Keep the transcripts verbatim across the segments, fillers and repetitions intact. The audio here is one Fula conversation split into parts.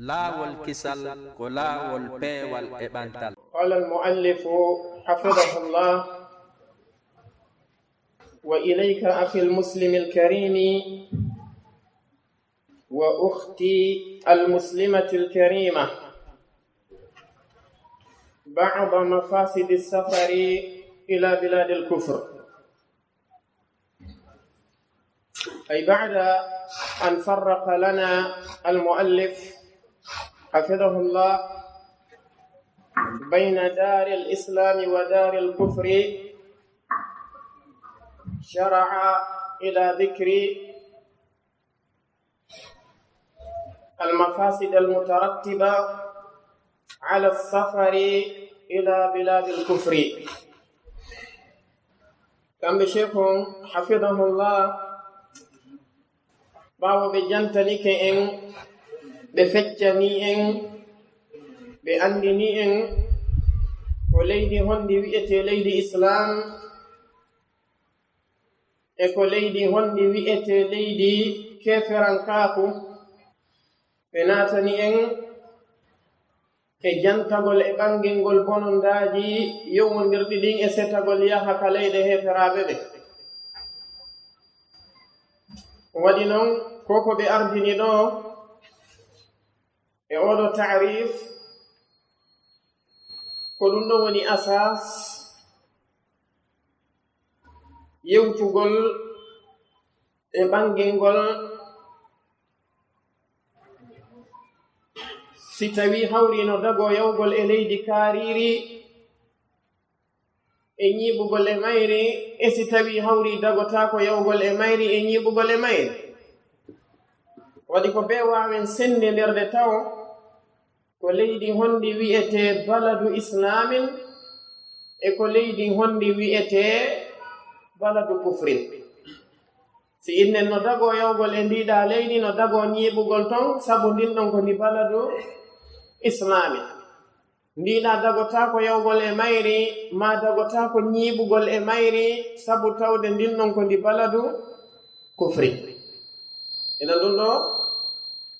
Laawol kisal ko laawol peewal e ɓantal. قال المؤلف حفظه الله: وإليك أخي المسلم الكريم وأختي المسلمة الكريمة بعض مفاسد السفر إلى بلاد الكفر. أي بعد أن فرق لنا المؤلف حفظه الله بين دار الإسلام ودار الكفر، شرع إلى ذكر المفاسد المترتبة على السفر إلى بلاد الكفر. Kamɓe Sheikh on, hafidahullah, ɓaawo ɓe jantanike en, ɓe feccani en, ɓe anndini en ko leydi honndi wi'etee leydi Islam, e ko leydi honndi wi'etee leydi keeferankaaku, ɓe naatani en e jantagol e ɓanngingol bonondaaji yowondirɗi ɗin e setagol yaha ka leyɗe heeferaaɓe ɓe. Waɗi non, ko ko ɓe ardini ɗoo e ooɗo taarif, ko ɗum ɗoo woni asaas yewtugol e ɓanngingol, si tawii hawriino dagoo yawgol e leydi kaariiri e ñiiɓugol e mayri, e si tawii hawrii dagotaako yawgol e mayri e ñiiɓugol e mayri. Waɗi ko bee waawen senndindirde tawo ko leydi honndi wi'etee baladu islaamin e ko leydi honndi wi'etee baladu kufrin. Si innen no dagoo yawgol e ndiiɗaa leydi, no dagoo ñiiɓugol ton, sabu ndin ɗon ko ndi baladu islaamin. Ndiiɗaa dagotaako yawgol e mayri, maa dagotaako ñiiɓugol e mayri, sabu tawde ndin ɗon ko ndi baladu kufri. Ina ɗum ɗoo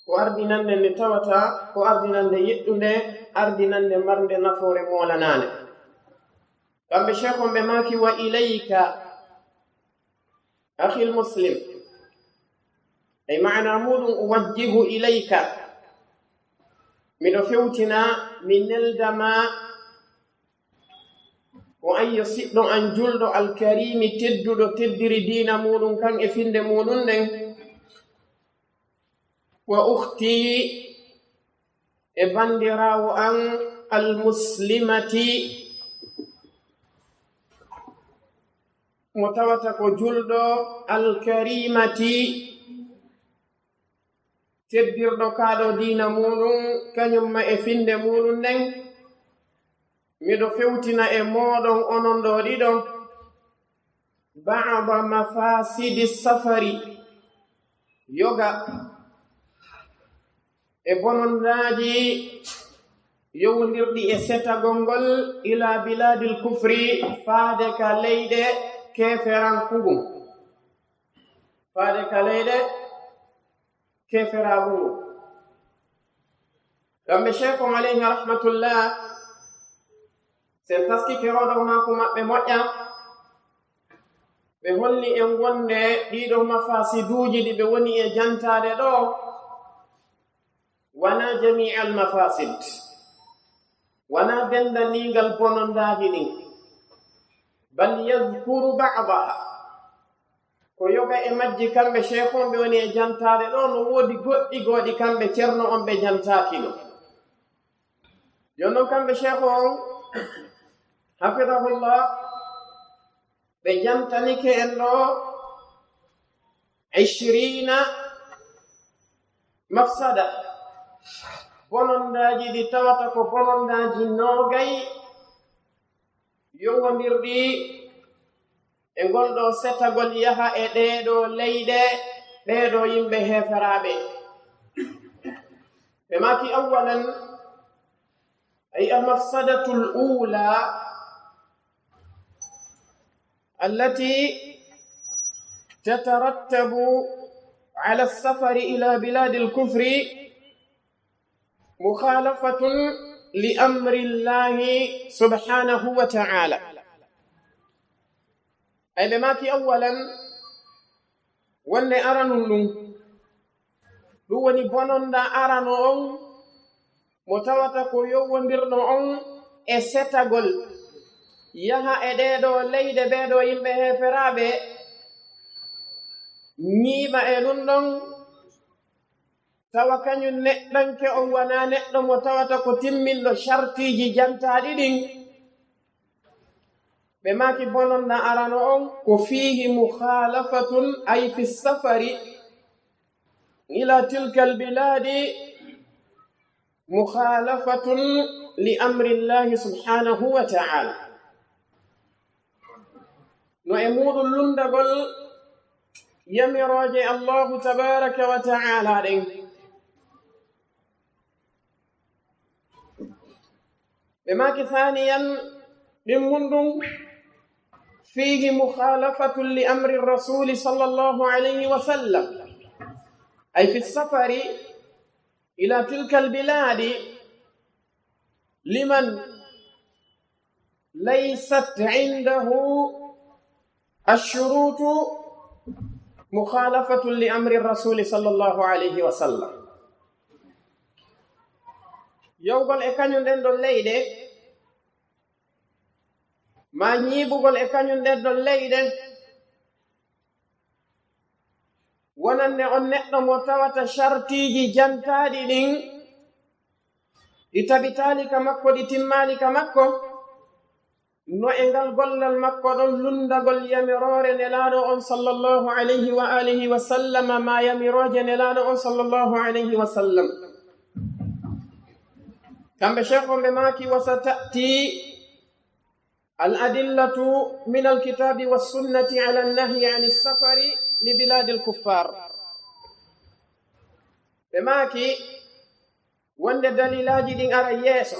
ko ardinande nde tawata ko ardinande yiɗɗunde, ardinande marnde nafoore moolanaande. Kamɓe Sheikh on ɓe maaki: "Wa ilayka, akhil muslim." Ay maana muuɗum, "Uwajjihu ilayka." Miɗo fewtina, mi nelda ma, ko an yo siɗɗo an julɗo, alkarimi, tedduɗo, teddiri diina muuɗum kan e finde muuɗum nden. "Wa ukhti," e banndiraawo an, almuslimati, mo tawata ko julɗo, alkarimati, teddirɗo kaaɗo diina muuɗum, kañum ma e finde muuɗum nden. Miɗo fewtina e mooɗon onon ɗoo ɗiɗo, ba'da mafasidi safari, yoga e bonondaaji yowondirɗi e setagol ngol, ila biladil kufri, faade ka leyɗe keeferankugum, faade ka leyɗe keeferaagu ngu. Kamɓe Sheikh on alayhi rahmatullah, sen taskike roɗo maaku maɓɓe moƴƴa, ɓe holli en wonde ɗiɗo mafasiduuji ɗi ɓe woni e jantaade ɗoo, wanaa jami'al mafasid, wanaa denndaningal bonondaaji ɗin, bal yadhkuru ba'daha, ko yoga e majji kamɓe Sheikh on ɓe woni e jantaade ɗoo, no woodi goɗɗi goo ɗi kamɓe Ceerno on ɓe jantaaki ɗoo. Jooni non kamɓe Sheikh on, hafidahullah, ɓe jantanike en ɗoo ishrina mafsada, bonondaaji ɗi tawata ko bonondaaji noogay yowondirɗi e ngol ɗoo setagol yaha e ɗee ɗoo leyɗe, ɓee ɗoo yimɓe heeferaaɓe. Ɓe maaki, awwalan, ay almafsadatul uula, allati tatarattabu ala safari ila biladil kufri, مخالفة لأمر الله سبحانه وتعالى. Ay ɓe maaki, awwalan, wonde aranun ɗum, ɗum woni bononda arano on, mo tawata ko yowondirɗo on e setagol, yaha e ɗee ɗoo leyɗe, ɓee ɗoo yimɓe heeferaaɓe, ñiiɓa e ɗum ɗon, tawa kañum neɗɗanke on wanaa neɗɗo mo tawata ko timminɗo shartiiji jantaaɗi ɗin. Ɓe maaki bononda arano on ko فيه مخالفة، أي في السفر إلى تلك البلاد، مخالفة لأمر الله سبحانه وتعالى. No e muuɗum lunndagol yamirooje Allaahu tabaaraka wa ta'aalaa ɗen. Ɓe maaki, ثانيا، ɗimmun ɗum, فيه مخالفة لأمر الرسول صلى الله عليه وسلم، أي في السفر إلى تلك البلاد، لمن ليست عنده الشروط، مخالفة لأمر الرسول صلى الله عليه وسلم. Yawgol e kañum ɗen ɗon leyɗe, maa ñiiɓugol e kañum ɗen ɗon leyɗe, wonande on neɗɗo mo tawata shartiiji jantaaɗi ɗin, ɗi tabitaali ka makko, ɗi timmaali ka makko, no e ngal gollal makko ɗon lunndagol yamiroore Nelaaɗo on sallallahu alayhi wa alihi wa sallam, maa yamirooje Nelaaɗo on sallallahu alayhi wa sallam. Kamɓe Sheikh on ɓe maaki, وستأتي الأدلة من الكتاب والسنة على النهي عن السفر لبلاد الكفار. Ɓe maaki, wonde dalilaaji ɗin ara yeeso,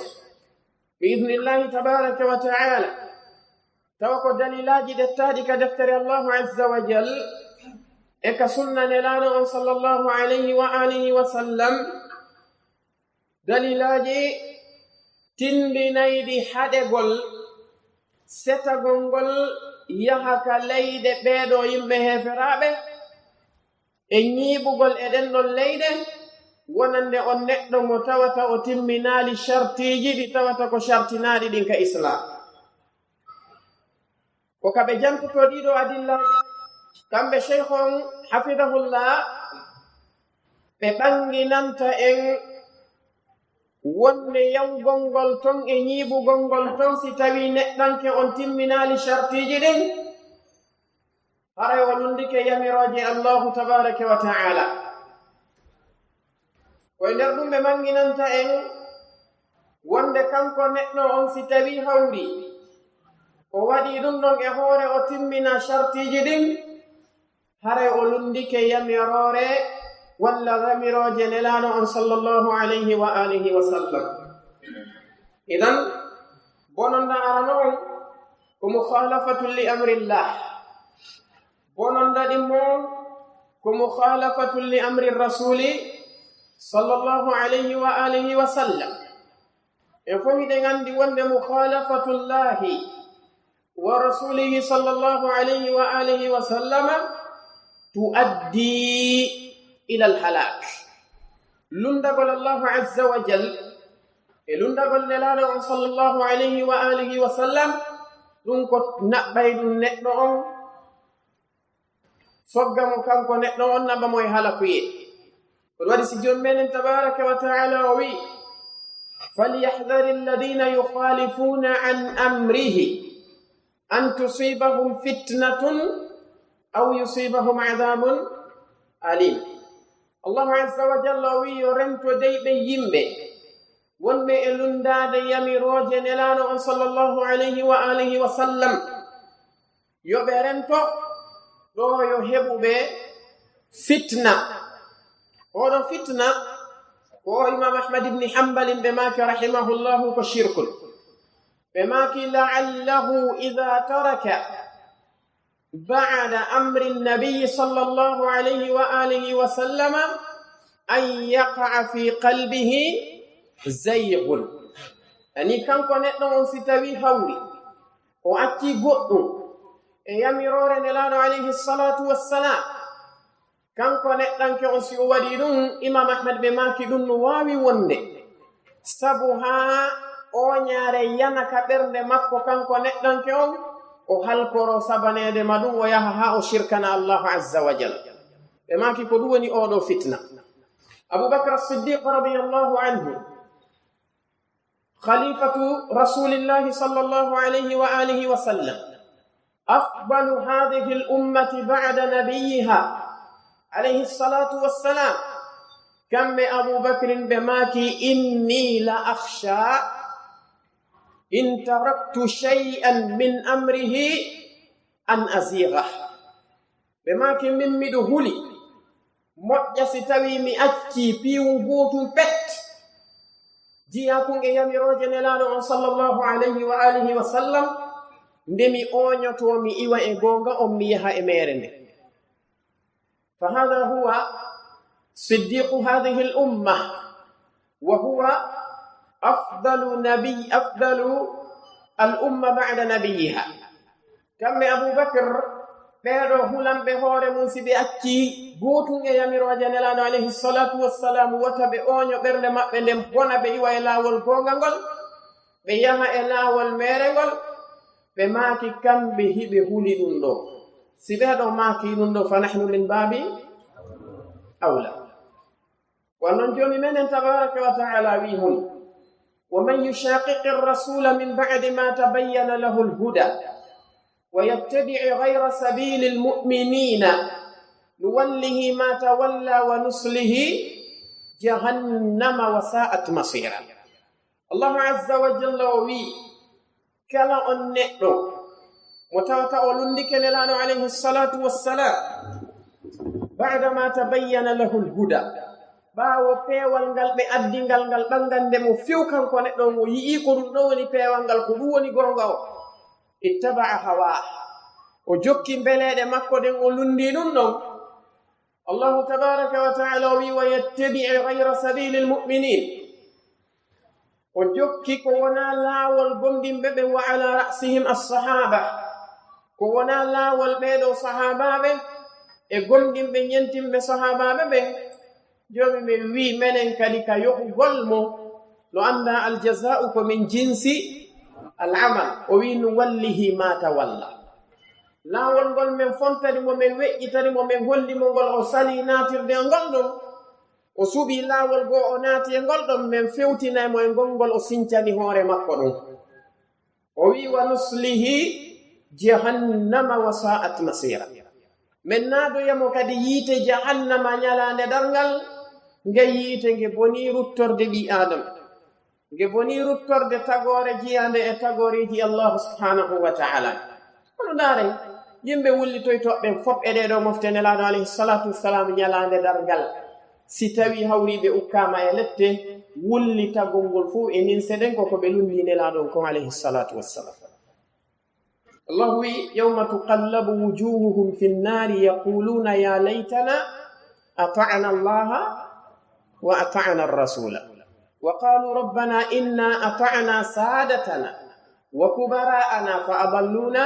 bi idnillahi tabaaraka wa ta'aalaa, tawa ko dalilaaji ɗettaaɗi ka deftere Allaahu azza wa jal, e ka sunna Nelaaɗo on sallallahu alayhi wa alihi wa sallam, dalilaaji tinndinayɗi haɗegol setagol ngol yaha ka leyɗe ɓee ɗoo yimɓe heeferaaɓe, e ñiiɓugol e ɗen ɗon leyɗe, wonande on neɗɗo mo tawata o timminaali shartiiji ɗi tawata ko shartinaaɗi ɗin ka Islaam. Ko ka ɓe jantotoo ɗii ɗoo adillaaji, kamɓe Sheikh on, hafidahullah, ɓe ɓannginanta en wonde yawgol ngol ton e ñiiɓugol ngol ton, si tawii neɗɗanke on timminaali shartiiji ɗin, haray o lunndike yamirooje Allaahu tabaaraka wa ta'aalaa. Ko e nder ɗum ɓe mannginanta en wonde kanko neɗɗo on, si tawii hawri o waɗii ɗum ɗon e hoore o timmina shartiiji ɗin, haray o lunndike yamiroore walla yamirooje Nelaaɗo on sallallahu alayhi wa alihi wa sallam. Idan, bononda arano on ko mukhalafatun li amrillah. Bononda ɗimmo on ko mukhalafatun li amri rasuli sallallahu alayhi wa alihi wa sallam. En fof hiɗen anndi wonde mukhalafatullahi wa rasulihi sallallahu alayhi wa alihi wa sallama tuaddi ila al-halak. Lunndagol Allahu azza wa jal e lunndagol Nelaaɗo on sallallahu alayhi wa alihi wa sallam, ɗum ko naɓɓay ɗum neɗɗo on, sogga mo kanko neɗɗo on, naɓa mo e halakuyee. Ko ɗum waɗi si Joom meɗen tabaaraka wa ta'aalaa o wi'i, فليحذر الذين يخالفون عن أمره أن تصيبهم فتنة أو يصيبهم عذاب أليم. Allahu azza wa jalla o wi'i, yo rento dey ɓe yimɓe wonɓe e lunndaade yamirooje Nelaaɗo on sallallahu alayhi wa alihi wa sallam. Yo ɓe rento ɗo yo heɓu ɓe fitna. Oɗo fitna ko o Imam Ahmad ibn Hanbal ɓe maaki rahimahullahu ko shirkun. Ɓe maaki, لعله إذا ترك بعد أمر النبي صلى الله عليه وآله وسلم أن يقع في قلبه Zaygun. Ani kanko neɗɗo on, si tawi hawri, o acci goɗɗum e yamiroore Nelaaɗo alayhi salatu wassalam, kanko neɗɗanke on, si o waɗi ɗum, Imam Ahmad ɓe maaki ɗum no waawi wonde sabu haa ooñaare yana ka ɓernde makko, kanko neɗɗanke on, o halkoro sabaneede ma ɗum, o yaha haa o shirkana Allahu azza wa jal. Ɓe maaki ko ɗum woni oo ɗoo fitna. Abu Bakr As-Siddiq radiyallahu anhu, khalifatu Rasulillahi sallallahu alayhi wa alihi wa sallam, afdalu hadhihi al-ummati ba'da nabiyyiha alayhi salatu wassalam, kamɓe Abu Bakrin ɓe maaki, inni la akhsha in taraktu shay'an min amrihi an azigha. Ɓe maaki, min miɗo huli moƴƴa si tawi mi acci piiwun gootun pet, jiyakun e yamirooje Nelaaɗo on sallallahu alayhi wa alihi wa sallam, nde mi ooñotoo, mi iwa e goonga on, mi yaha e meere nde. Fa hada huwa siddiqu hadhihi al umma, wa huwa afdalu nabi, afdalu al umma ba'da nabiyyiha. Kamɓe Abu Bakr, ɓee ɗoo hulanɓe hoore mum, si ɓe acci gootun e yamirooje Nelaaɗo alayhi salatu wassalam, wota ɓe ooño ɓernde maɓɓe nden, bona ɓe iwa e laawol goonga ngol, ɓe yaha e laawol meere ngol, ɓe maaki kamɓe hiɓe huli ɗum ɗoo. Si ɓee ɗoo maaki ɗum ɗoo, fa nahnu min baabi awla. Ko non Joomi meɗen tabaraka wa ta'ala wi'i hon, wa man yushaqiqi rasula min ba'di ma tabayyana lahu al-huda wa yattabi' ghayra sabili al-mu'minina nuwallihi ma tawalla wa nuslihi jahannama wa sa'at masira. Allahu azza wa jalla o wi'i, kala on neɗɗo mo tawata o lunndike Nelaaɗo alayhi salatu wassalam, ba'da ma tabayyana lahu al-huda, ɓaawo peewal ngal ɓe addi ngal, ngal ɓangande mo few, kanko neɗɗo on o yi'i ko ɗum ɗoo woni peewal ngal, ko ɗum woni goonga o, ittaba'a hawa, o jokki mbeleeɗe makko ɗen, o lunndii ɗum ɗon. Allahu tabaraka wa ta'ala o wi'i, wa yattabi' ghayra sabili al-mu'minin. O jokki ko wonaa laawol gomɗinɓe ɓen, wa ala ra'sihim as-sahaba, ko wonaa laawol ɓee ɗoo sahaabaaɓe e gomɗinɓe ñentinɓe sahaabaaɓe ɓen. Joomi men wi'i menen kadi ka yoɓugol mo, no anndaa al-jazaa'u ko min jinsi al-amal. O wi'i, nuwallihi ma tawalla. Laawol ngol men fontani mo, men weƴƴitani mo, men holli mo ngol, o salii naatirde e ngol ɗon. O suɓii laawol goo, o naati e ngol ɗon, men fewtinay mo e ngol ngol o sincani hoore makko ɗum. O wi'i, wa nuslihi jahannama wa sa'at masira. Men naadoya mo kadi yiite jahannama ñalaande darngal, nge yiite nge bonii ruttorde ɓii Aadama. Nge bonii ruttorde tagoore jiyaande e tagooreeji Allahu subhanahu wa ta'ala. Kono ndaaren, yimɓe wullitoytooɓe ɓen fof e ɗee ɗoo mofte Nelaaɗo alayhi salatu wassalam ñalaande darngal. Si tawii hawriiɓe ukkaama e lette, wullitagol ngol fof e ninse ɗen ko ko ɓe lunndii Nelaaɗo on kon alayhi salatu wassalam. Allahu wi'i, yawma tuqallabu wujuhuhum fin nari yaquluna ya laytana ata'na Allaha wa ata'na ar-rasula. Wa qalu rabbana inna ata'na sadatana wa kubara'ana fa adalluna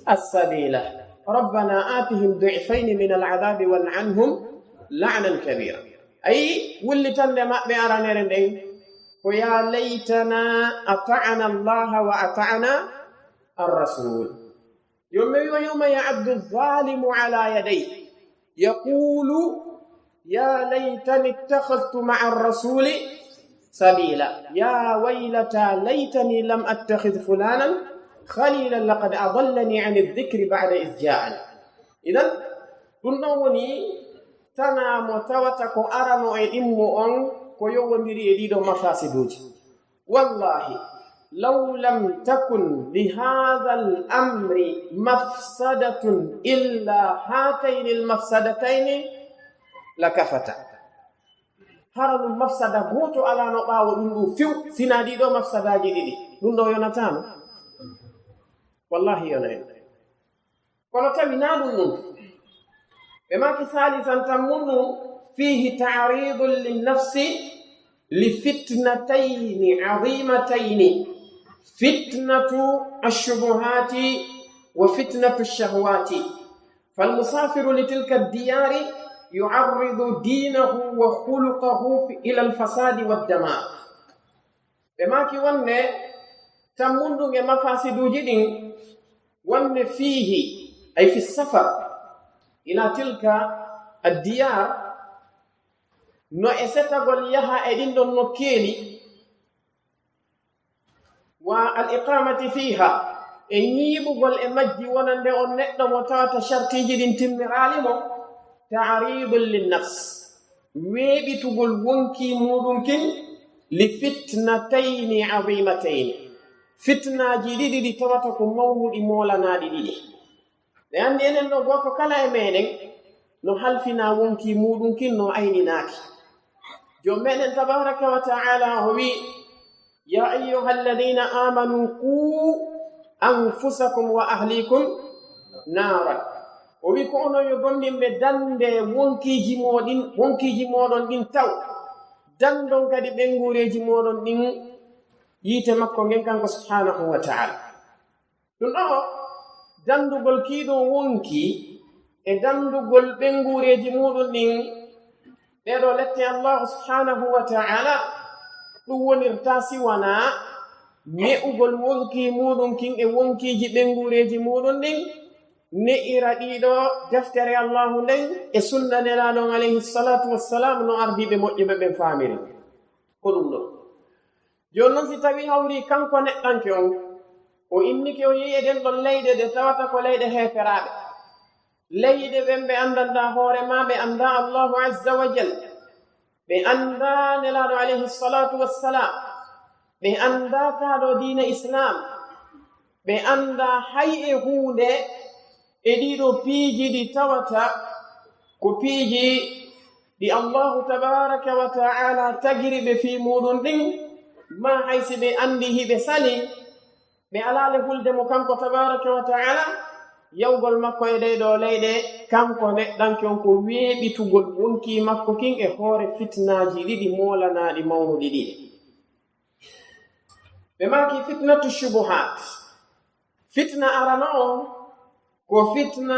as-sabila. Rabbana atihim di'fayni min al-'adhabi wal'anhum la'nan kabira. Ayi, wullitande maɓɓe aranere nden ko ya laytana ata'na Allaha wa ata'na ar-rasul. Yawma, wa yawma ya'addu adh-dhalimu 'ala yadayhi yaqulu ya laytani ittakhadhtu ma'a ar-rasuli sabila. Ya waylata laytani lam attakhidh fulanan khalilan laqad adallani 'ani adh-dhikri ba'da idh ja'ani. Idan, ɗum ɗon woni tanaa mo tawata ko arano e ɗimmo on ko yowondiri e ɗiɗo mafasiduuji. Wallahi, law lam takun li hadha al-amri mafsadatun illa hatayni al-mafsadatayni lakafata. Hara ɗum mafsada gooto alaano ɓaawo ɗum ɗum few, sinaa ɗiɗo mafsadaaji ɗiɗi. Ɗum ɗo yonataano? Wallahi yonayno. Kono tawi naa ɗum ɗum. Ɓe maaki salisan tammun ɗum, fihi ta'ridun linnafsi لفتنتين عظيمتين، فتنة الشبهات وفتنة الشهوات. فالمسافر لتلك الديار يعرض دينه وخلقه إلى الفساد والدمار. Ɓe maaki wonde tammundu e mafaasiduuji ɗin, wonde فيه، أي في السفر إلى تلك الديار، no e setagol yaha e ɗin ɗon nokkeeli, والإقامة فيها، e ñiiɓugol e majji wonande on neɗɗo mo tawata shartiiji ɗin timmiraali mo, تعريض للنفس، weeɓitugol wonkii muuɗum kin, لفتنتين عظيمتين، fitnaaji ɗiɗi ɗi tawata ko mawnuɗi moolanaaɗi ɗiɗi. Ɓe anndi enen ɗo gooto kala e meɗen no halfinaa wonkii muuɗum kin no ayninaaki. Joom meɗen tabaaraka wa ta'ala o wi'i: يا أيها الذين آمنوا قوا أنفسكم وأهليكم نارا. O wi'i ko onon yo gomɗinɓe, dande wonkiiji mooɗin, wonkiiji mooɗon ɗin taw. Dandon kadi ɓeynguureeji mooɗon ɗin yiite makko ngen kanko subhaanahu wa ta'ala. Ɗum ɗo dandugol kii ɗoo wonkii e dandugol ɓeynguureeji muuɗum ɗin, ɗee ɗoo lette Allaahu subhaanahu wa ta'ala, ɗum wonirtaa si wanaa ne'ugol wonkii muuɗum kin e wonkiiji ɓeynguureeji muuɗum ɗin, ne'ira ɗii ɗoo deftere Allaahu nden e sunna Nelaaɗo on alayhi salaatu wassalaam no ardiiɓe moƴƴuɓe ɓen faamiri. Ko ɗum ɗoo. Jooni non, si tawii hawrii kanko neɗɗanke on, o innike o yehi e ɗen ɗon leyɗe ɗe tawata ko leyɗe heeferaaɓe. Leyɗe ɓen ɓe anndantaa hoore maa, ɓe anndaa Allaahu azza wa jal, ɓe anndaa Nelaaɗo alayhi salaatu wassalaam, ɓe anndaa kaa ɗoo diina Islaam, ɓe anndaa hay e huunde e ɗii ɗoo piiji ɗi tawata ko piiji ɗi Allaahu tabaaraka wa ta'ala tagiri ɓe fii muuɗum ɗin, maa hay si ɓe anndii hiɓe salii, ɓe alaa le hulde mo kanko tabaaraka wa ta'ala, yawgol makko e ɗee ɗoo leyɗe, kanko neɗɗanke on ko weeɓitugol wonkii makko kin e hoore fitnaaji ɗiɗi moolanaaɗi mawnuɗi ɗiɗi. Ɓe maaki fitnatu shubuhaat. Fitna arano on ko fitna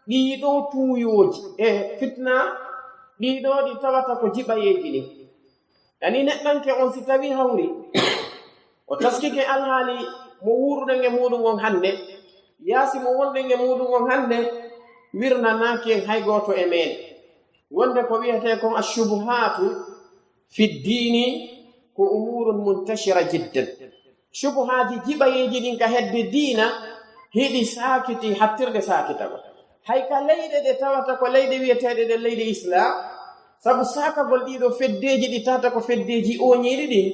ɗii ɗoo tuuyooji, e fitna ɗii ɗoo ɗi tawata ko jiɓayeeji ɗin. Yani neɗɗanke on si tawii hawri o taskike alhaali mo wuuruɗen e muuɗum on hannde, yaasi mo wonɗen e muuɗum on hannde, wirnanaaki en hay gooto e meɗen. Wonde ko wi'etee kon ashubuhaatu fi ddiini ko umuurun muntashira jiddan. Shubuhaaji jiɓayeeji ɗin ka hedde diina hiɗi saakiti hattirde saakitagol. Hay ka leyɗe ɗe tawata ko leyɗe wi'eteeɗe ɗen leyɗe Islaam, sabu saakagol ɗii ɗoo feddeeji ɗi tawata ko feddeeji ooñiiɗi ɗin,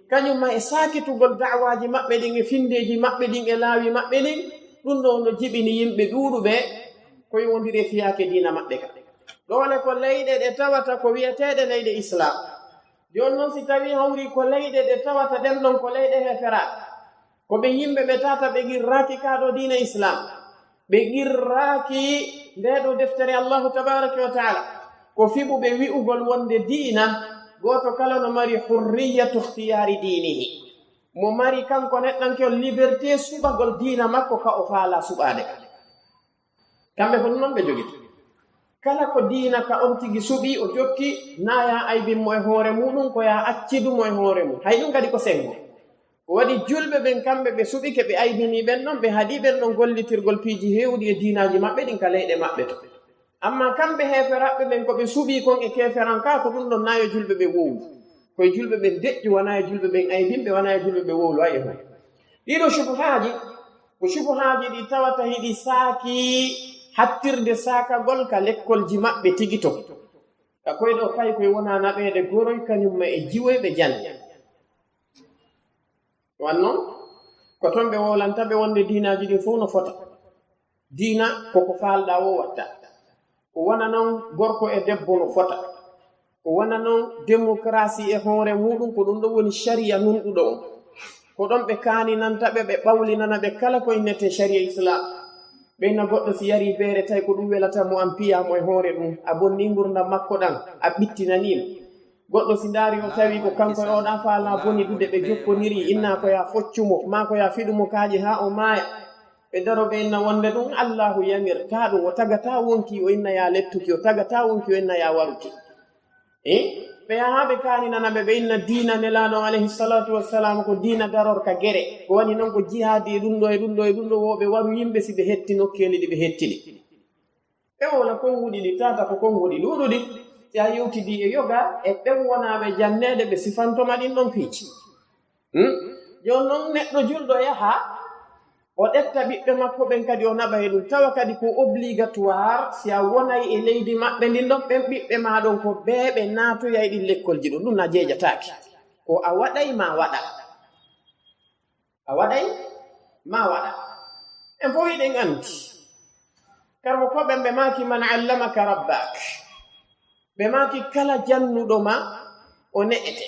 kañum ma e saakitugol da'awaaji maɓɓe ɗin e finndeeji maɓɓe ɗin e laawi maɓɓe ɗin, ɗum ɗoo no jiɓini yimɓe ɗuuɗuɓe ko yowondiri e fiyaake diina maɓɓe ka. Ɗoo le ko leyɗe ɗe tawata ko wi'eteeɗe leyɗe Islaam. Jooni non, si tawii hawrii ko leyɗe ɗe tawata ɗen ɗon ko leyɗe heeferaaɓe, ko ɓe yimɓe ɓe tawata ɓe qirraaki kaa ɗoo diina Islaam, ɓe qirraaki ndee ɗoo deftere Allaahu tabaaraka wa ta'ala, ko fiɓuɓe wi'ugol wonde diina, gooto kala no mari hurriyatu ikhtiyaari diinihi. Mo mari kanko neɗɗanke on liberté suɓagol diina makko ka o faalaa suɓaade ka. Kamɓe ko non ɓe jogiti. Kala ko diina ka on tigi suɓii, o jokki, naa yaa aybin mo e hoore muuɗum, ko yaa accidu mo e hoore mum. Hay ɗum kadi ko senngo. Ko waɗi julɓe ɓen, kamɓe ɓe suɓike, ɓe aybinii ɓen ɗon, ɓe haɗii ɓen ɗon gollitirgol piiji heewɗi e diinaaji maɓɓe ɗin ka leyɗe maɓɓe to. Ammaa kamɓe heeferaaɓe ɓen, ko ɓe suɓii kon e keeferankaaku, ɗum ɗon naa yo julɓe ɓen wowlu. Ko e julɓe ɓen deƴƴu, wanaa e julɓe ɓen aybinɓe, wanaa e julɓe ɓen wowlu, ay e hoore. Ɗii ɗoo shubuhaaji, ko shubuhaaji ɗi tawata hiɗi saaki hattirde saakagol ka lekkolji maɓɓe tigi to. Ka koy ɗoo paykoy wonaa naɓeede goroy, kañum ma e jiwoy ɓe jannde. Wan non, ko ton ɓe wowlanta ɓe wonde diinaaji ɗin fow no fota. Diina ko ko faalɗaa woo watta. Ko wona non gorko e debbo no fota. Ko wona non démocratie e hoore muuɗum, ko ɗum ɗon woni shari'a nunɗuɗo on. Ko ɗon ɓe kaaninanta ɓe, ɓe ɓawlinana ɓe kala ko innetee shari'a Islaam. Ɓeyna goɗɗo si yarii beere, tawi ko ɗum welata mo, an piyaa mo e hoore ɗum, a bonnii ngurndan makko ɗan, a ɓittinanii mo. Goɗɗo si ndaari o tawi ko kanko e oɗa faala boni dude ɓe jokkoniri, inna ko ya foccu mo, maa ko ya fiɗu mo kaaƴe haa o maaya. Ɓe daro ɓe inna wonde ɗum Allahu yamirta ɗum, o tagata wonki o inna ya lettuki, o tagata wonki o inna ya waruki. Eh? Ɓe yaha ɓe kaaninana ɓe, ɓe inna diina Nelaaɗo alayhi salatu wassalam ko diina daror ka gere. Ko woni noon ko jihaadi e ɗum ɗo e ɗum ɗo e ɗum ɗo, wo ɓe waru yimɓe si ɓe hetti nokkeeli ɗi ɓe hettini. Ɓe wona konnguɗi ɗi tata ko konnguɗi ɗuuɗuɗi. Si a yewtidi e yoga e ɓen wonaaɓe janneede ɓe sifantoma ɗin ɗon piiji. Hmm? Jooni noon neɗɗo julɗo yaha, o ƴetta ɓiɓɓe makko ɓen kadi o naɓa e ɗum. Tawa kadi ko obligatoire si a wonay e leydi maɓɓe ndin ɗon, ɓen ɓiɓɓe maa ɗon ko ɓee ɓe naatoya e ɗin lekkolji ɗum. Ɗum na jeejataake. Ko a waɗay ma waɗa. A waɗay ma waɗa. En fof hiɗen anndi. Karmo ko ɓen ɓe maaki man allamaka rabbak. Ɓe maaki kala jannuɗo ma o ne'ete.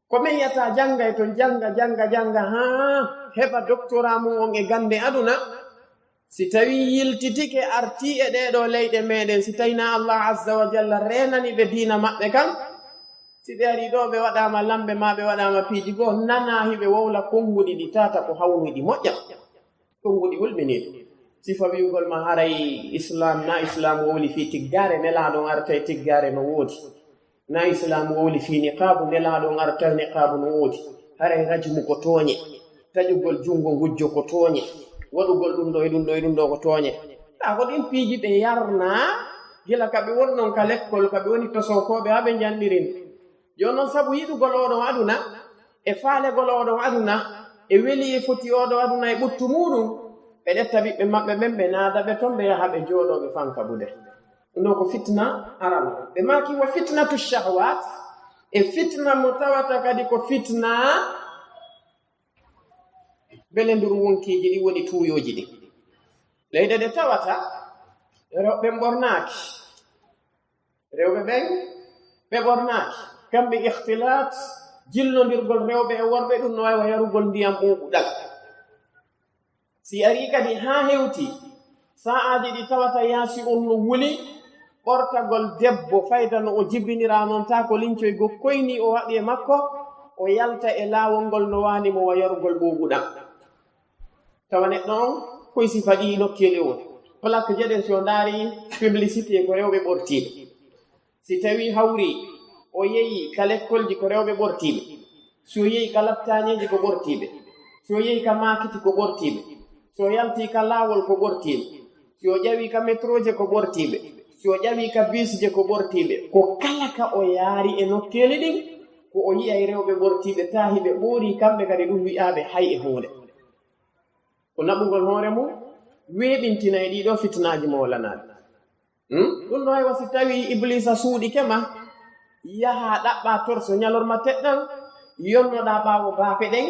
Ko men yata janngay ton, jannga, jannga, jannga, haa heɓa doctorat mum on e gannde aduna. Si tawi yiltitike arti e ɗee ɗoo leyɗe meɗen, si tawi na Allah azza wa jalla reenani ɓe diina maɓɓe kan, si ɓe ari ɗoo ɓe waɗaama lamɓe ma ɓe waɗaama piiji goo, nana hiɓe wowla konnguɗi ɗi tata ko hawnuɗi moƴƴa. Konnguɗi hulɓiniiɗi. Sifa wi'ugol ma haray Islam, na Islam wowli fii tiggaare, Nelaaɗo on arta e tiggaare no woodi. Na Islam wowli fii niqaabu, Nelaaɗo on arta e niqaabu no woodi. Haray rajmu ko tooñe. Taƴugol junngo ngujjo ko tooñe. Waɗugol ɗum ɗo e ɗum ɗo e ɗum ɗo ko tooñe. Taa ko ɗin piiji ɓe yarnaa gila ka ɓe wonnon ka lekkol, ka ɓe woni tosokooɓe haa ɓe njanndirin. Jooni noon, sabu yiɗugol oo ɗoo aduna, e faalegol oo ɗoo aduna, e weli e foti oo ɗoo aduna e ɓuttu muuɗum, ɓe ƴetta ɓiɓɓe maɓɓe ɓen, ɓe naada ɓe ton, ɓe yaha ɓe jooɗoo, ɓe fanka buɗe. Ɗum ɗoo ko fitna arano. Ɓe maaki, wa fitnatu shahwat, e fitna mo tawata kadi ko fitna belenduru wonkiiji ɗi woni tuuyooji ɗi. Leyɗe ɗe tawata rewɓe ɓornaaki. Rewɓe ɓen, ɓe ɓornaaki. Kamɓe ikhtilaat, jillondirgol rewɓe e worɓe, ɗum no waawi wa yarugol ndiyam ɓuuɓuɗam. Si arii kadi haa hewti, sa'aaji ɗi tawata yaasi on no wuli, ɓortagol debbo fayda no o jibinira non, taa ko lincoygol koyni o waɗi e makko, o yalta e laawol ngol no waani mo wa yarugol ɓuuɓuɗam. Tawa neɗɗo on, koye sifa ɗi nokkeeli o woni. Plaque jeɗen, si o ndaari publicité, ko rewɓe ɓortiiɓe. Si tawi hawri, o yehi ka lekkolji, ko rewɓe ɓortiiɓe. Si o yehi ka laptaañeeji, ko ɓortiiɓe. Si o yehi ka maakiti, ko ɓortiiɓe. Si o yalti ka laawol, ko ɓortiiɓe. Si o ƴawi ka metrooje, ko ɓortiiɓe. Si o ƴawi ka biisje, ko ɓortiiɓe. Ko kala ka o yaari e nokkeeli ɗin, ko o yi'ay rewɓe ɓortiiɓe, taa hiɓe ɓoori, kamɓe kadi ɗum wi'aaɓe hay e huunde. Ko naɓugol hoore mum weeɓintina e ɗii ɗoo fitnaaji mo walanaaɗi. Hmm? Ɗum ɗoo, aywa, si tawii Ibliisa suuɗike ma, yahaa ɗaɓɓaa torso ñalorma teɗɗan, yonnoɗaa ɓaawo baafe ɗen,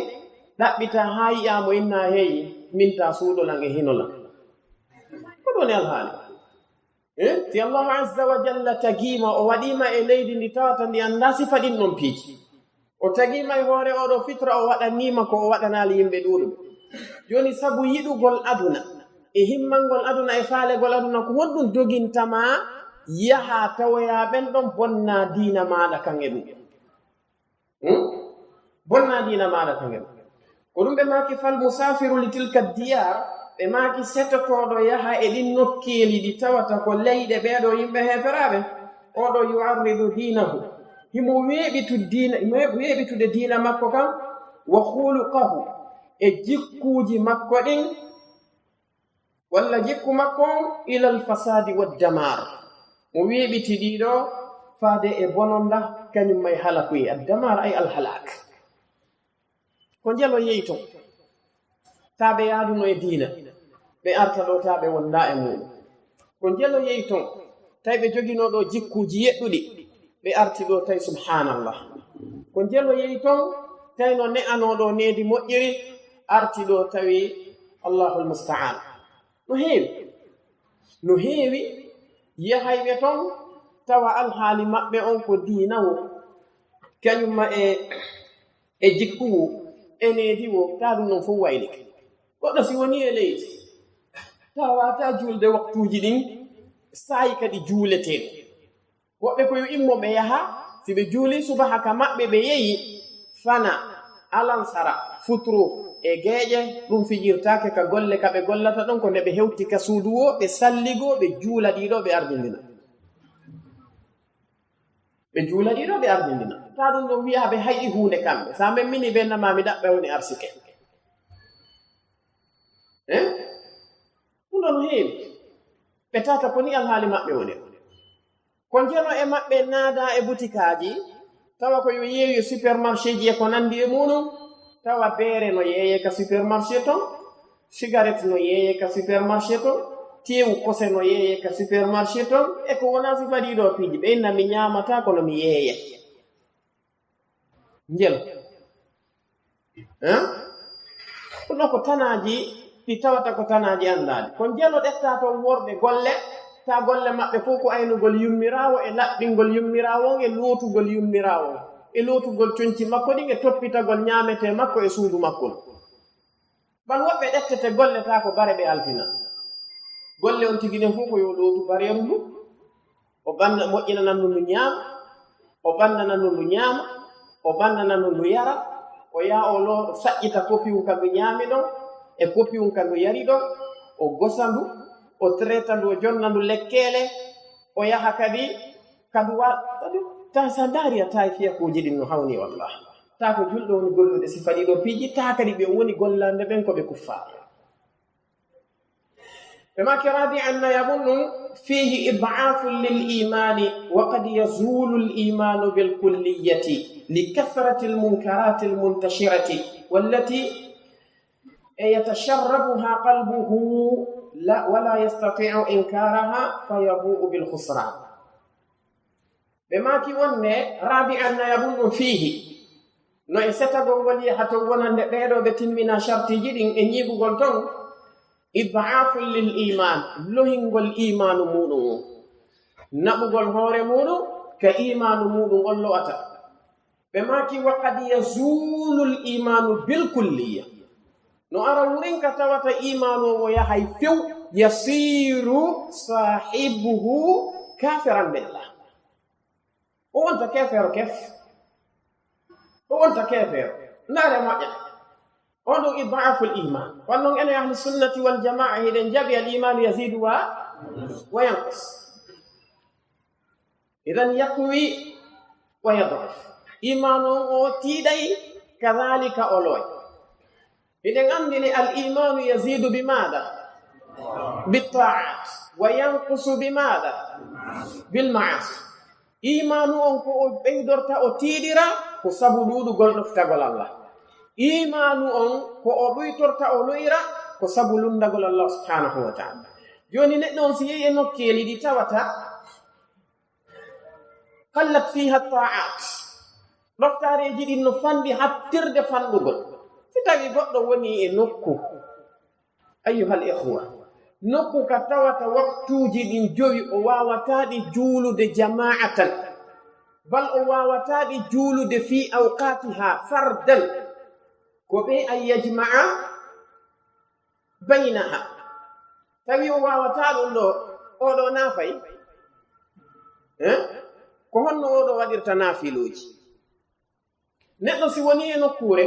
ɗaɓɓitaa haa yi'aa mo, inna, hey, min taa suuɗo lan e hino lan. Ko ɗum woni alhaali. Eh? Si Allahu azza wa jalla tagii ma, o waɗii ma e leydi ndi tawata ndi anndaa sifa ɗin non piiji. O tagii ma e hoore oo ɗoo fitra, o waɗanii ma ko o waɗanaali yimɓe ɗuuɗuɓe. Jooni, sabu yiɗugol aduna, e himmangol aduna, e faalegol aduna, ko honɗum doginta ma yahaa tawoyaa ɓen ɗon bonnaa diina maaɗa kan e ɗum? Hmm? Bonnaa diina maaɗa kan e ɗum. Ko ɗum ɓe maaki, fal musaafiru li tilka diyaar, ɓe maaki setotooɗo yaha e ɗin nokkeeli ɗi tawata ko leyɗe ɓee ɗoo yimɓe heeferaaɓe, oo ɗoo yu'arridu diinahu, himo weeɓitu diina, himo weeɓitude diina makko kan, wa khuluqahu, e jikkuuji makko ɗin, walla jikku makko on, ilal fasaadi wad damaar. Mo weeɓiti ɗii ɗoo faade e bononda, kañum may halakuye, ad damaar ay al halaak. Ko njelo yehi ton, taa ɓe yaaduno e diina, ɓe arta ɗoo taa ɓe wondaa e muuɗum. Ko njelo yehi ton, tawi ɓe joginoo ɗoo jikkuuji yeɗɗuɗi, ɓe arti ɗoo tawi, subhaanallah. Ko njelo yehi ton, tawi no ne'anoo ɗoo needi moƴƴiri, arti ɗoo tawi, Allahul musta'aan. No heewi. No heewi yahayɓe ton, tawa alhaali maɓɓe on ko diina wo, kañum ma e, e jikku wo, e needi wo, taa ɗum ɗon fof waylike. Goɗɗo si wonii e leydi, taa waawataa juulde waktuuji ɗin, saa'i kadi juuletee. Woɓɓe ko yo immo ɓe yaha, Si ɓe juuli subaha ka maɓɓe, ɓe yehi fana, alansara, futuro e geeƴe, ɗum fijirtaake ka golle ka ɓe gollata ɗon, ko nde ɓe hewti ka suudu woo, ɓe salligoo, ɓe juula ɗiɗo, ɓe ardindina. Ɓe juula ɗiɗo, ɓe ardindina. Taa ɗum ɗon wi'a ɓe hayɗi huunde kamɓe. Sa memmini ɓe nama mi ɗaɓɓa woni arsike. Eh? Ɗum ɗon heewi. Ɓe tata ko ni alhaali maɓɓe woni. Ko njelo e maɓɓe naada e butikaaji, tawa ko yo yeeyo supermarchéji e ko nanndi e muɗum, tawa beere no yeeyee ka supermarché ton, sigaret no yeeyee ka supermarché ton, teewu kose no yeeyee ka supermarché ton, e ko wonaa sifa ɗiɗo piiji. Ɓe inna mi ñaamataa kono mi yeeyay. Njelo. Eh? Kono ko tanaaji ɗi tawata ko tanaaji anndaaɗi. Ko njelo ɗetta toon worɓe golle, taa golle maɓɓe fof ko aynugol yummiraawo e laɓɓingol yummiraawo on e lootugol yummiraawo on, e lootugol conci makko ɗin e toppitagol ñaametee makko e suudu makko. Bal woɓɓe ɗettete golle taa ko bare ɓe alfina. Golle on tigi ɗen fof ko yo lootu bareeru ndu. O ɓanna, moƴƴinana ndu ndu ñaama, o ɓannana ndu ndu ñaama, o ɓannana ndu ndu yara, o yaha o lo-, o saƴƴita kopiwun ka ndu ñaami ɗon, e kopiwun ka ndu yari ɗon, o gosa ndu, o traita ndu, o jonna ndu lekkeele, o yaha kadi ka ndu wa-, kadi ta sa ndaari a tawi fiyakuuji ɗin no hawni wallah. Ta ko julɗo woni gollude sifa ɗiɗo piiji, ta kadi ɓe woni gollande ɓen ko ɓe kuffaar. Ɓe maaki rabi'an na yaɓun ɗum, fihi id'afun lil imani wa qad yazulu al imanu bil kulliyati li kathrati al munkarati al muntashirati wallati yatasharrabuha qalbuhu la, wa la yastati'u inkaraha fa yabu'u bil khusran. Ɓe maaki wonde rabi'an na yaɓun ɗum fihi. No e setagol ngol yaha ton wonande ɓeeɗo ɓe timmina shartiiji ɗin e ñiiɓugol ton, id'afun lil iman, lohingol imaanu muɗum on. Naɓugol hoore muɗum ka imaanu muɗum on lo'ata. Ɓe maaki wa qad yazulu al imanu bil kulliya. No ara wurin ka tawata imaanu on o yahay few, yasiru sahibuhu kafiran billah. O wonta keefeero kef. O wonta keefeero. Ndaare moƴƴa. On ɗum id'aful iman. Kono noon enen ahli sunnati wal jamaa hiɗen jaɓi al imanu yazidu wa, wa yanqus. Idan yakwi wa yad'uf. Imaanu on o tiiɗay, kadhalika o lo'ay. Hiɗen anndi ne al imanu yazidu bi maada? Bi ta'at. Wa yanqusu bi maada? Bil ma'asi. Imaanu on ko o ɓeydorta o tiiɗira ko sabu ɗuuɗugol ɗoftagol Allah. Imaanu on ko o ɗuytorta o lo'ira ko sabu lunndagol Allah subhanahu wa ta'ala. Jooni neɗɗo on si yehi e nokkeeli ɗi tawata qallat fiha ta'at. Ɗoftaareeji ɗin no fanɗi hattirde fanɗugol. Si tawi goɗɗo woni e nokku, ayyuhal ikhwa, nokku ka tawata waktuuji ɗin jowi o waawataa ɗi juulude jamaa'atan, bal o waawataa ɗi juulude fi awqatiha fardan, ko ɓe an yajma'a baynaha. Tawi o waawataa ɗum ɗo, oɗo naafay? Eh? Ko honno oɗo waɗirta naafilooji? Neɗɗo si woni e nokkuure,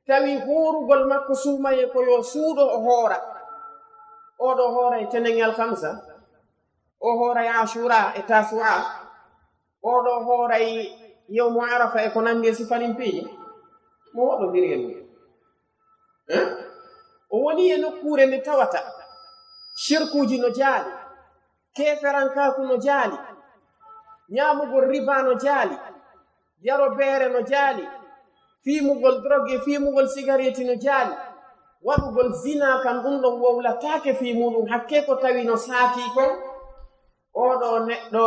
tawi hoorugol makko suumayee ko yo suuɗo o hoora. Oɗo hoora e tenen alhamsa, o hoora e Ashura e Tasu'a, oɗo hooray yewmo Arafa e ko nanndi e sifanin piiji, mo waɗondiri e mum. Eh? O woni e nokkuure nde tawata shirkuuji no jaali, keeferankaaku no jaali, ñaamugol riba no jaali, yaro beere no jaali, fiimugol drogue e fiimugol sigareeti no jaali, waɗugol zina kan ɗum ɗon wowlataake fii muɗum, hakkee ko tawi no saatii kon. Oɗo neɗɗo,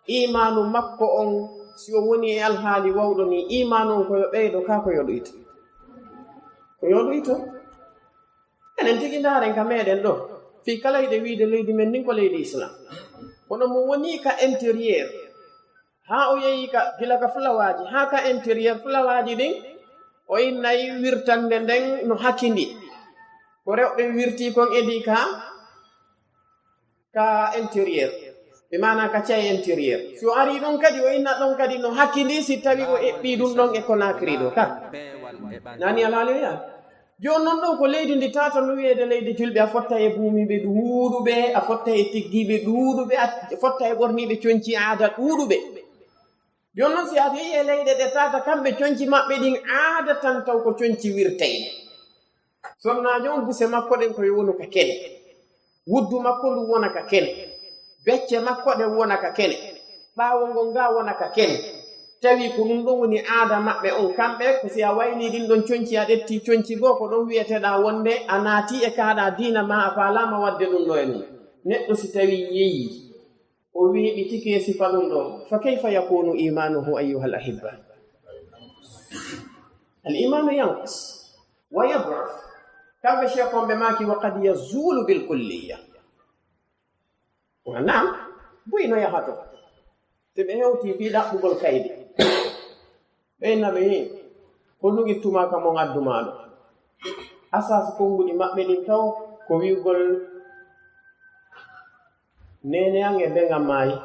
imaanu makko on, si o woni e alhaali wawɗo ni, imaanu on ko yo ɓeydo, kaa ko yo ɗuyto? Ko yo ɗuyto. Enen tigi ndaaren ka meɗen ɗo, fii kala hiɗe wiide leydi men ndin ko leydi Islam. Kono mo woni ka intérieur, haa o yehi ka, gila ka fulawaaji, haa ka intérieur, fulawaaji ɗin, o innay wirtande nden no hakindi. Ko rewɓe wirti kon edi ka, ka intérieur. Ɓe maana ka cay intérieur. Si o arii ɗon kadi, o inna ɗon kadi no hakkili si tawi o eɓɓii ɗum ɗon e Conakry ɗo. Ka nani alhaali o yaa. Jooni noon ɗo ko leydi ndi tata no wiyeede leydi julɓe, a fotta e buumiiɓe ɗuuɗuɓe, a fotta e tiggiiɓe ɗuuɗuɓe, a fotta e ɓorniiɓe conci aada ɗuuɗuɓe. Jooni noon si a yehi e leyɗe ɗe tata, kamɓe conci maɓɓe ɗin aada tan taw ko conci wirtayɗe. Sonnaajo on buse makko ɗen ko yo wonu ka kene. Wuddu makko ndun wona ka kene. Becce makko ɗen wona ka kene. Ɓaawo ngon nga wona ka kene. Tawi ko ɗum ɗon woni aada maɓɓe on. Kamɓe ko si a waylii ɗin ɗon conci, a ƴetti conci goo, ko ɗon wi'eteɗaa wonde a naatii e kaaɗaa diina maa a faalaama waɗde ɗum ɗo e ɗum. Neɗɗo si tawi yehi, o weeɓi tike sifa ɗum ɗon. Fa kayfa yakunu imanuhu ayyuhal ahibba? Al imanu yanqus wa yad'uf. Kamɓe sheekh on ɓe maaki, wa qad yazulu bil kulliya. Wa naam, buy no yahato. Te ɓe hewti fii ɗaɓɓugol kaydi. Ɓe inna ɓe hii, ko ɗum ittumaa ka mon addumaa ɗo. Asas konnguɗi maɓɓe ɗin taw ko wi'ugol, "Neene an e ben an maayi."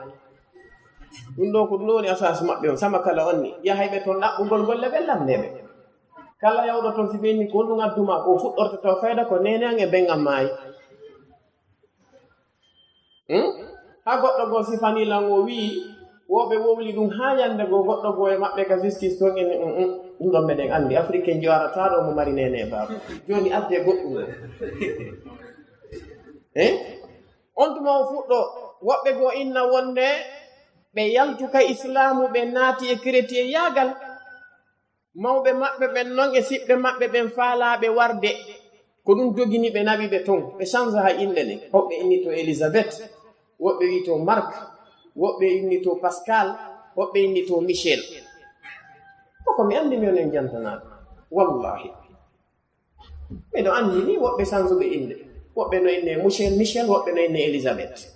Ɗum ɗo ko ɗum ɗo woni asas maɓɓe on. Sama kala on ni, yahayɓe toon ɗaɓɓugol golle ɓe lanndee ɓe. Kala yawɗo toon si ɓe inni ko ɗum addumaa, ko fuɗɗorta taw fayda ko, "Neene an e ben an maayi." Hmm? Haa goɗɗo goo sifanii lan, o wi'i, wo ɓe wowli ɗum haa ñannde goo, goɗɗo goo e maɓɓe ka justice toon, en, mm, mm, ɗum ɗon meɗen anndi, Africain jo arataa ɗo mo mari neene e baaba. Jooni addee goɗɗum ɗo. Eh? On tuma o fuɗɗo, woɓɓe goo inna wonde ɓe yaltu ka Islaamu, ɓe naati e chrétien'yaagal. Mawɓe maɓɓe ɓen non e siɓɓe maɓɓe ɓen faalaaɓe warde. Ko ɗum dogini ɓe, naɓi ɓe ton. Ɓe canza hay inɗe ɗen. Woɓɓe inni to Elizabeth, woɓɓe wi'i to Mark, woɓɓe inni to Pascal, woɓɓe inni to Michel. Ko ko mi anndi mi onon jantanaaɓe. Wallahi. Miɗo anndi ni woɓɓe canzuɓe inɗe. Woɓɓe no inne Michel, Michel, woɓɓe no inne Elizabeth.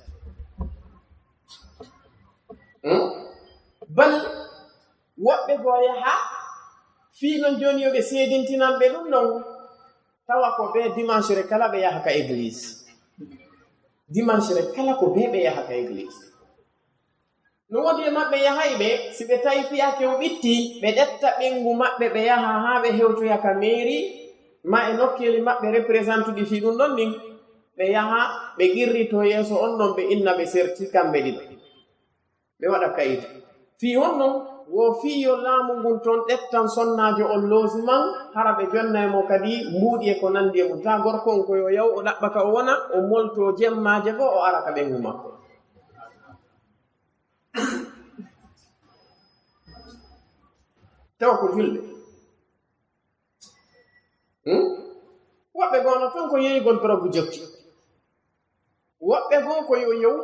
Hmm? Bal woɓɓe goo yaha, fii non jooni yo ɓe seedintinan ɓe ɗum non, tawa ko ɓe dimanche re kala ɓe yaha ka église. Dimanche re kala ko ɓe ɓe yaha ka église. No woodi e maɓɓe yahayɓe, si ɓe tawi fiyaake o ɓitti, ɓe ƴetta ɓeyngu maɓɓe, ɓe yaha haa ɓe hewtoya ka mairie, ma e nokkeeli maɓɓe représentuɗi fii ɗum ɗon ɗin, ɓe yaha, ɓe qirritoo yeeso on ɗon, ɓe inna ɓe serti kamɓe ɗiɗo. Ɓe waɗa kayit. Fii honno? Wo fii yo laamu ngun ton ƴettan sonnaajo on logement, hara ɓe jonna e mo kadi mbuuɗi e ko nanndi e mum. Taa gorko on ko yo yaw, o ɗaɓɓa ka o wona, o moltoo jemmaaje goo, o ara ka ɓeyngu makko. Tawa ko julɓe. Hmm? Woɓɓe goo no ton ko yeeyugol drogue jokki. Woɓɓe goo ko yo yow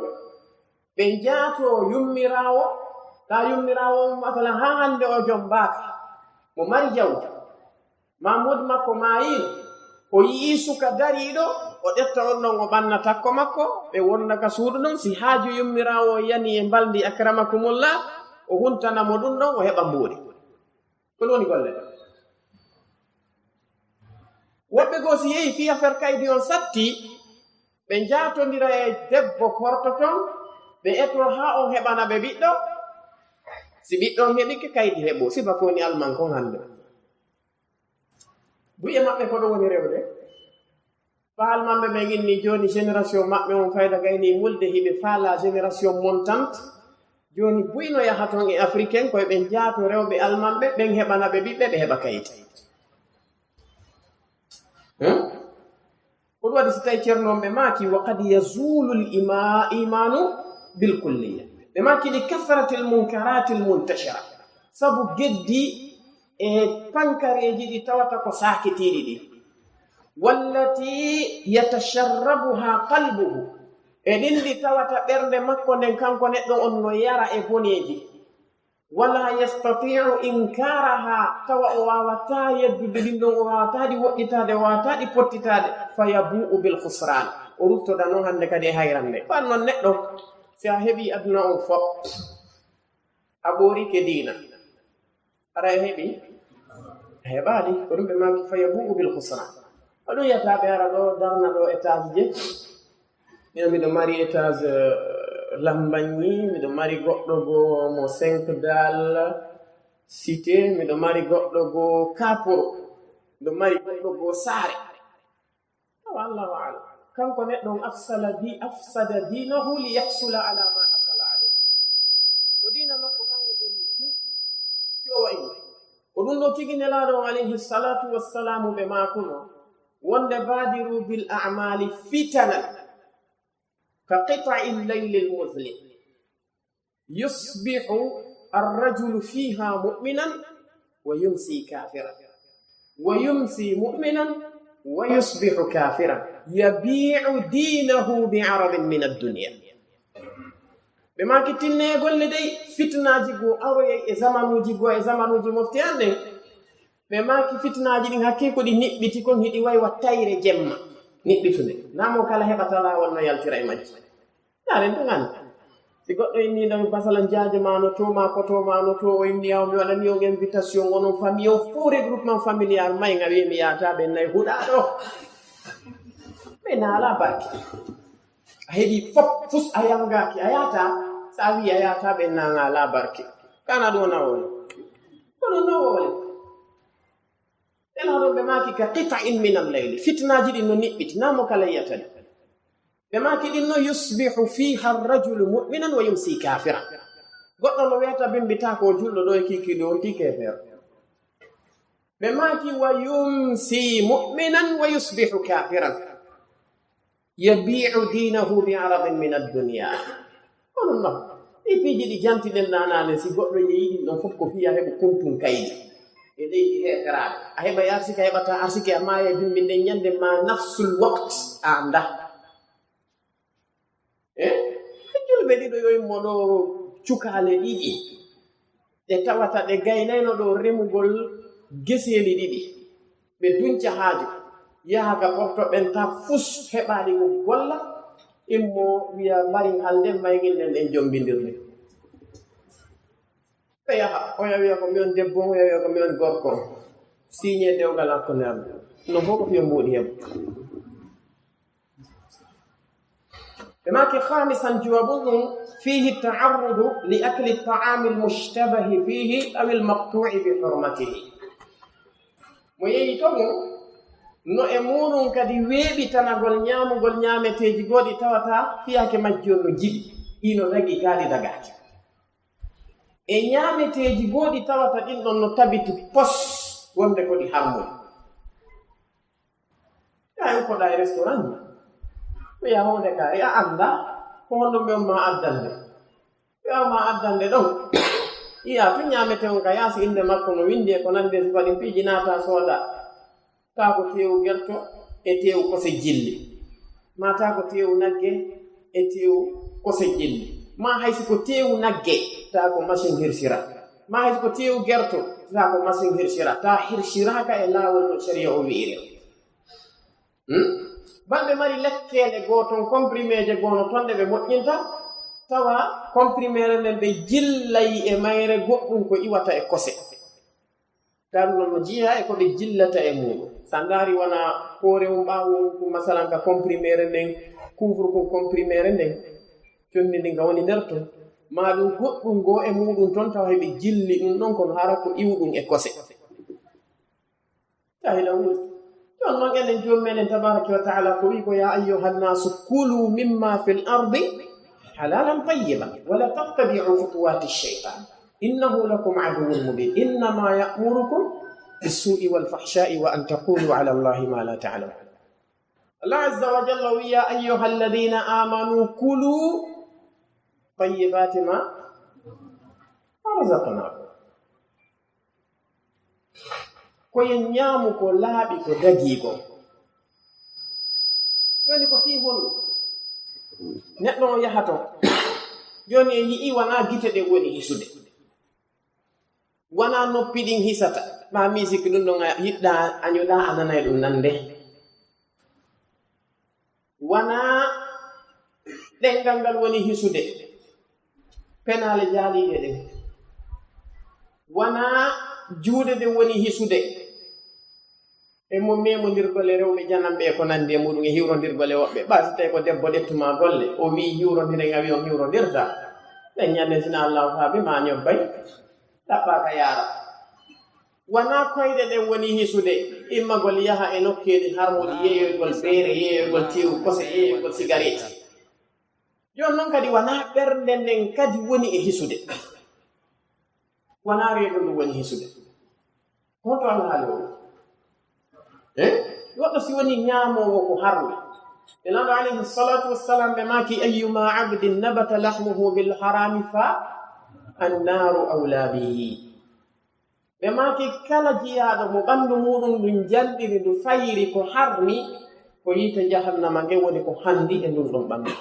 ɓe njaatoo yummiraawo, taa yummiraawo on, masalan, haa hannde o jombaaka, mo mari jawdi, maa modi makko maayii, o yi'ii suka dariiɗo, o ƴetta on ɗon, o ɓanna takko makko, ɓe wonda ka suudu ɗon, si haaju yummiraawo on yanii e mbalndi akramakumullah, o huntana mo ɗum ɗon, o heɓa mbuuɗi. Ko ɗum woni golle. Woɓɓe goo si yehi fii affaire kaydi on satti, ɓe njaatondira e debbo korto ton, ɓe etoo haa on heɓana ɓe ɓiɗɗo. Si ɓiɗɗo on heɓike, kaydi heɓoo, sifa ko woni alman kon hannde. Buy e maɓɓe ko ɗum woni rewde. Faal maɓɓe ɓen inni jooni génération maɓɓe on fayda gayni mulde, hiɓe faala génération montante. Jooni buy no yaha ton e Africain, koye ɓen jaato rewɓe almanɓe, ɓen heɓana ɓe ɓiɓɓe, ɓe heɓa kayit. Hmm? Ko ɗum waɗi si tawi Ceerno on ɓe maaki, wa qad yazulu l ima-, imanu bil kulliya. Ɓe maaki li kasrati l munkarati l muntashira. Sabu geddi e pankareeji ɗi tawata ko saakitiiɗi ɗi. Wallati yatasharrabuha qalbuhu. E ɗin ɗi tawata ɓernde makko nden, kanko neɗɗo on no yara e boneeji. Wala yastati'u inkaraha, tawa o waawataa yeddude ɗin ɗon, o waawataa ɗi woɗɗitaade, o waawataa ɗi pottitaade. Fa yabu'u bil khusran. O ruttoda non hannde kadi e hayrannde. Ko an non neɗɗo, si a heɓii aduna on fof, a ɓoorike diina. Aɗa heɓi? A heɓaali. Ko ɗum ɓe maaki, fa yabu'u bil khusran. Ko ɗum yiyata ɓe ara ɗo, darna ɗo étage je. Mino miɗo mari étage, euh, Lambanyi, miɗo mari goɗɗo goo mo cinq dal cité, miɗo mari goɗɗo goo kaporo, miɗo mari goɗɗo goo saare. Tawa Allahu a'lam. Kanko neɗɗo on afsala di-, afsada dinahu li yahsula ala ma hasala alayhi. Ko diina makko kan o bonni few, si o wa'i mo. Ko ɗum ɗo tigi Nelaaɗo on alayhi salatu wassalamu ɓe maakuno, wonde badiru bil a'mali fitanan ka qita'il laylil muzlim. Yusbihu ar-rajulu fiha mu'minan wa yumsi kafiran. Wa yumsi mu'minan wa yusbihu kafiran. Yabi'u dinahu bi aradin min ad-dunya. Ɓe maaki tinne e golle dey, fitnaaji goo aroyay e zamanuuji goo, e zamanuuji mofte an ɗen. Ɓe maaki fitnaaji ɗin hakkee ko ɗi niɓɓiti kon, hiɗi way wa tayre jemma niɓɓitunde. Naa mo kala heɓata laawol no yaltira e majji. Yaaren ɗum an. Si goɗɗo inni ɗo basalan jaaje ma no to, ma koto ma no to, o inni yaw mi waɗani on invitation, onon famille on fof regroupement familial may nga wiye mi yaata ɓen nay huɗa ɗo. Ɓe naala barke. A heɓi fof, fus a yamgaaki, a yaata. Sa wi a yaata ɓen nanga la barke. Kana ɗo nawole. Kono nawole. Ɓen haɗo ɓe maaki ka qita'in min al-layli. Fitnaaji ɗin no niɓɓiti, naa mo kala yiyata ɗi. Ɓe maaki ɗin no yusbihu fiha ar-rajulu mu'minan wa yumsi kafiran. Goɗɗo no weeta bimbi ta ko julɗo ɗo e kiki ɗo, ki kefeero. Ɓe maaki wa yumsi mu'minan wa yusbihu kafiran. Yabi'u dinahu bi aradin min ad-dunya. Kono non, ɗi piiji ɗi jantiɗen naanaane, si goɗɗo yeeyi ɗin ɗon fof ko fiya heɓo kuntun kaydi. E leydi heeferaaɓe. A heɓa arsike, a heɓata arsike, a maaya bimbi nden ñande ma nafsul waqt a annda. E? Julɓe ɗiɗo yo immo ɗo cukaale ɗiɗi. Ɗe tawata ɗe gaynayno ɗo remugol geseeli ɗiɗi. Ɓe dunca haaju, yaha ka porto ɓen ta fus heɓaali ko golla, immo wiya mbarin halde maygin nden ɗen jombindirde. Ɓe yaha, oya wiya ko mi on debbo, oya wiya ko mi on gorko. Siñe dewgal hakkunde am. No fof ko fiyo mbuuɗi heɓo. Ɓe maaki khamisan juwabu ɗum, fihi ta'arrudu li akli ta'ami al-mushtabahi fihi aw al-maqtu'i bi hurmatihi. Mo yeeyi to ɗum, no e muɗum kadi weeɓitanagol ñaamugol ñaameteeji gooɗi tawata fiyake majji on no jiɗi, ɗi no dagi kaaɗi dagaaki. E ñaameteeji gooɗi tawata ɗin ɗon no tabiti pos wonde ko ɗi harmuɗi. Yaa, en koɗa e restaurant. Ko yaa honde ka, e a annda, ko honɗum ɓe on ma addande. Ɓe on ma addande ɗon. Iya, tun ñaamete on ka yaasi innde makko no winndi e ko nandi e sifa ɗin piiji naata sooda. Taa ko teewu gerto e teewu kose jilli. Ma taa ko teewu nagge e teewu kose jilli. Ma hay si ko teewu nagge, taa ko machine hirsira. Ma hay si ko teewu gerto, taa ko machine hirsira. Taa hirsiraaka e laawol no sharia o wi'iri. Hmm? Balɓe mari lekkeele goo ton, comprimeeje goo no ton ɗe ɓe moƴƴinta, tawa comprimere nden ɓe jillay e mayre goɗɗum ko iwata e kose. Tan non no jeyaa e ko ɓe jillata e muuɗum. Sa ndaari wona koorewum ɓaawo ko masalan ka comprimere nden, couvre ko comprimere nden, conndi ndin ka woni nder ton. Ma ɗum goɗɗum goo e muuɗum ton tawa heɓe jilli ɗum ɗon kono hara ko iwɗum e kose. Jahila wuli. Ɗon non enen joom meɗen tabaraka wa taala ko wi ko, "Ya ayyuhan nasu kulu mimma fil ardi halalan tayyiban, wa la tattabi'u khutuwati shaytan, innahu lakum aduwwun mubin, innama ya'murukum bis-su'i wal fahsha'i wa an taqulu ala Allahi ma la ta'lamun." Allah azza wa jalla wi, "Ya ayyuhalladhina amanu kulu tayyibati ma razaqnakum." Ko yen ñaamu ko laaɓi ko dagii kon. Jooni ko fii honɗum? Neɗɗo on yaha ton. Jooni en yi'ii wanaa gite ɗen woni hisude. Wanaa noppi ɗin hisata. Maa misiki ɗum ɗon a yiɗɗaa a ñoɗaa a nanay ɗum nande. Wanaa ɗenngal ngal woni hisude penaale jaaliiɗe ɗen. Wanaa juuɗe ɗen woni hisude E mo memondirgol e rewɓe jananɓe e ko nandi e muɗum, e hiwrondirgol e woɓɓe. Ɓa si tawi ko debbo ƴettuma golle, o wii hiwrondiren, a wii on hiwrondirta. Nden ñande sina Allahu faabi ma ñobbay, ɗaɓɓa ka yaara. Wanaa koyɗe ɗen woni hisude, immagol yaha e nokkeeli harmuɗi, yeeyoygol beere, yeeyoygol teewu kose, yeeyoygol sigareeti. Jooni non kadi wanaa ɓernde nden kadi woni e hisude. Wanaa reedu ndu woni hisude. Hoto alhaali o? Eh? Goɗɗo si woni ñaamoowo ko harmi. Nelaaɗo alayhi salatu wassalam ɓe maaki, "Ayyuma abdin nabata lahmuhu bil harami fa annaru awla bihi." Ɓe maaki, "Kala jiyaaɗo mo ɓanndu muuɗum ndun janɗiri, ndu fayiri ko harmi, ko yiite jahannama nge woni ko hanndi e ndun ɗon ɓanndu."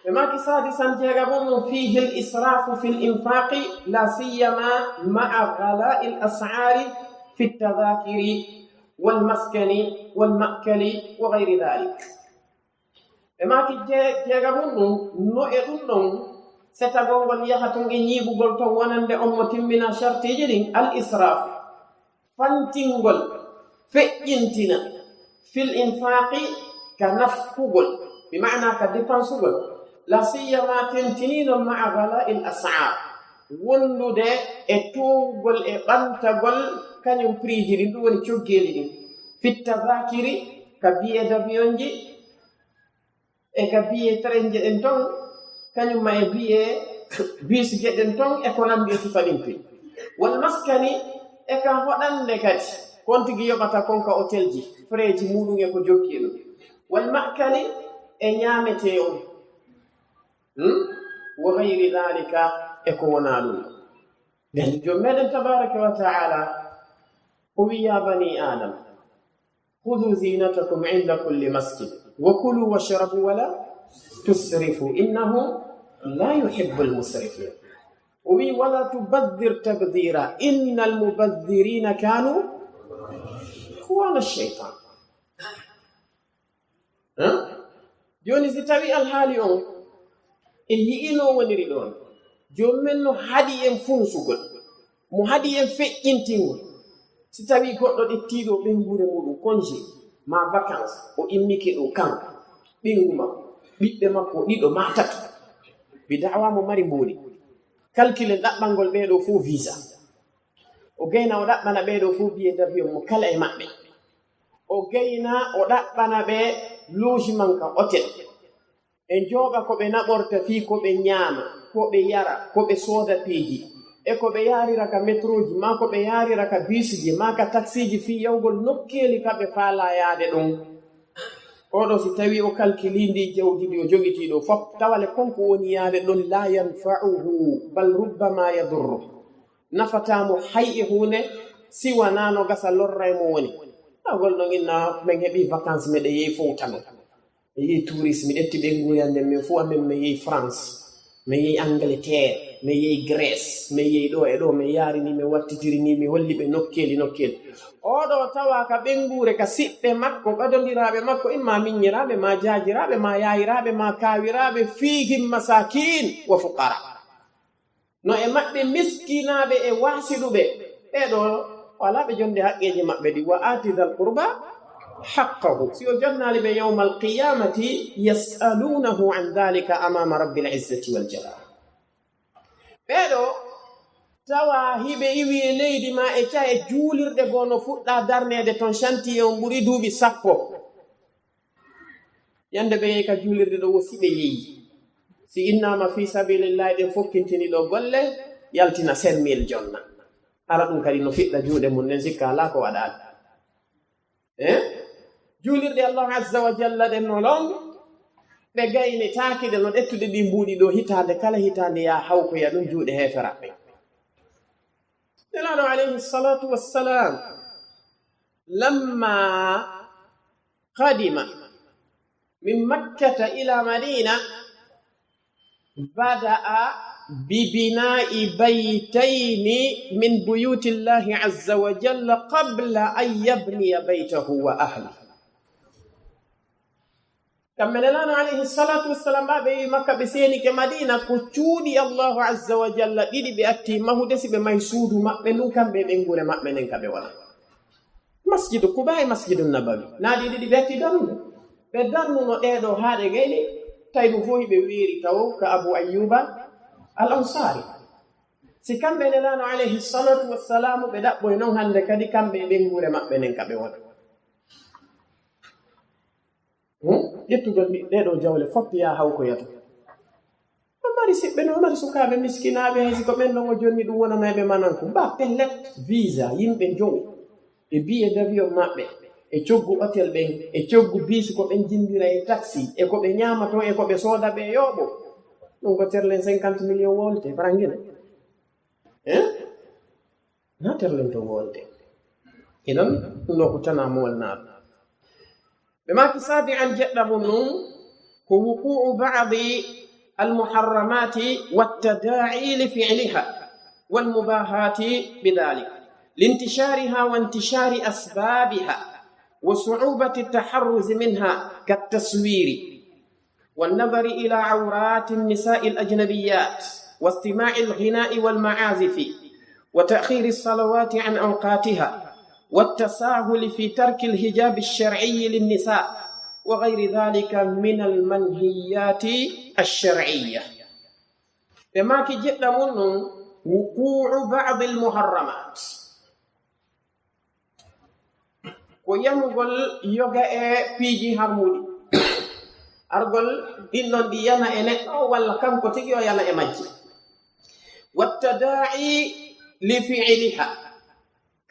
Ɓe maaki, "Sadisan, jeegaɓo ɗum, fihi l israfu fi l infaqi, la siyama ma'a ghalai l as'ari fi tadhakiri wal maskani wal ma'kali wa ghayri dhalik." Ɓe maaki, je-, jeega mum ɗum, no e ɗum ɗon, setagol ngol yaha tun e ñiiɓugol ton wonande on mo timmina shartiiji ɗin, al israfu, fantingol, feƴƴintina, fil infaqi, ka nafkugol, bi ma'ana ka dépensugol, la siyama tentiniino ma'a ghala'il as'ar, wondude e toowugol e ɓantagol kañum prix ji ɗin, ɗum woni coggeeli ɗin, fit tadhakiri, ka billet d'avion ji, e ka billet train ji ɗin ton, kañum ma e billet bus ji ɗin ton, e ko nanndi e sifa ɗin pin. Wal maskani, e ka hoɗande kadi, kon tigi yoɓata kon ka hotel ji, frais ji muɗum e ko jokki e ɗum. Wal ma'kali, e ñaametee on. Hmm? Wa ghayri dhalika, e ko wonaa ɗum. Nden Joom meɗen tabaraka wa ta'ala, o wi, "Ya bani Adam, khudhu zinatakum inda kulli masjid, wa kulu washrabu wa la tusrifu, innahu la yuhibbul musrifin." O wi, "Wa la tubadhdhir tabdhira, innal mubadhdhirina kanu ikhwana shaytan." Hein? Jooni, si tawi alhaali on e yi'ino woniri ɗon, Joom men no haɗi en funsugol, mo haɗi en feƴƴintingol. Si tawi goɗɗo ƴettiiɗo ɓeynguure muɗum congé, ma vacances, o immike ɗo kan, ɓeyngu makko, ɓiɓɓe makko ɗiɗo ma tato, bi da'wa mo mari mbooli, calculen ɗaɓɓangol ɓee ɗo fof visa. O gayna o ɗaɓɓana ɓee ɗo fof billet d'avion mo kala e maɓɓe. O gayna o ɗaɓɓana ɓe logement ka hôtel. Ɓe njooɓa ko ɓe naɓorta fii ko ɓe ñaama, ko ɓe yara, ko ɓe sooda piiji, e ko ɓe yaarira ka metrooji, maa ko ɓe yaarira ka biisiji, maa ka taksiiji fii yahugol nokkeeli ka ɓe faalaa yaade ɗon. Oɗo si tawii o kalkilii ndii jawdi ndi o jogitii ɗo fof, tawale kon ko woni yaade ɗon, la yanfa'uhu, bal rubbama yadurru. Nafataa mo hay e huunde, si wanaa no gasa lorra e mo woni. Taw gol ɗon inna men heɓii vacances, meɗen yehi Fouta non. Mi yehi tourisme, mi ƴetti ɓeynguure an nden, min fof amen min yehi France, min yehi Angleterre, min yehi Grèce, min yehi ɗo e ɗo, min yaarini, min wattitiri nii, mi holli ɓe nokkeeli, nokkeeli. Oɗo tawa ka ɓeynguure, ka siɓɓe makko, ɓadondiraaɓe makko, imma miññiraaɓe, ma jaajiraaɓe, ma yaayiraaɓe, ma kaawiraaɓe, fihim masakin wa fuqara. No e maɓɓe miskinaaɓe e waasiɗuɓe. Ɓee ɗo, o alaa ɓe jonnde haqqeeji maɓɓe ɗi. Wa aati dhal qurba haqqahu. Si o jonnaali ɓe yawmal qiyamati, yas'alunahu an dhalika amama rabbil izzati wal jalal. Ɓee ɗo, tawa hiɓe iwi e leydi ma e cahe juulirɗe goo no fuɗɗa darneede ton, chantier on ɓuri duuɓi sappo. Ñande ɓe yehi ka juulirde ɗo, wo si ɓe yehi. Si innaama fii sabilillahi, ɗen fokkintini ɗo golle, yaltina cinq mille jonna. Hara ɗum kadi no fiɗɗa juuɗe mum ɗen, sikka alaa ko waɗaali. Eh? Juulirɗe Allahu Azza wa Jalla ɗen no ɗon, ɓe gaynitaaki ɗe no ƴettude ɗi mbuuɗi ɗo hitaande kala hitaande, yaa hawkoya ɗum juuɗe heeferaɓɓe. Nelaaɗo alayhi salatu wassalam, lamma qadima min Makkata ila Madina, bada'a bi bina'i baytayni min buyutillahi azza wa jalla qabla an yabniya baytahu wa ahli. Kamɓe Nelaaɗo alayhi salatu wassalam, ɓa ɓe yehi Makka, ɓe seenike Madina, ko cuuɗi Allahu azza wa jalla ɗiɗi ɓe atti mahude, si ɓe mahi suudu maɓɓe ndun, kamɓe e ɓeynguure maɓɓe nden ka ɓe wona. Masjidu Quba e Masjidu Nabawi, naa ɗi ɗiɗi ɓe acci darnude. Ɓe darnuno ɗee ɗoo haa ɗe gayni, tawi ɗum fof hiɓe weeri tawo ka Abu Ayyuba al Ansari. Si kamɓe Nelaaɗo alayhi salatu wassalamu, ɓe ɗaɓɓoy noon hannde kadi kamɓe e ɓeynguure maɓɓe nden ka ɓe woni. Hmm? Ƴettugol ɗi, ɗee ɗoo jawle fof yaa hawkoyata. O mari siɓɓe no, o mari sukaaɓe miskinaaɓe, hay si ko ɓen ɗon o jonni ɗum wonanay ɓe mananku. Mba pellet, visa, yimɓe njowo, e billet d'avion maɓɓe, e coggu hôtel ɓen, e coggu bus ko ɓen jinndira e taxi, e ko ɓe ñaama toon, e ko ɓe sooda ɓe yooɓo. Ɗum ko terlen cinquante millions wowlete, farangina. Hein? Na terlen to wowlete. Idan, ɗum ɗo ko tana mowolnaaɓe. Ɓe maaki saabi an jeɗɗa mum nun ko wuqu'u ba'di al-muharramati wat-tada'i li fi'liha wal mubahati bidhalik, lintishariha wa intishari asbabiha wa su'ubati at-taharruz minha kat-taswiri wan-nadhari ila awrati an-nisa'i al-ajnabiyat wastima'il ghina'i wal ma'azifi وتأخير الصلوات عن أوقاتها والتساهل في ترك الحجاب الشرعي للنساء وغير ذلك من المنهيات الشرعية. Ɓe maaki jeɗɗa mum ɗum wuqu'u ba'dil muharramat. Ko yanugol yoga e piiji harmuɗi. Argol ɗin ɗon ɗi yana e neɗɗo, walla kanko tigi o yana e majji. Wattada'i li fi'liha.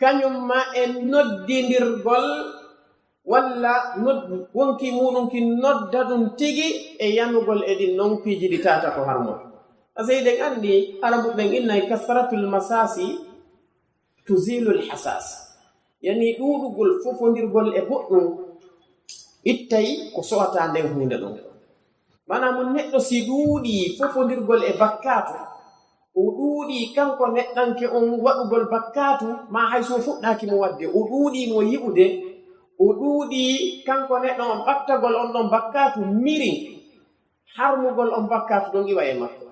Kañum ma e noddindirgol, walla nod-, wonki muɗum ki nodda ɗum tigi e yanugol e ɗin ɗon piiji ɗi tata ko harmuɗi. Parce que eɗen anndi Arabu ɓen innay kasratul masasi tuzilul hasas. Yani ɗuuɗugol fofondirgol e goɗɗum ittay ko so'ata nden huunde ɗon. Maanaam neɗɗo si ɗuuɗii fofondirgol e bakkaatu, o ɗuuɗii kanko neɗɗanke on waɗugol bakkaatu, maa hay so fuɗɗaaki mo waɗde, o ɗuuɗii mo yi'ude, o ɗuuɗii kanko neɗɗo on ɓattagol on ɗon bakkaatu mirin, harmugol on bakkaatu ɗon iwa e makko.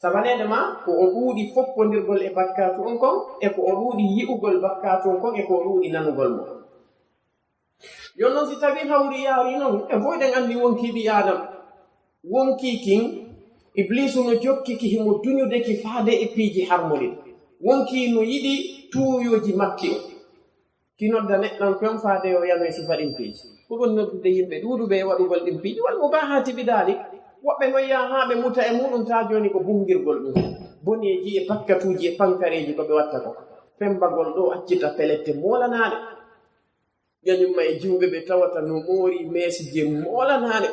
Sabaneede ma ko o ɗuuɗi foppondirgol e bakkaatu on kon, e ko o ɗuuɗi yi'ugol bakkaatu on kon, e ko o ɗuuɗi nanugol mo. Yo non si tawi hawri yaari non, e fof eɗen anndi wonkii ɓii Aadama. Wonkii kin, Ibliisu no jokki ki himo duñude ki faade e piiji harmuɗi. Wonkii no yiɗi tuuyooji makki o. Ki nodda neɗɗanke on faade yo yano e sifa ɗin piiji. Ko ɗum noddude yimɓe ɗuuɗuɓe e waɗugol ɗin piiji. Wal mubaahaati bi daalik. Woɓɓe non yaha haa ɓe muta e muɗum taa jooni ko bungirgol ɗum. Boneeji e pakkatuuji e pankareeji ko ɓe watta ko. Fembagol ɗo accita pelette moolanaaɗe. Ƴañumma e juuɓe ɓe tawata no moori meesi je moolanaaɗe.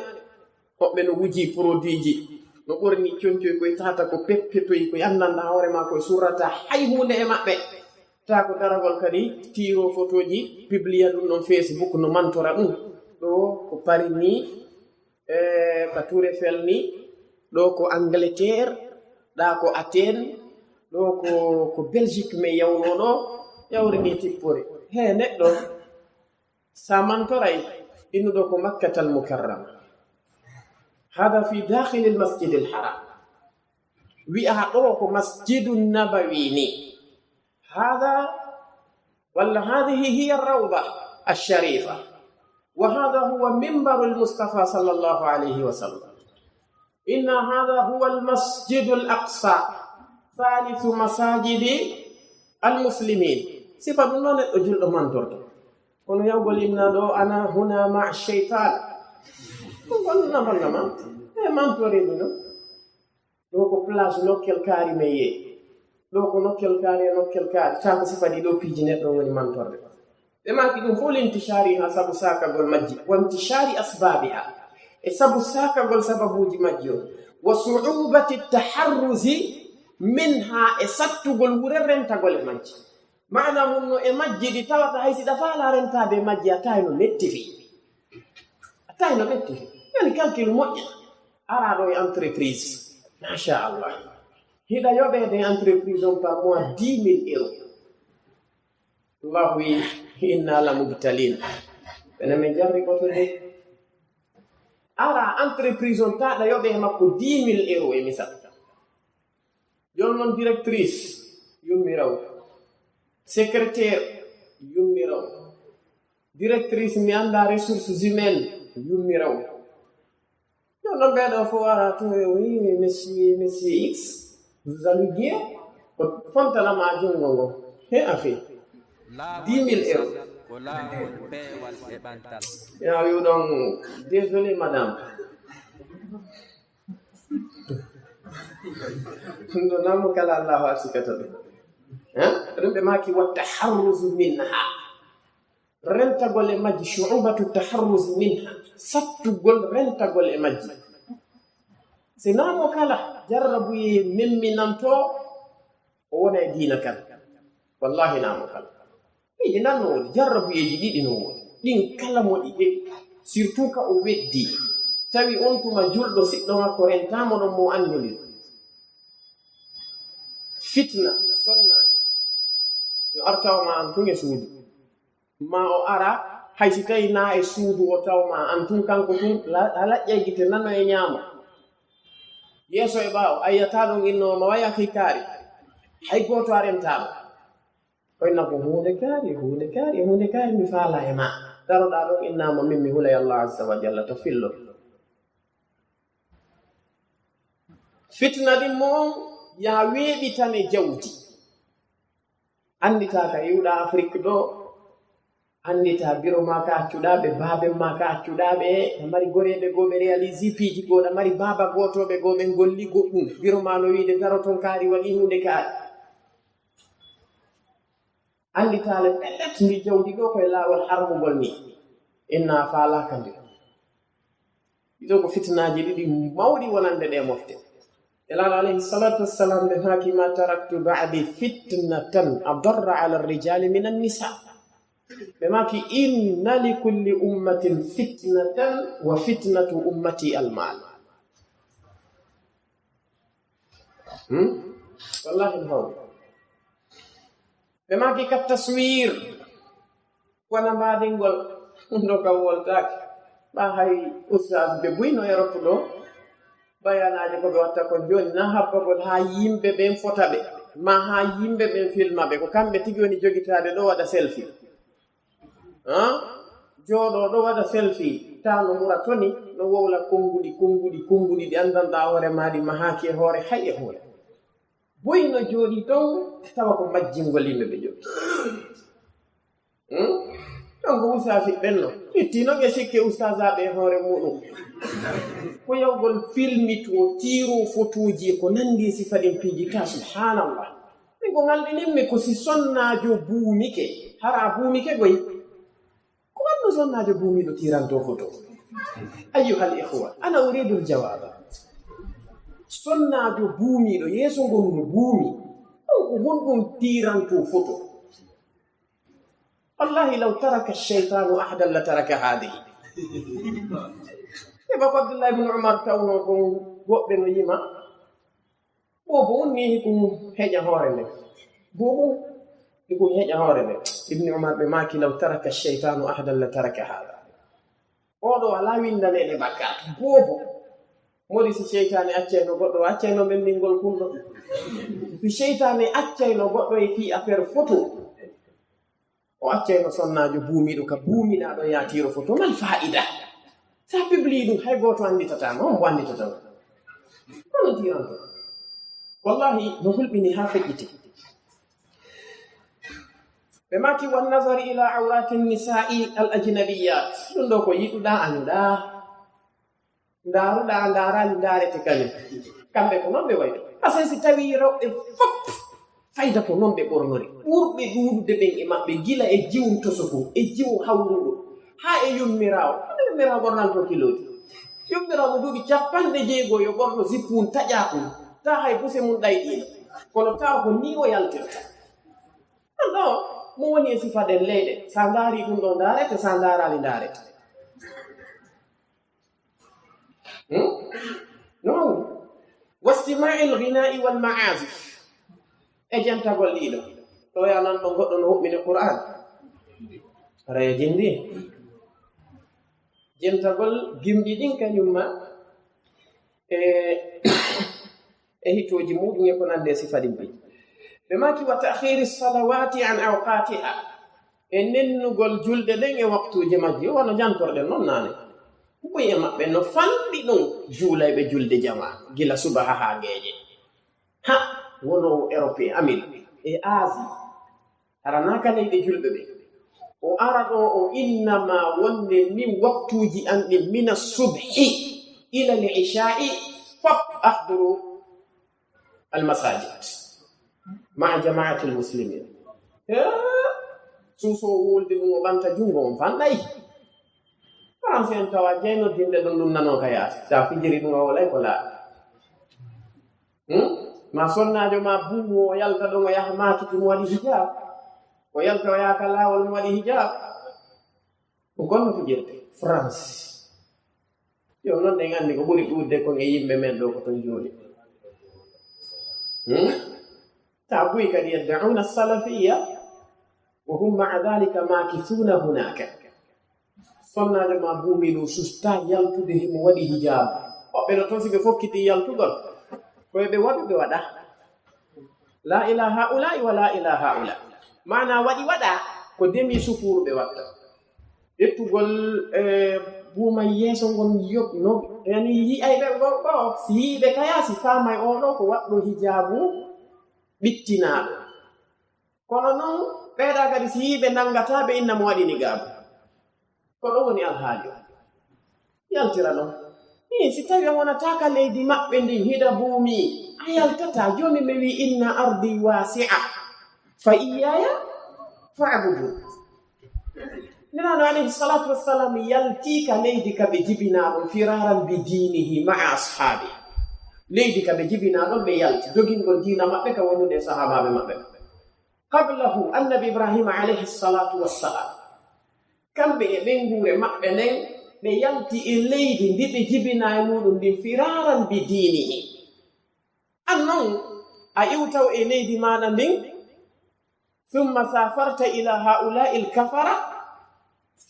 Woɓɓe no wuji produitji, no ɓorni concoy koye tata ko peppetoy, koye anndanɗa hoore ma koye surrata hay huunde e maɓɓe. Taa ko daragol kadi tiiro photoji, publia ɗum ɗon Facebook, no mantora ɗum. Ɗo ko Paris ni, e ka Tour Eiffel ni, ɗo ko Angleterre, ɗa ko Athènes, ɗo ko, ko Belgique men yawno ɗo, yawri ni tippore. He neɗɗo, sa mantoray, innuɗo ko Makkatal Mukarrama. Hada fi dakhilil masjidil haram. Wi'a ɗo ko Masjidu Nabawi ni. Hada, walla hadihi hiya rawda ash-sharifa. Wa hada huwa mimbarul Mustafa sallallahu alayhi wa sallam. Inna hada huwa al-masjidul aqsa, thalithu masajidi al-muslimin. Sifa ɗum ɗo neɗɗo julɗo mantorto. Kono yawgol inna ɗo ana huna ma shaytan. Ɗum ko ɗum naman naman. E mantori ɗum ɗo. Ɗo ko place nokkel kaari men ye. Ɗo ko nokkel kaari e nokkel kaari. Taa ko sifa ɗi ɗo piiji neɗɗo woni mantorde. Ɓe maaki ɗum fof lintishari ha sabu saakagol majji. Wantishari asbabiha. E sabu saakagol sababuuji majji on. Wa su'ubati taharruzi minha e sattugol wure rentagol e majji. Maana mum no e majji ɗi tawata hay si ɗa faala rentaade e majji a tawi no metti fi. A tawi no metti fi. Yani calcul moƴƴa. Ara ɗo e entreprise. Machallah. Hiɗa yoɓeede e entreprise on par mois dix mille euros. Allahu wi inna la mubtalin. Ɓene men jarri goto de. Ara entreprise on taɗa yoɓe e makko dix mille euros e misal. Jooni noon directrice yummiraw, secrétaire, Yummirow. Directrice mi annda ressources humaines, yummirow. Yo non ɓeɗo fof ara to e wi monsieur monsieur x. Vous allez bien? Ko fontana ma junngo ngo. He afi. Dix mille euros. Ko laawol peewal e ɓantal. Ya wi ɗon. Désolé madame. Ɗum ɗo nammo kala allahu arsikata ɗum. Ɗum ɓe maki watta harrusu min ha. Rentagol e majji, shu'ubatu taharruz minha, sattugol rentagol e majji. Sinaa mo kala jarrabuyee memminantoo, o wona e diina kan. Wallahi naa mo kala. Ɗiɗi nan no woni, jarrabuyeeji ɗiɗi no woni. Ɗin kala mo ɗi heɓi, surtout ka o weddii, tawi on tuma julɗo siɗɗo makko rentaama ɗon mo anndiri. Fitna, sonnaajo, yo artaw ma an tun e suudu. Ma o ara, hay si tawi na e suudu o taw ma an tun kanko tun, la-, a laƴƴay gite nano e ñaamo. Yeeso e ɓaawo, a yiyataa ɗon inno ma waya hikkaari. Hay gooto a rentaama. Koy na ko huunde kaari, huunde kaari, huunde kaari mi faala e ma. Daroɗaa ɗon innaama min mi hulay Allah azza wa jalla to fillo. Fitna ɗin mo on, yaa weeɓitane jawdi. Annditaa ka iwɗaa Afrik ɗoo, annditaa biro maa ka accuɗaa ɓe, baaben maa ka accuɗaa ɓe, ɗa mari goreeɓe goo ɓe réalisi piiji goo, ɗa mari baaba gootooɓe goo ɓe ngolli goɗɗum. Biro maa no wiide daro ton kaari waɗi huunde kaari. Annditaa le pellet ndi jawdi ɗoo koye laawol harmugol ni. Inna faalaaka nde. Ɗiɗo ko fitinaaji ɗiɗi mawɗi wonande ɗe mofte. Nelaaɗo alayhi salatu wassalam ɓe maaki, "Ma taraktu ba'di fitnatan adarra ala rijali min annisa." Ɓe maaki, "Inna li kulli ummatin fitnatan wa fitnatu ummati almal." Hmm? Wallahi no hawri. Ɓe maaki ka taswir. Kono mbaadingol ɗum ɗo kam woltaaki. Ɓa hay ustaas ɓe buy no Europe ɗo. Bayanaaji ko ɓe watta kon jooni, na habbagol haa yimɓe ɓen fota ɓe, ma haa yimɓe ɓen filma ɓe. Ko kamɓe tigi woni jogitaade ɗo waɗa selfie. Han? Jooɗoo ɗo waɗa selfie, taa no mura toni, no wowla konnguɗi, konnguɗi, konnguɗi, ɗi anndanɗaa hoore maa, ɗi mahaaki e hoore, hay e hoore. Buy no jooɗii ton, tawa ko majjingol yimɓe ɓe jooɗi. Hmm? Donc, ustaasi ɓen no itti no ɓe sikke ustaasaaɓe e hoore muɗum. Ko yawgol filmi to, tiiro fotooji e ko nanndi e sifa ɗin piiji ka, subhanallah. Min ko ngalɗinimmi ko si sonnaajo buumike, hara buumike goy. Ko honno sonnaajo buumiiɗo tiiranto foto? Ayyuhal ikhwa, ana uridul jawaba. Sonnaajo buumiiɗo yeeso ngol no buumi. Ɗum ko honɗum tiiranto foto? Wallahi law taraka shaytanu ahadan la taraka hadihi. E bako Abdullah ibn Umar tawno ko woɓɓe no yima. Boobo won ni hikun heƴa hoore nden. Boobo hikun heƴa hoore nden. Ibni Umar ɓe maaki, "Law taraka shaytanu ahadan la taraka hada." Oɗo alaa windaneede bakkaatu. Boobo. Modi si seytaane accayno goɗɗo, o accayno memminngol kunɗo. Si seytaane accayno goɗɗo e fii affaire photo, o accayno sonnaajo buumiiɗo ka buuminaa ɗo yaatiiro foto, mal faa'ida? Sa publie ɗum, hay gooto annditataa ma, hombo annditata ma? Kono tiiranto. Wallahi, no hulɓini haa feƴƴiti. Ɓe maaki, "Wan nazari ila awrati nisa'i al ajnabiyat." Ɗum ɗo ko yiɗuɗaa, anndaa. Ndaaruɗaa, ndaaraali, ndaarete kañum. Kamɓe ko noon ɓe wayi. Parce que si tawii rewɓe fof fayda ko noon ɓe ɓornori. Ɓurɓe ɗuuɗude ɓen e maɓɓe, gila e jiwum tosokun, e jiwu hawruɗo, haa e yummiraawo. Hono yummiraawo ɓornantoo kiloji? Yummiraawo mo duuɓi capanɗe jeego yo ɓorno zippun taƴaakun, taa hay buse mum ɗayɗiino. Kono taa ko nii o yaltirta. Ɗon ɗo, mo woni e sifa ɗen leyɗe. Sa ndaarii ɗum ɗo ndaarete, sa ndaaraali ndaarete. Hmm? No. Wastima'il ghina'i wal ma'azif. E jentagol ɗiɗo. Ɗo ya nan ɗon goɗɗo no huɓɓini Qur'an. Hara e jindi. Jentagol gimɗi ɗin kañum ma. E, e hitooji muɗum e ko nande e sifa ɗin ɓe. Ɓe maaki, "Wa ta'khiri salawati an awqatiha." e nennugol julde ɗen e waktuuji majje, wano jantorɗen non naane. Buy e maɓɓe no fanɗi ɗum juulayɓe julde jamaa, gila subaha haa ngeeƴe. Ha, wonoowo Europe e Amérique e Asie, hara naa ka leyɗe julɓe ɓe. O ara ɗo, o innama wonde min waktuuji an ɗin, mina subhi ila l isha'i, fop ahduru al masajid ma'a jama'atil muslimin. Eh, suuso o woldi ɗum, o ɓanta junngo, on fanɗay. Faransi en tawa jey noddinde ɗum, ɗum nanoo ka yaasi. Sa fijiri ɗum, a wolay ko laaɓi. Hmm? Ma sonnaajo ma buumo, o yalta ɗum, o yaha maakiti mo waɗi hijab. O yalta, o yaha ka laawol mo waɗi hijab. Ko gonno fijirde France. Yo, non ɗen anndi ko ɓuri ɗuuɗde kon e yimɓe men ɗo ko ton jooɗi. Hmm? Ta buy kadi yad'una salafiyya wa hum ma'a dhalika makithuna hunaka. Sonnaajo ma buumi ɗum susta yaltude himo waɗi hijaabu. Woɓɓe no ton si ɓe fokkiti yaltugol, ko e ɓe waɗu ɓe waɗa. La ilaha ula'i wa la ilaha ula. Maana waɗi waɗa ko demi sufuru ɓe watta. Ƴettugol, eh, buuma yeeso ngon yoɓ no, yani yi'ay ɓe go, go, si yi'i ɓe kaya, si faamay oo ɗoo ko waɗɗo hijaabu ɓittinaaɗo. Kono non, ɓeeɗa kadi si yi'i ɓe nanngataa, ɓe inna mo waɗi niqaabu. Ko ɗo woni alhaali o. Yaltira non. Ii, si tawi a wonataa ka leydi maɓɓe ndin, hiɗa buumi, a yaltataa. Joomii men wi'i, "Inna ardi wasi'a, fa iyyaya fa'budu." Nelaaɗo alayhi salatu wassalam yaltii ka leydi ka ɓe jibinaa ɗon, firaran bi dinihi ma'a ashabi. Leydi ka ɓe jibinaa ɗon, ɓe yalti dogingol diina maɓɓe ka wonude e sahaabaaɓe maɓɓe. Qablahu, Annabi Ibrahima alayhi salatu wassalam, kamɓe e ɓeynguure maɓɓe nden, ɓe yalti e leydi ndi ɓe jibinaa e muɗum ndin, firaran bi dinihi. An non, a iwtaw e leydi maaɗa ndin, thumma safarta ila haula'il kafara,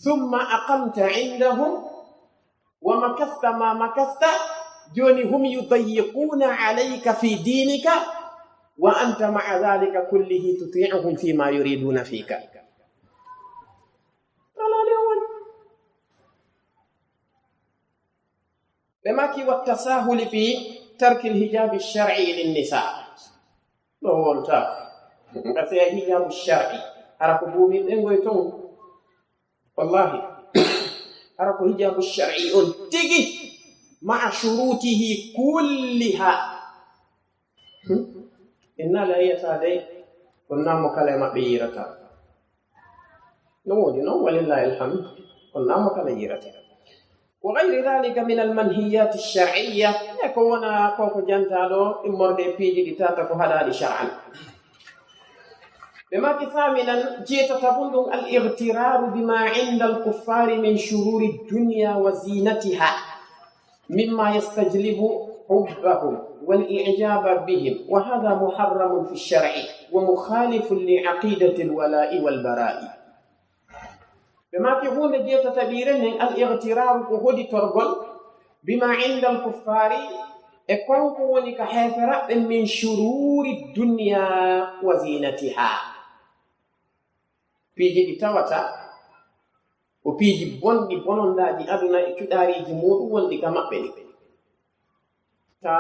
thumma aqamta indahum, wa makasta ma makasta, jooni hum yudayyiquna alayka fi dinika, wa anta ma'a dhalika kullihi tuti'uhum fi ma yuriduna fika. Alaa le on woni. Ɓe maki wa tasahuli fi tarkil hijabi shar'i lin nisa. Ɗo wonta. Ɓe seya hijabu shar'i. Hara ko buumi ɓe ngoy ton. Wallahi, hara ko hijabu shar'i on tigi, ma'a shurutihi kulliha. Hmm? Inna la yiyata dey, kono naa mo kala e maɓɓe yirata. No woodi non, walillahi alhamd, kono naa mo kala yirata. Wa ghayri dhalika min al manhiyati shar'iyya, e ko wona ko ko jantaa ɗo, immorde e piiji ɗi tata ko haɗaaɗi shar'an. Ɓe maaki, thaminan, jeetata bun ɗum, al ightiraru bima inda al kuffari min shururi dunya wa zinatiha, mimma yastajlibu hubbahum wal i'jaba bihim, wa hadha muharramun fi shar'i wa mukhalifun li aqidati al wala'i wal bara'i. Ɓe maaki huunde jeetata ɓiire nden, al ightiraru ko hoditorgol, bima inda al kuffari, e kon ko woni ka heeferaɓɓe, min shururi dunya wa zinatiha. Piiji ɗi tawata ko piiji bonɗi, bonondaaji aduna e cuɗaariiji muuɗum wonɗi ka maɓɓe ɗi. Ta,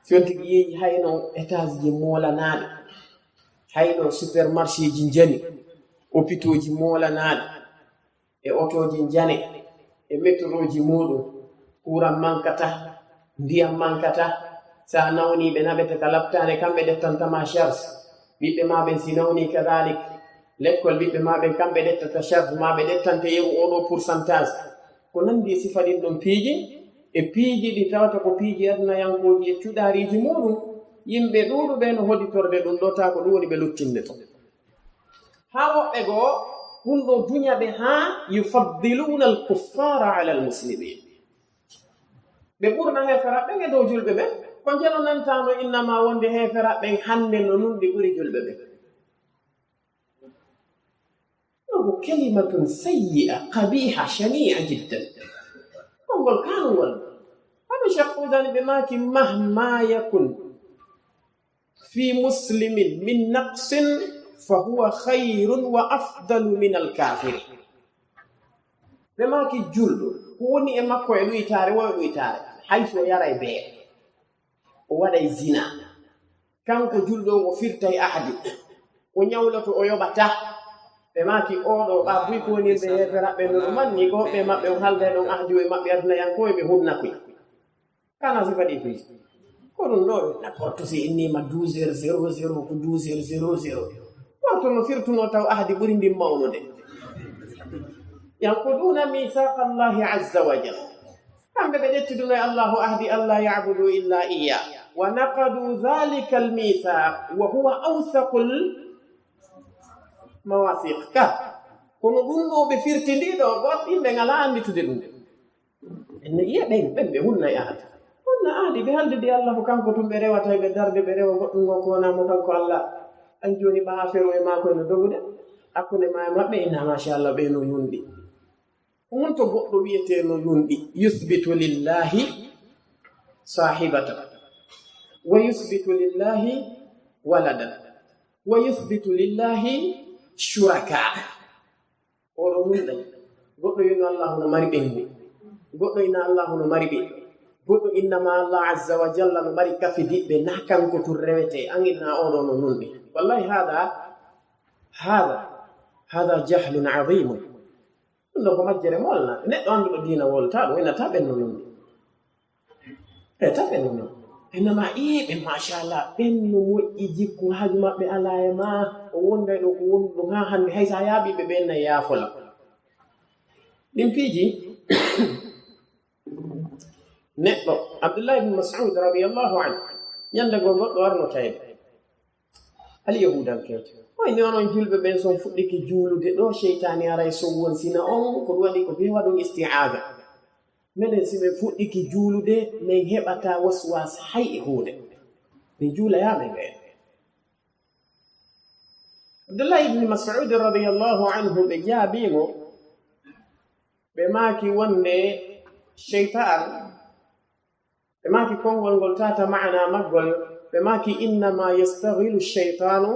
si on tigi yeeyi hayno étage ji moolanaaɗi, hayno supermarché ji njani, hôpitaux ji moolanaaɗi, e otooji njane, e métro ji muuɗum, kuran mankata, ndiyam mankata, sa nawni ɓe naɓete ka laptaane, kamɓe ɗettanta ma charge, ɓiɓɓe ma ɓen si nawni kadalik, lekkol ɓiɓɓe ma ɓen kamɓe ɗettata charge, ma ɓe ɗettante yeru oɗo pourcentage. Ko nandi e sifa ɗin ɗon piiji, e piiji ɗi tawata ko piiji adunayankooji e cuɗaariiji muuɗum, yimɓe ɗuuɗuɓe no hoditorde ɗum ɗo, taa ko ɗum woni ɓe luttinde to. Haa woɓɓe goo, ɗum ɗo duña ɓe haa yufaddiluna al kuffara ala al muslimin. Ɓe ɓurna heeferaɓe ɓen e dow julɓe ɓen. Ko njeno nantaano innama wonde heeferaɓe ɓen hannde no nun ɓe ɓuri julɓe ɓen. Ɗum ko kalimatun sayyi'a, qabiha, shani'a jiddan. Konngol kaanungol. Hano Cheikh Fawzani ɓe maaki, mahma yakun fi muslimin min naqsin فهو خير وأفضل من الكافر. Ɓe maaki julɗo, ko woni e makko e ɗuytaare, wo e ɗuytaare, hay so yaray bee, o waɗay zina. Kanko julɗo on, o firtay ahdi, o ñawloto, o yoɓata. Ɓe maaki, oo ɗoo, ɓaa buy ko woni ɓe heeferaɓe no ɗum anni, ko ɓe maɓɓe on halday ɗon ahdi, o e maɓɓe adunayankooɓe, ɓe hunna koy. Kana si faɗi koy. Ko ɗum ɗoo, n'importe si inniima douze heures zéro zéro, ko douze heures zéro zéro. Porto no firtunoo taw ahdi ɓuri ndin mawnude. ينقضون ميثاق الله عز وجل. Kamɓe ɓe ƴettiduno e Allahu ahdi ألا يعبدوا إلا إياه. ونقضوا ذلك الميثاق وهو أوثق المواثيق. Ka, kono ɗum ɗoo ɓe firti ndi ɗoo, goɗɗo yimɓe ngalaa annditude ɗum. En ne iya ɓen, ɓen ɓe hunna e ahdi. Hunna ahdi, ɓe haldidi Allah ko kanko tun ɓe rewata, ɓe darde, ɓe rewa goɗɗum ngo ko wonaa mo kanko Allah. An jooni ɓa affaire o e maako e no dogude. Hakkunde ma e maɓɓe, ina machallah, ɓe no yunɗi. Ko honto goɗɗo wi'etee no yunɗi? يثبت لله صاحبة، ويثبت لله ولدا، ويثبت لله شركاء. Oɗo yunɗay. Goɗɗo inna Allah no mari ɓeyngu. Goɗɗo inna Allah no mari ɓiɗɗo. Goɗɗo innama Allah azza wa jalla no mari kafidiɓɓe, na kanko tun rewetee. An inna oɗo no yunɗi. Wallahi, hada, hada, hada jahlun azimun. Ɗum ɗo ko majjere molna. Neɗɗo annduɗo diina wowlataa ɗum, innata ɓen no yunɗi. E taɓe noon. Innama, ee, ɓe, machallah, ɓen no moƴƴi jikku, haaju maɓɓe alaa e ma, o wonday ɗo ko woni ɗum haa hannde, hay so a yaaɓii ɓe, ɓen na yaafola. Ɗin piiji, neɗɗo, Abdullah ibn Mas'ud radiyallahu anhu, ñande goo goɗɗo arno tawi ɓe. Alyahuudankeejo. O inni, onon julɓe ɓen, so on fuɗɗike juulude ɗo, seytaane aray sowwonsina on, ko ɗum waɗi ko ɓe waɗon isti'aaza. Menen, si men fuɗɗike juulude, men heɓataa waswaas hay e huunde. Men juula yaa men ɓeen. Abdullah ibn Mas'ud radiyallahu anhu, ɓe jaabii mo, ɓe maaki wonde seytaan, ɓe maaki konngol ngol tata maana maggol, ɓe maaki, innama yastaghilu shaytanu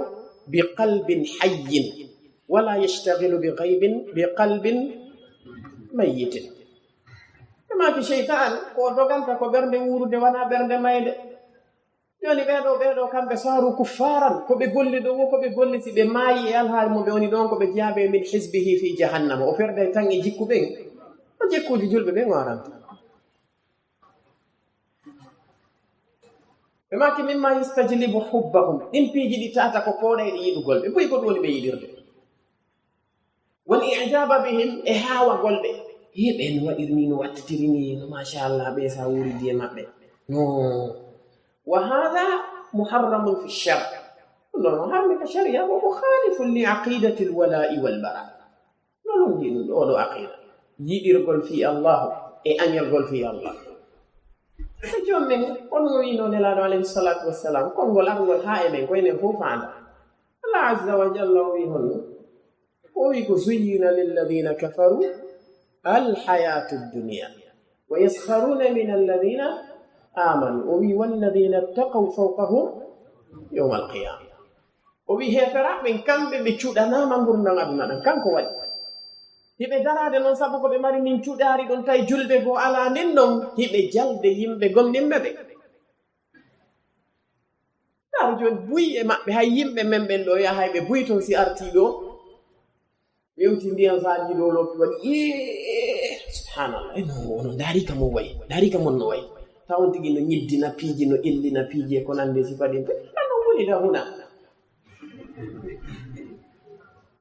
bi qalbin hayyin, wala yastaghilu bi ghaybin, bi qalbin mayyitin. Ɓe maaki, seytaan ko o doganta ko ɓernde wuurude, wonaa ɓernde mayde. Jooni ɓee ɗoo, ɓee ɗoo kamɓe saaru kuffaaran, ko ɓe golli ɗoo wo, ko ɓe golli, si ɓe maayi e alhaali mo ɓe woni ɗoon, ko ɓe jiyaaɓe min hizbihi fi jahannama. O perday tan e jikku ɓen, ko jikkuuji julɓe ɓen o aranta. Ɓe maaki, mimma yastajlibu hubbahum. Ɗin piiji ɗi tata ko pooɗayɗe yiɗugol ɓe. Buy ko ɗum woni ɓe yiɗirde. Wal i'jaba bihim, e haawagol ɓe. He, ɓe no waɗiri ni, no wattitiri ni, no machallah, ɓe sa wuuridi e maɓɓe. No. Wa hadha muharramun fi shar'. Ɗum ɗoo no harmi ka sharia, wa mukhalifun li aqidatil wala'i wal bara'. No lundi ɗum ɗoo ɗo aqida. Yiɗirgol fii Allah e añirgol fii Allah. E joom men, on no wiino Nelaaɗo alayhi salatu wassalam, konngol arngol haa e men, ko enen fof faanda. Allah azza wa jalla o wi honno? O wi ko, zuyyina lilladhina kafaru al hayatu dunya wa yaskharuna min alladhina amanu. O wi, walladhina ittaqaw fawqahum yawmal qiyamah. O wi, heeferaaɓe ɓen, kamɓe ɓe cuɗanaama ngurndan aduna ɗan, kanko waɗi. Hiɓe daraade noon sabu ko ɓe mari nin cuɗaari ɗon, tawi julɓe goo alaa nden ɗon, hiɓe jalde yimɓe gomɗinɓe ɓe. Ndaaru jooni buy e maɓɓe, hay yimɓe men ɓen ɗo yahay ɓe buy toon, si artii ɗo, yewti ndiyan faaji dow loppi waɗi, ee, subhanallah, e no, no, ndaari ka mo wayi, ndaari ka mon no wayi. Taw on tigi no ñiddina piiji, no illina piiji e ko nandi e sifa ɗin. Ano wulida huna.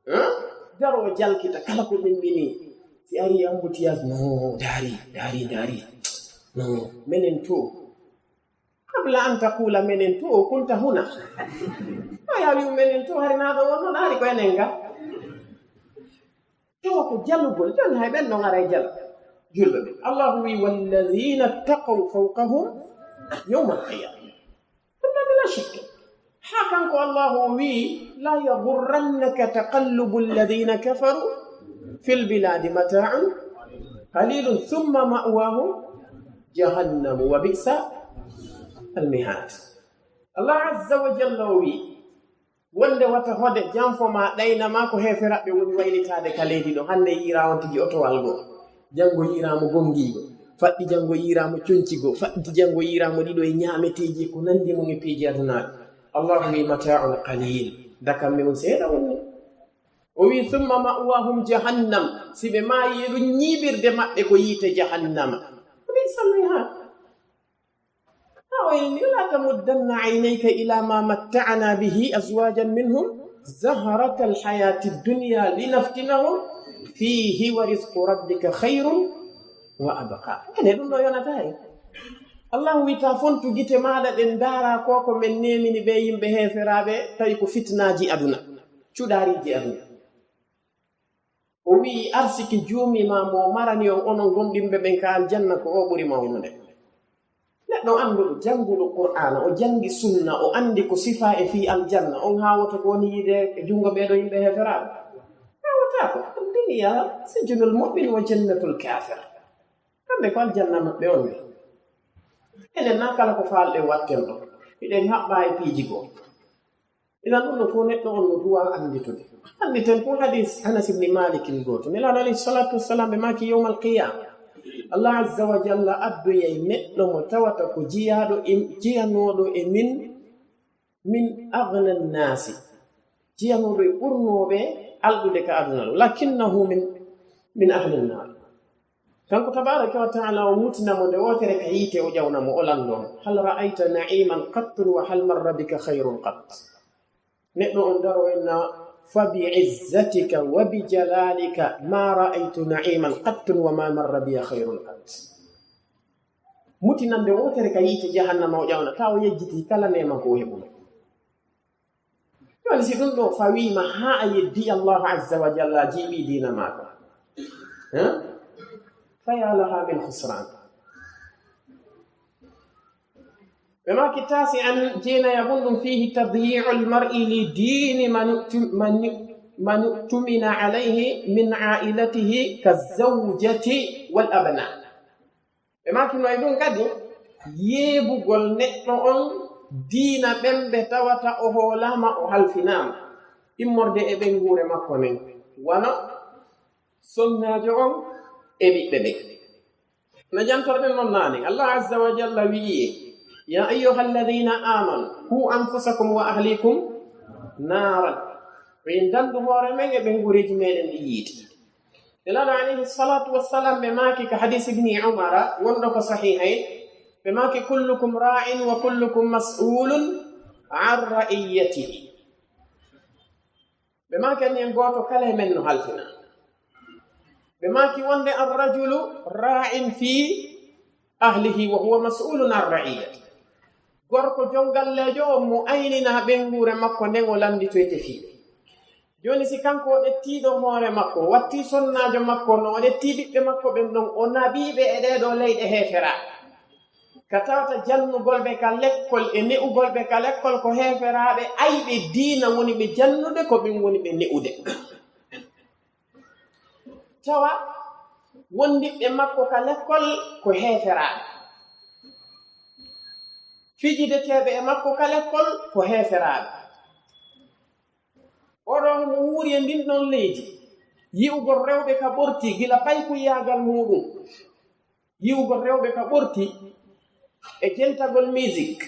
Hein? Daro o jalkita kala ko min mini. Si ari embouteillage, no, ndaari, ndaari, ndaari. No, menen to. Qabla an taqula menen to, kunta huna. A yaa wi'u menen to, hari naa ɗo wonno, ndaari ko enen ga. Tawa ko jalugol, jooni hay ɓen ɗon aray jala. Julɓe ɓe. Allahu wi, walladhina ittaqaw fawqahum yawmal qiyamah. Ɗum ɗon bila shakki. Haa kanko Allahu o wi, la yaghurrannaka taqallubu alladhina kafaru fil biladi, mata'un qalilun thumma ma'wahum jahannamu wa bi'sa al mihad. Allah azza wa jalla o wi, Wonde wata hode janfo ma ɗayna ma ko heeferaɓe woni waylitaade ka leydi ɗo. Hannde yiira on tigi otowal goo, janngo yiira mo gonngiigo, faɗɗi janngo yiira mo conci goo, faɗɗi janngo yiira mo ɗiɗo e ñaameteeji ko nanndi mum e piiji adunaaɗi. Allahu wi, "Mata'un qalil." Dakamme on seeɗa wonni. O wi, "Thumma ma'wahum jahannam." Si ɓe maayi e ɗum, ñiiɓirde maɓɓe ko yiite jahannama. Wa bi'sal mihad. Haa o inni, "La tamuddanna aynayka ila ma matta'na bihi azwajan minhum zahratal hayati dunya linaftinahum fihi wa rizqu rabbika khayrun wa abqa." Ene ɗum ɗo yonata hen. Allahu wi, "Ta fontu gite maaɗa ɗen ndaara ko ko men neemini ɓe yimɓe heeferaaɓe, tawi ko fitnaaji aduna, cuɗaariiji aduna." O wi'i, "Arsiki juumi ma mo marani on, onon gomɗinɓe ɓen ka aljanna, ko o ɓuri mawnude." Neɗɗo annduɗo, jannguɗo Qur'aana, o janngi sunna, o anndi ko sifaa e fii aljanna, on haawoto ko woni yiide e junngo ɓee ɗoo yimɓe heeferaaɓe? Haawotaako. Duniya sijnul mu'min wa jannatul kaafir. Kamɓe ko aljanna maɓɓe on. Enen na kala ko faalɗen watten ɗo. Hiɗen haɓɓaa e piiji goo. Idan ɗum ɗo fof neɗɗo on no duwa annditude. Annditen ko hadis Anas ibn Malik in gooto. Nelaaɗo alayhi salatu wassalam ɓe maaki yawmal qiyama, Allah azza wa jalla addoyay neɗɗo mo tawata ko jiyaaɗo e, jiyanooɗo e min, min aghna nnaasi. Jiyanooɗo e ɓurnooɓe alɗude ka aduna ɗo. Lakinnahu min, min ahli nnar. Kanko tabaraka wa ta'ala o mutina mo nde wootere ka yiite, o ƴawna mo, o lanndo mo, "Hal ra'ayta na'iman qattun wa hal marra bika khayrun qatt?" Neɗɗo on daro enna, "Fa bi izzatika wa bi jalalika ma ra'aytu na'iman qattun wa ma marra biya khayrun qatt." Mutina nde wootere ka yiite jahannama, o ƴawna, tawa o yejjiti kala neema ko o heɓuno. Jooni, si ɗum ɗo fawiima haa a yeddi Allahu azza wa jalla, a jiiɓi diina maako, eh? Fa ya laha min khusran. Ɓe maaki tasi an jeenaya mun ɗum, "Fihi tadyi'u al-mar'i li dini man u'tu-, man, man u'tumina alayhi min ailatihi ka zawjati wal abna." Ɓe maaki no e ɗum kadi, yeebugol neɗɗo on diina ɓen ɓe tawata o hoolaama, o halfinaama, immorde e ɓeynguure makko nden, wano sonnaajo on e ɓiɓɓe ɓen. No jantorɗen non naane, Allah azza wa jalla wi'i, "Ya ayyuhalladhina amanu, qu anfusakum wa ahlikum naran." Ko en dandu hoore men e ɓeynguureeji meɗen ɗi yiite. Nelaaɗo alayhi salatu wassalam, ɓe maaki ka hadis Ibni Umara wonɗo ko sahihayn, ɓe maaki, "Kullukum ra'in wa kullukum mas'ulun an ra'iyatihi." Ɓe maaki, "Ani en gooto kala e men no halfina." Ɓe maaki wonde, "Ar-rajulu ra'in fi ahlihi wa huwa mas'ulun an ra'iyatihi." Gorko jongalleejo on mo aynina ɓeynguure makko nden, o lannditoyte fii. Jooni, si kanko o ƴettiiɗo hoore makko, o wattii sonnaajo makko, no o ƴettii ɓiɓɓe makko ɓen ɗon, o naɓii ɓe e ɗee ɗoo leyɗe heeferaaɓe, ka tawata jannugol ɓe ka lekkol e ne'ugol ɓe ka lekkol ko heeferaaɓe, ayɓe diina woni ɓe jannude, ko ɓen woni ɓe ne'ude. Tawa wondiɓɓe makko ka lekkol ko heeferaaɓe, fijideteeɓe e makko ka lekkol ko heeferaaɓe. Oɗo mo wuuri e ndin ɗon leydi, yi'ugol rewɓe ka ɓorti gila paykuyaagal muuɗum, yi'ugol rewɓe ka ɓorti e jentagol musique,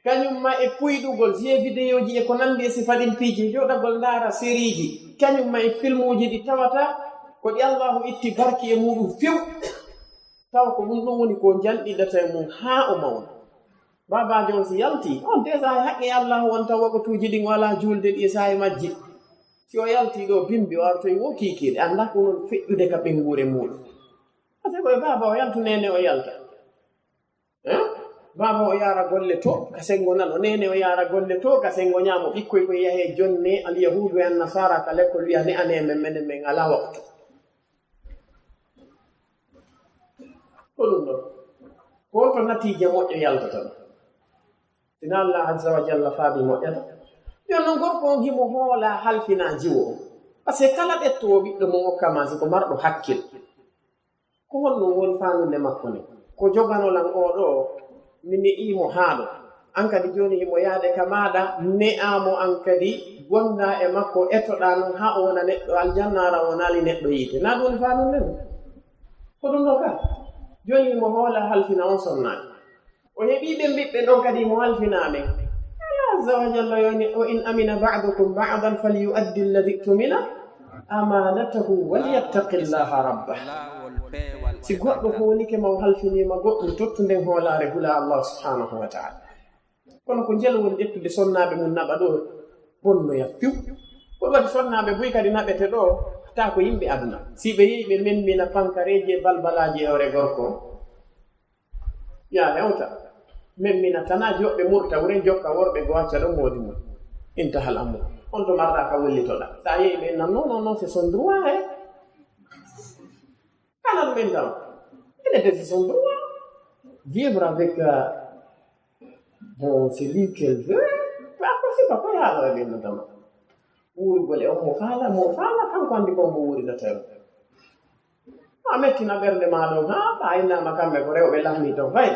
kañum ma e puyɗugol jeux vidéo ji e ko nanndi e sifa ɗin piiji, jooɗagol ndaara sériiji, kañum ma e filmuuji ɗi tawata ko ɗi Allaahu itti barki e muuɗum few, tawa ko ɗum ɗum woni ko janɗiɗata e mum haa o mawna. Baabaajo on si yalti, on déjà e haqqe Allaahu on taw waqtuuji ɗin o alaa juulde ɗi e saa'i majji. Si o yalti ɗo bimbi, o artoyi wo kiikiiɗe, anndaa ko woni feƴƴude ka ɓeynguure muuɗum. Ate koye baaba o yaltu, neene o yalta. Eh? Baaba o yaara golle to, ka senngo nano, neene o yaara golle to, ka senngo ñaamo, ɓikkoy koye yahee jonne, alyahuudu e annasaara ka lekkol wi'a ne anee men, menen men alaa waqtu. Ko ɗum ɗon. Ko to natiija moƴƴo yaltata ɗum. Sina Allah azza wa jalla faabi moƴƴata. Yo non gorko on himo hoola halfina jiwo on. Parce que kala ɓettoowo ɓiɗɗo mo okka ma si ko marɗo hakkil. Ko honno woni faandude makko ni? Ko jogano lan oo ɗoo, mi ne'ii mo haa ɗo. An kadi jooni himo yaade ka maaɗa, ne'aa mo an kadi, gondaa e makko, etoɗaa non haa o wona neɗɗo aljanna, ara o wonaali neɗɗo yiite. Naa ɗum woni faa non nen? Ko ɗum ɗo ka. Jooni himo hoola halfina on sonnaajo. O heɓii ɓen ɓiɓɓe ɗon kadi mo halfinaa ɓen. Allah azza wa jalla yoni, "Wa in amina ba'dukum ba'dan falyu'addi alladhi tumina amanatahu walyattaqillaha rabbah." Si goɗɗo hoolike ma o halfiniima goɗɗum, tottu nden hoolaare hula Allah subhanahu wa ta'ala. Kono ko njel woni ƴettude sonnaaɓe mum naɓa ɗo bonnoya fiw. Ko waɗi sonnaaɓe buy kadi naɓete ɗo, taa ko yimɓe aduna. Si ɓe yehi ɓe memmina pankareeji e balbalaaji e hoore gorko. Ya hewta. Memmina tanaa joɓɓe murta wuren jokka worɓe go acca ɗon moodi mum. Intahal amru. On to marɗa ka wullitoɗa. Sa yehi ɓe nan, "Non, non, non, c'est son droit, hein." Kala ɗum en taw. Il était de son droit. Vivre avec, euh, bon, celui qu'elle veut. Pas possible, ko yaalo e ɓen no tama. Wuurugol e on mo faala, mo faala, kanko andi ko mo wuuridata e on. A mettina ɓernde ma ɗon, haa ɓa innama kamɓe ko rewɓe lammi ton fay.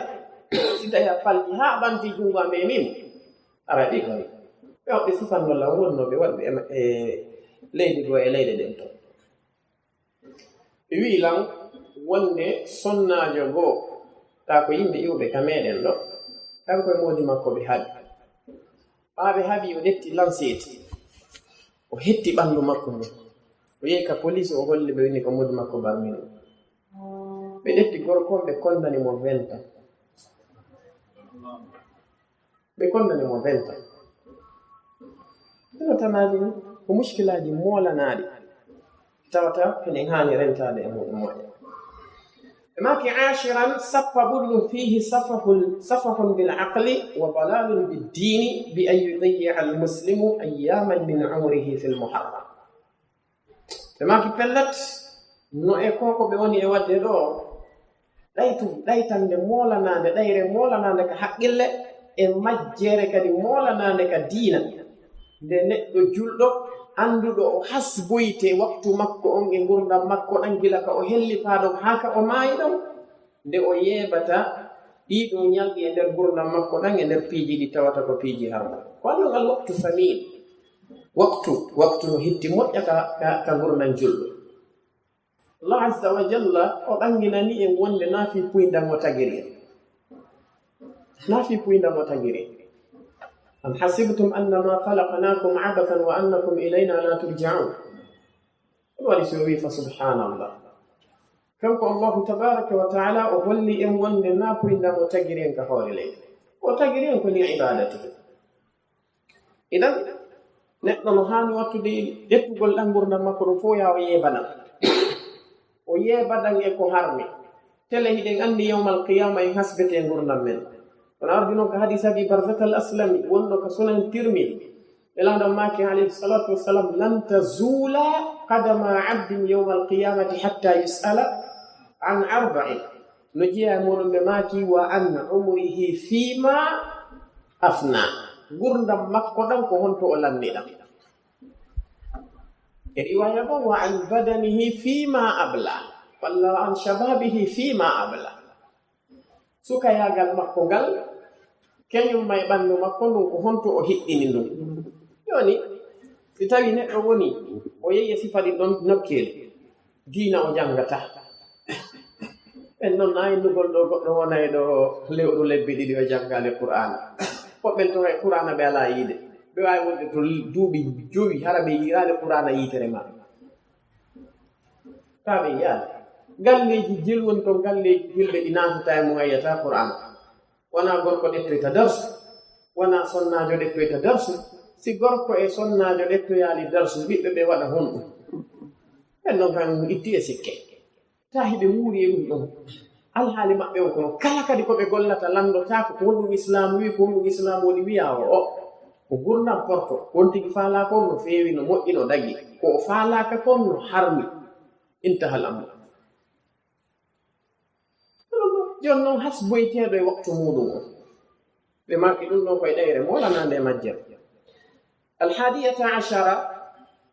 Si tawi a falji haa ɓanti junngo am e min. Ara ɗi koy. Ɓe hoɓɓe sifannoo law wonnooɓe waɗɓe e, e leydi goo e leyɗe ɗen ton. Ɓe wi'i lan wonde sonnaajo goo, taa ko yimɓe iwɓe ka meɗen ɗo, kanko e moodi makko ɓe haɓi. Ɓaa ɓe haɓi, o ƴetti lanseeti. O hetti ɓanndu makko ndu. O yehi ka poliisi, o holli ɓe, wini ko moodi makko barmi ɗum. Ɓe ƴetti gorko on, ɓe kondani mo vingt ans. Ɓe kondani mo vingt ans. Ɗino tanaaji ni, ko muskilaaji moolanaaɗi. Tawata eɗen haani rentaade e muɗum moƴƴa. Ɓe maaki, "Aashiran, sappa ɓuri ɗum, fiihi safahul, safahun bil aqli wa dalalun bid diini bi an yudayyi'a al muslimu ayyaman min umrihi fil muharram." Ɓe maaki, "Pellet, no e ko ko ɓe woni e waɗde ɗo, ɗaytu, ɗaytande moolanaande, ɗayre moolanaande ka haqqille, e majjere kadi moolanaande ka diina. Nde neɗɗo julɗo, annduɗo o hasboyte waktu makko on e ngurndan makko ɗan, gila ka o helli faa ɗon haa ka o maayi ɗon, nde o yeebata ɗii ɗoo ñalɗi e nder ngurndan makko ɗan, e nder piiji ɗi tawata ko piiji harmo." Ko waɗi ɗon al waqtu samin. Waktu, waktu no hitti moƴƴa ka, ka, ka ngurndan julɗo. Allah azza wa jalla o ɓanginani en wonde naa fii puyndan o tagiri en. Naa fii puyndan o tagiri en. "Am hasibtum annama khalaqnakum abathan wa annakum ilayna la turja'un." Ɗum waɗi si o wi'i, fa subhanallah. Kanko Allahu tabaraka wa taala o holli en wonde naa puyndan o tagiri en ka hoore leydi. O tagiri en ko li ibadatihi. Idan, neɗɗo no haani wattude ƴettugol ɗan ngurndan makko ɗum fof, yaa o yeebanan. O yeebanan e ko harmi. Tele hiɗen anndi yawmal qiyaama en hasbete ngurndan men. Kono ardi noon ko hadis Abi Barzata al Aslami, wonno ko Sunan Tirmidi. Nelaɗo maaki, alayhi salatu wassalam, "Lan tazula qadama abdin yawmal qiyamati hatta yus'ala an arba'in." No jeyaa e muɗum ɓe maaki, "Wa an umrihi fima afna." Ngurndan makko ɗan ko honto o lanni ɗan. E riwaya goo, "Wa an badanihi fima abla." Walla "Wa an shababihi fima abla." Sukayaagal makko ngal, keñum ma e ɓanndu makko ndun, ko honto o hiɗɗini ndun? Jooni, si tawii neɗɗo woni, o yehi e sifa ɗin ɗon nokkeeli, diina o janngataa. En non, na innugol ɗo goɗɗo wona e ɗo lewru lebbi ɗiɗi o janngaali Qur'aana. Woɓɓe to e Qur'aana ɓe alaa yiide. Ɓe waawi wonde to duuɓi jowi, hara ɓe yiiraali Qur'aana yiitere maɓɓe. Taa ɓe yiyaali. Galleeji jil woni ton, galleeji julɓe ɗi naatataa e mum a yiyataa Qur'aana. Wonaa gorko ɗettoyta darsu, wonaa sonnaajo ɗettoyta darsu. Si gorko e sonnaajo ɗettoyaali darsu, ɓiɓɓe ɓe waɗa honɗum? Ɓen non kan itti e sikke. Taa hiɓe wuuri e ɗum ɗon. Alhaali maɓɓe on kono kala kadi ko ɓe gollata lanndotaako ko honɗum Islaamu wi'i, ko honɗum Islaamu woni wi'aa o, o. Ko ngurndan porto, ko on tigi faalaaka on no feewi, no moƴƴi, no dagi. Ko o faalaaka kon no harmi. Intahal amru. Jooni non hasboyteeɗo e waktu muuɗum on. Ɓe maaki ɗum ɗon koye ɗayre moolanaande e majjere. Alhaadiyata ashara,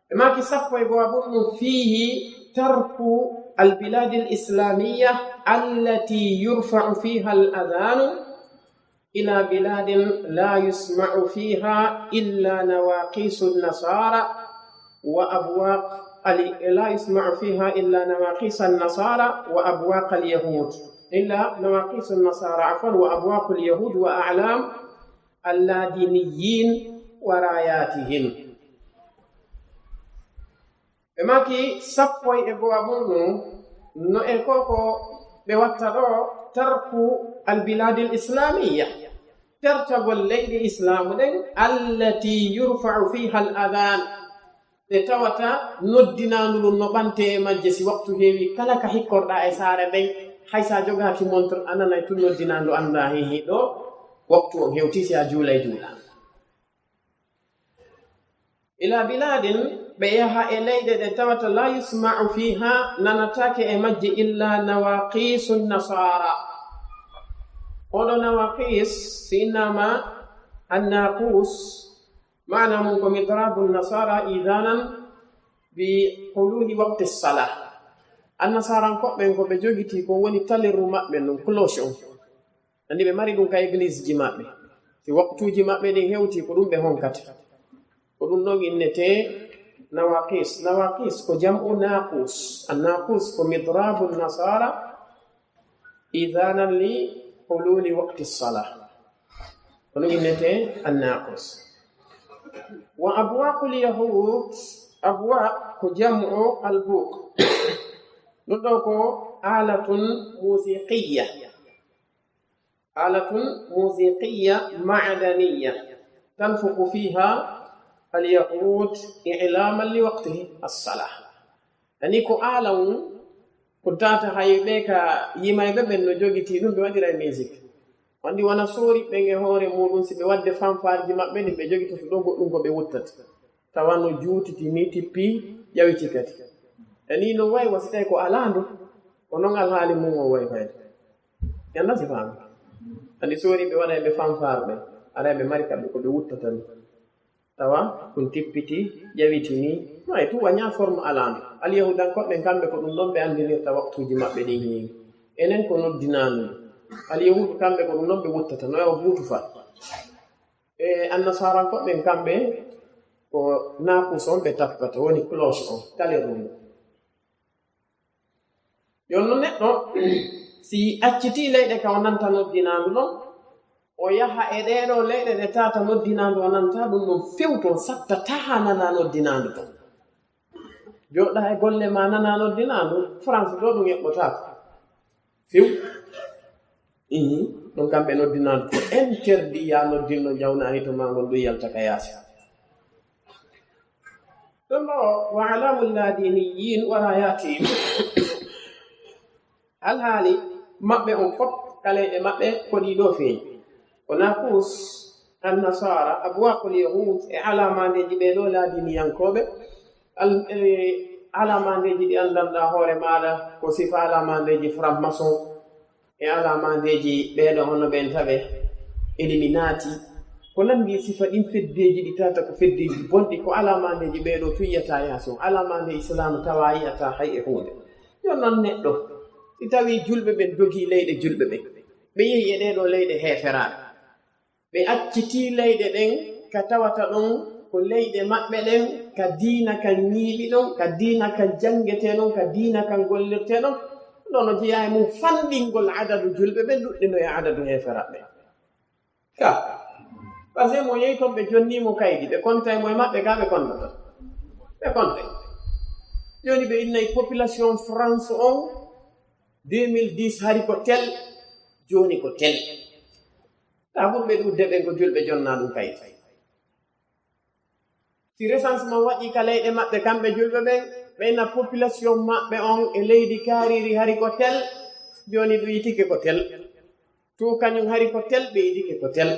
ɓe maaki sappo e go'o ɓurɗum, fiihi tarku albilaadi al-islaamiyya allati yurfa'u fiiha al-adhaanu إلى بلاد لا يسمع فيها إلا نواقيس النصارى وأبواق ال-، لا يسمع فيها إلا نواقيس النصارى وأبواق اليهود، إلا نواقيس النصارى، عفوا، وأبواق اليهود وأعلام اللادينيين وراياتهم. Ɓe maaki sappo e go'o muɗum, no e ko ko ɓe watta ɗo, tarku albiladil islamiyya, tertagol leyɗe islaamu ɗen, allati yurfa'u fiha al adhan, ɗe tawata noddinaandu ndun no ɓante e majje si waktu heewi, kala ka hikkorɗaa e saare nden, hay sa jogaaki montre, a nanay tun noddinaandu, anndaa hihi ɗo waktu on hewti, si a juulay juulaa. Ila biladin, ɓe yaha e leyɗe ɗe tawata la yusma'u fiha, nanataake e majje illa nawaqisu nasara. Oɗo nawaqis, si innama annaqus, maana mun ko midrabu nasara idhanan bi hululi waqti salah. Annasarankoɓe ɓen ko ɓe jogiti ko woni talirru maɓɓe ndun, cloche on. Anndi ɓe mari ɗum ka église ji maɓɓe. Si waktuuji maɓɓe ɗin hewti, ko ɗum ɓe honkata. Ko ɗum ɗon innetee nawaqis. Nawaqis ko jam'u naqus. An-naqus ko midrabu nasara idhanan li hululi waqti salah. Ko ɗum innetee an-naqus. Wa abwaqul yahud, abwaq ko jam'u albuq. Ɗum ɗo ko alatun musiqiyya. Alatun musiqiyya ma'daniyya tanfuqu fiha al-yahud i'laman li waqtihi as-salah. Ani ko ala on, ko tata hay ɓe ka yimayɓe ɓen no jogiti ɗum, ɓe waɗira e musique. Wandi wona soori ɓen e hoore muɗum, si ɓe wadde fanfaarji maɓɓe ɗin, ɓe jogitoto ɗo goɗɗum ko ɓe wuttata. Tawa no juutiti ni, tippi, ƴawiti kadi. Ani no way wasi tawi ko alaandu, ko non alhaali mum o way fayde. Yanda si faami. Andi soori ɓe waɗa ɓe fanfaare ɓe. Ala ɓe mari kamɓe ko ɓe wuttata ni. Tawa ɗum tippiti, ƴawiti ni. No ay tu waña forme alaano. Alyahudankoɓe kamɓe ko ɗum ɗon ɓe andinirta waktuuji maɓɓe ɗin heewi. Enen ko noddinaandu. Alyahudu kamɓe ko ɗum ɗon ɓe wuttata. No yawa buutu fa. E annasarankoɓe kamɓe ko naqus on ɓe tappata, woni cloche on, talirru ndu. Jooni non neɗɗo, si accitii leyɗe ka o nanta noddinaandu ɗon, o yaha e ɗee ɗoo leyɗe ɗe tata noddinaandu o nanta ɗum ɗon fewto, o satta taha nana noddinaandu ton. Jooɗa e golle ma nana noddinaandu, France ɗoo ɗum eɓɓotaako. Few. Ihi, ɗum kamɓe noddinaandu ko interdit ya noddinno jawnaani to maa ngol ɗum yalta ka yaasi. Ɗum ɗo, wa alamul ladiniyin wa rayatihim. Alhaali maɓɓe on fof, ka leyɗe maɓɓe ko ɗii ɗoo feeñi. Ko naqus, annasara, abwaqul yahud, e alamandeeji ɓee ɗoo ladiniyankooɓe, al-, e alamandeeji ɗi anndanɗaa hoore maaɗa, ko sifa alamandeeji franc-maçon, e alamandeeji ɓee ɗoo hono ɓen tawe Illuminati, ko nanndi sifa ɗin feddeeji ɗi tata ko feddeeji bonɗi, ko alamandeeji ɓee ɗoo tuyyata yaasi on, alamande Islaamu tawa yi'ata hay e huunde. Yo non neɗɗo, si tawi julɓe ɓen dogii leyɗe julɓe ɓen, ɓe yehi e ɗee ɗoo leyɗe heeferaaɓe, ɓe accitii leyɗe ɗen ka tawata ɗon ko leyɗe maɓɓe ɗen, ka diina kan ñiiɓi ɗon, ka diina kan janngetee ɗon, ka diina kan gollirtee ɗon, ɗon no jeyaa e mum fanɗingol adadu julɓe ɓen ɗuɗɗino e adadu heeferaaɓe. Ka, parce que mo yehi ton ɓe jonni mo kaydi, ɓe konta e mo e maɓɓe, ka ɓe kontata. Ɓe konta. Jooni ɓe innay population France on, deux mille dix hari ko tel, jooni ko tel. Ka ɓurɓe ɗuuɗde ɓen ko julɓe jonna ɗum kaydi. Si recensement waɗi ka leyɗe maɓɓe kamɓe julɓe ɓen, ɓe inna population maɓɓe on e leydi kaariri hari ko tel, jooni ɗum yitike ko tel. To kañum hari ko tel, ɓe yitike ko tel.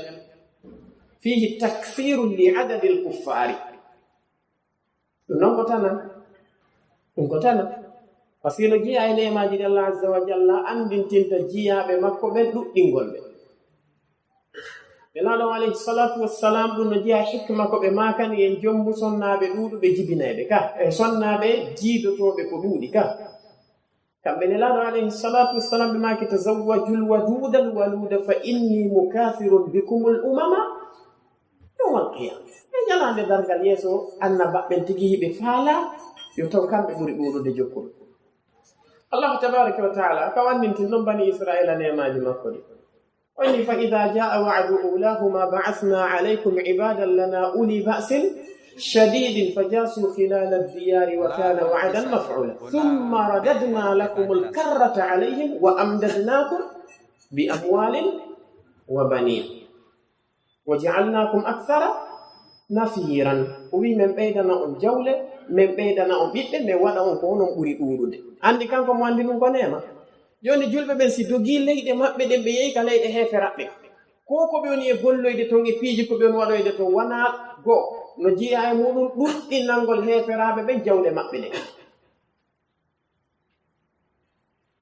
Fihi takfirun li adadil kuffaari. Ɗum non ko tana. Ɗum ko tana. Parce que no jeyaa e neemaaji ɗi Allah Azza wa Jalla anndintinta jiyaaɓe makko ɓen ɗuɗɗingol ɓe. Nelaaɗo on alayhi salatu wassalam, ɗum no jeyaa hikma ko ɓe maakani en jommu sonnaaɓe ɗuuɗuɓe jibinayɓe ka, e sonnaaɓe jiidotooɓe ko ɗuuɗi ka. Kamɓe Nelaaɗo alayhi salatu wassalam ɓe maaki: "Tazawwajul wadudal waluda fa inni mukathirun bikumul umama yawmal qiyama." E ñalaande darngal yeeso, annabaɓɓen tigi hiɓe faala yo taw kamɓe ɓuri ɗuuɗude jokkol. Allahu tabaraka wa taala ka wannintin ɗon bani Israila neemaaji makko ɗi. O inni: "Fa idha jaa wa'du ulahuma ba'athna alaykum ibadan lana uli ba'sin shadidin fajasu khilala ad-diyari wa kana wa'dan maf'ula. Thumma radadna lakumul karrata alayhim wa amdadnakum bi amwalin wa banin wa ja'alnakum akthara nafiran." O wi: "Men ɓeydana on jawle, men ɓeydana on ɓiɓɓe, men waɗa on ko onon ɓuri ɗuuɗude." Anndi kanko mo anndi ɗum ko neema. Jooni, julɓe ɓen, si dogii leyɗe maɓɓe ɗen, ɓe yehi ka leyɗe heeferaɓɓe, ko ko ɓe woni e golloyde ton e piiji ko ɓe woni waɗoyde ton, wanaa goo, no jeyaa e muɗum ɗuɗɗinangol heeferaaɓe ɓen jawle maɓɓe ɗen.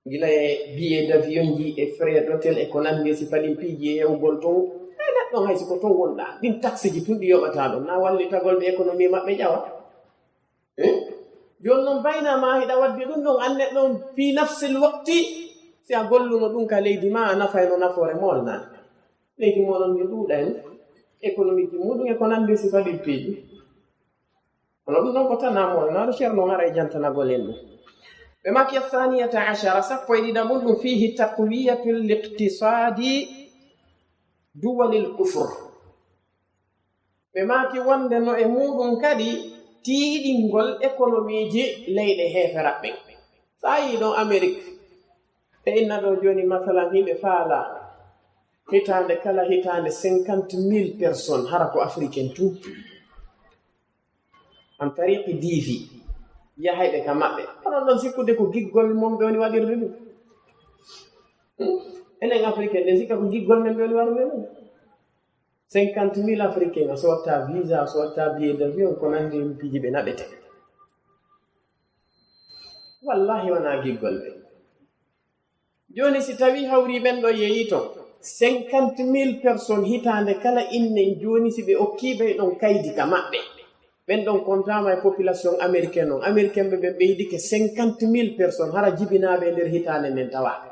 Gila e billet d'avion ji e frais d'hôtel e ko nanndi e sifa ɗin piiji e yahugol ton, e neɗɗo hay si ko ton wonɗaa, ɗin taxe ji tun ɗi yoɓataa ɗon, na wallitagol ɓe économie maɓɓe ƴawa. Eh? Jooni non, bayna ma hiɗa waddi ɗum ɗon, anne ɗon fii nafsil waqti, si a golluno ɗum ka leydi ma, a nafayno nafoore molnaande. Leydi moɗon ndi ɗuuɗa en, économique ji muɗum e ko nanndi sifa ɗin piiji. Kono ɗum ɗon ko tana molnaare, Ceerno haray jantanagol en ɗum. Ɓe maaki: "Athaniyata ashara, sappo e ɗiɗaɓun ɗum, fihi taqwiyatul iqtisadi duwalil kufr." Ɓe maaki wonde no e muɗum kadi tiiɗingol économie ji leyɗe heeferaɓɓe. So a yii ɗon Amérique, ɓe inna ɗo jooni, masalan, hiɓe faala hitaande kala hitaande cinquante mille personnes, hara ko africain tun, an tariqi diifi, yahayɓe ka maɓɓe. Onon ɗon sikkude ko giggol mon ɓe woni waɗirde ɗum? Hmm? Enen africain ɗen sikka ko giggol men ɓe woni waɗirde ɗum? Cinquante mille africain, a sotta visa, a sotta billet d'avion, ko nanndi heen piiji ɓe naɓete. Wallahi, wonaa giggol ɓe. Jooni, si tawii hawrii ɓen ɗo yeeyii ton, cinquante mille personnes hitaande kala, innen jooni, si ɓe okkii ɓe ɗon kaydi ka maɓɓe, ɓen ɗon kontaama e population américaine on. Américain ɓe ɓen ɓeydike cinquante mille personnes, hara jibinaaɓe e nder hitaande nden tawa.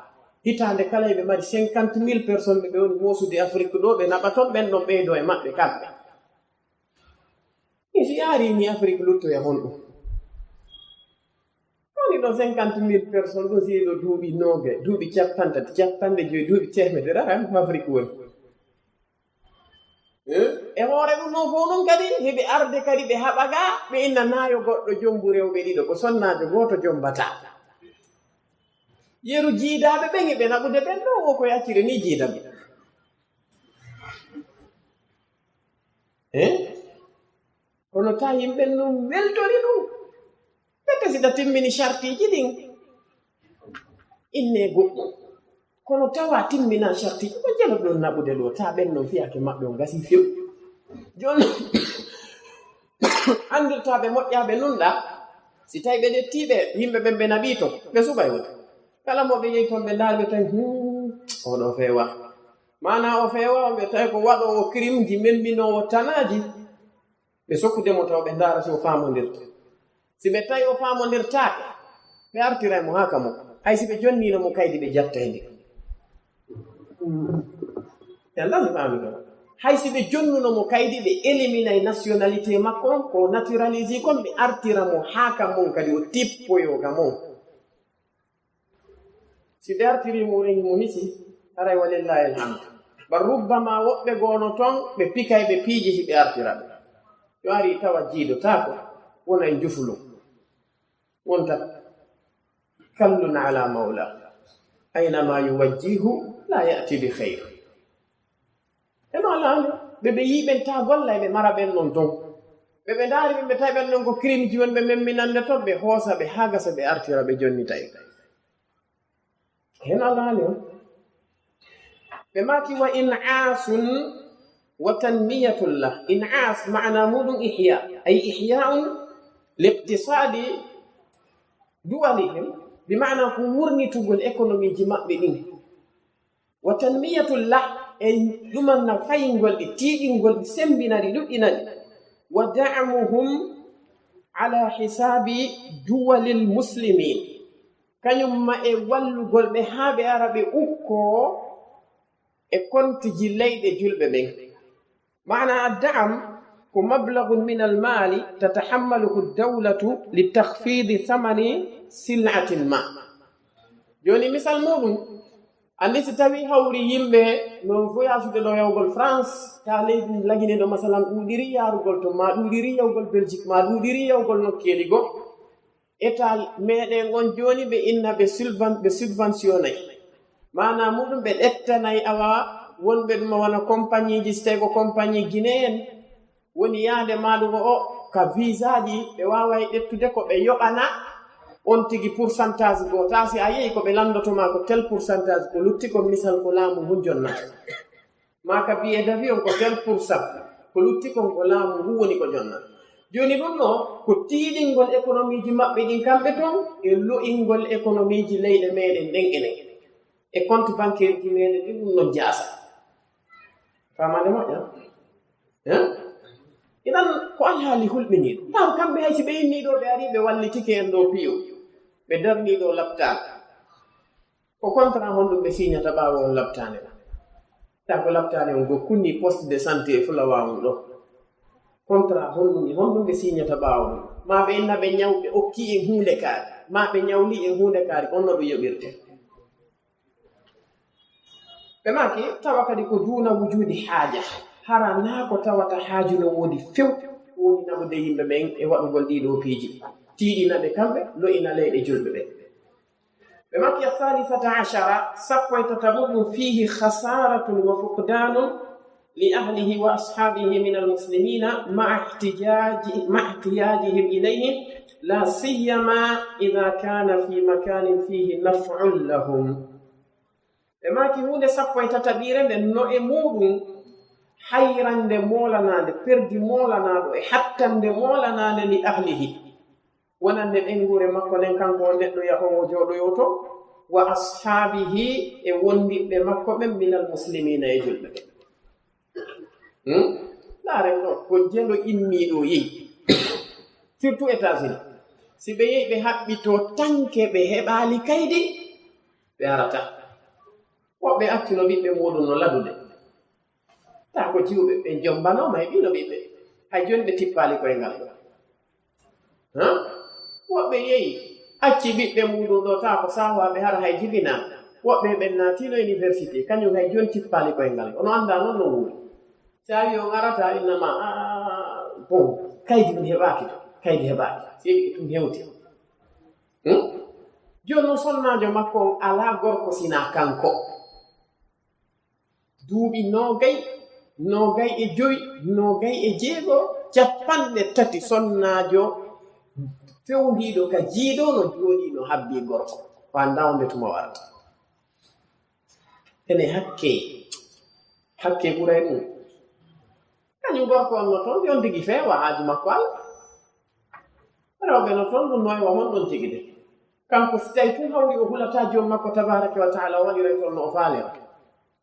Hitaande kala eɓe mari cinquante mille personnes ɓe ɓe woni moosude Afrique ɗo, ɓe naɓa ton, ɓen ɗon ɓeydoo e maɓɓe kamɓe. Ni si yaarii ni Afrique luttoya honɗum? Woni ɗo cinquante mille personnes ɗo, si ɗo duuɓi noogaye, duuɓi cappanɗe tati, cappanɗe joyi, duuɓi teemedere, ara ko Afrique woni. Eh? E hoore ɗum ɗon fof noon kadi, hiɓe arde kadi ɓe haɓa ga, ɓe inna naayo goɗɗo jombu rewɓe ɗiɗo, ko sonnaajo gooto jombata. Yeru jiidaaɓe ɓen, hiɓe naɓude ɓen ɗo, o ko accire ni jiidaɓe. Eh? Kono ta yimɓe ɗum weltori ɗum. Ɓe kasi ɗa timmini sartiiji ɗin. Inne goɗɗum. Kono tawa timmina sartiiji, ko jelo ɗon naɓude ɗo, ta ɓen non fiyake maɓɓe on gasi few. Jooni, anndirtaaɓe moƴƴaaɓe nunɗa, si tawi ɓe ƴettii ɓe, yimɓe ɓen ɓe naɓii to, ɓe suɓay woni. Kala mo ɓe yehi toon, ɓe ndaari ɓe tawi, "Hmm, oɗo feewa." Maanaa o feewa, ɓe tawi ko waɗoowo kirimji, memminoowo tanaaji. Ɓe sokkude mo taw ɓe ndaara si o faamondirta. Si ɓe tawi o faamondirtaake, ɓe artiray mo haa ka mo. Hay si ɓe jonniino mo kaydi, ɓe jattay nde. Yalla mi faami ɗon. Hay si ɓe jonnuno mo kaydi, ɓe éliminay nationalité makko on, ko naturalisé kon, ɓe artira mo haa ka mon kadi, o tippoyoo ka mon. Si ɓe artirii mo, reñi mo hisi, haray walillahi alhamdu. Ba rubbama woɓɓe goono toon, ɓe pikay ɓe piiji si ɓe artira ɓe. Yo ari tawa jiidotaako, wona e njufulu. Wonta kallun ala mawla. Aynama yuwajjihu la ya'ti bi khayr. E no Alla anndi, ɓe ɓe yii ɓen taa golla, ɓe mara ɓen non ton. Ɓe ɓe ndaari ɓe, ɓe tawi ɓen non ko kirimji wonɓe memminande ton, ɓe hoosa ɓe haa gasa, ɓe artira ɓe jonnitay. Hen Alla anndi on. Ɓe maaki wa in'aasun wa tanmiyatun lah. In'aas maana muɗum ihya, ay ihya'un liqtisaadi duwalihim, bi maana ko wurnitugol économie ji maɓɓe ɗin. Wa tanmiyatul lah, e ɗuman na fayingol ɗi, tiiɗingol ɗi, sembina ɗi, ɗuɗɗina ɗi. Wa da'muhum ala hisaabi duwalil muslimin. kañum ma e wallugol ɓe haa ɓe ara ɓe ukkoo e kontiji leyɗe julɓe ɓen. Maana addaam ko mablagun min almaali tatahammaluhu dawlatu li takhfidi thamani sil'atin ma. Jooni misal muuɗum, anndi si tawii hawri yimɓe non voyage-ude ɗo yahugol France, taa leydi ndi lagine ɗo masalan ɗuuɗiri yaarugol ton, maa ɗuuɗiri yahugol Belgique, maa ɗuuɗiri yahugol nokkeeli goo, Etat meɗen on jooni ɓe inna ɓe subven-, ɓe subventionay. Maanaa muuɗum ɓe ƴettanay awa wonɓe ɗum wona compagnieji, si tawii ko compagnie guinéen woni yaade maaɗum o, ka visaaji ɓe waaway ƴettude ko ɓe yoɓana on tigi pourcentage goo. Taa si a yehi ko ɓe lanndoto maa ko tel pourcentage, ko lutti kon misal ko laamu ngun jonnata. Maa ka billet d'avion ko tel pour cent, ko lutti kon ko laamu ngu woni ko jonna. Jooni ɗum ɗo ko tiiɗingol économie ji maɓɓe ɗin kamɓe ton e lo'ingol économie ji leyɗe meɗen ɗen enen. E compte bancaire ji meɗen ɗin ɗum ɗon jaasa. Faamaade moƴƴa? Hein? Idan ko alhaali hulɓiniiɗo. Taw kamɓe hay si ɓe innii ɗo ɓe arii ɓe wallitike en ɗo piyo. Ɓe darnii ɗo laptaare. Ko contrat honɗum ɓe signata ɓaawo on laptaane ɗo? Taa ko laptaane on go kunni poste de santé e fulawa on ɗo. Contrat honɗum, honɗum ɓe signata ɓaawo ɗum? Maa ɓe inna ɓe ñaw-, ɓe okki en huunde kaari. Maa ɓe ñawli en huunde kaari. On no ɗum yoɓirte. Ɓe maaki, tawa kadi ko duuna wujuudi haaja. Hara naa ko tawata haaju no woodi few. Woni naɓude yimɓe ɓen e waɗugol ɗii ɗoo piiji. Tiiɗina ɓe kamɓe, lo'ina leyɗe julɓe ɓen. Ɓe makki الثالثة عشرة, sappo e tataɓo ɗum, فيه خسارة وفقدان لأهله وأصحابه من المسلمين مع احتجاج-، مع احتياجهم إليهم، لا سيما إذا كان في مكان فيه نفع لهم. Ɓe maaki huunde sappo e tataɓiire nden no e muuɗum hayrande moolanaande, perdi moolanaaɗo e hattande moolanaande لأهله. Wonande ɓeynguure makko nden, kanko on neɗɗo yahoowo jooɗoyoo to, وأصحابه e wondiɓɓe makko ɓen, من المسلمين e julɓe ɓen. Hmm? Laaren ɗo, ko jelo inniiɗo yehi. Surtout États-Unis. Si ɓe yehi ɓe haɓɓi to tanke ɓe heɓaali kaydi, ɓe arata. Woɓɓe accuno ɓiɓɓe muuɗum no ladude. Taa ko jiwɓe ɓe jombanooma e ɓino ɓiɓɓe. Hay jooni ɓe tippaali koyngal ɗo. Ha? Woɓɓe yehi, acci ɓiɓɓe muuɗum ɗo, taa ko saawaaɓe hara hay jibinaa. Woɓɓe ɓen naatino université, kañum hay jooni tippaali koyngal. Ono anndaa non no wuuri. Si a wii on arataa, innama, ah, bon, kaydi ɗum heɓaaki ɗo. Kaydi heɓaaki. Si heɓi ɗum hewti. Hmm? Jooni non sonnaajo makko on alaa gorko sinaa kanko. Duuɓi noogay, noogay e jowi, noogay e jeego, cappanɗe tati sonnaajo fewndiiɗo ka jiido no jooɗii no habbii gorko. Ko anndaa on nde tuma warata. Ene hakke, hakke ɓuray ɗum. Kañum gorko on no toon, yon tigi feewa haaju makko Alla. Rewɓe no toon, ɗum no e wa honɗon tigi de. Kanko si tawi tun hawri o hulataa joom makko tabaaraka wa taala, o waɗiray toon no o faalira.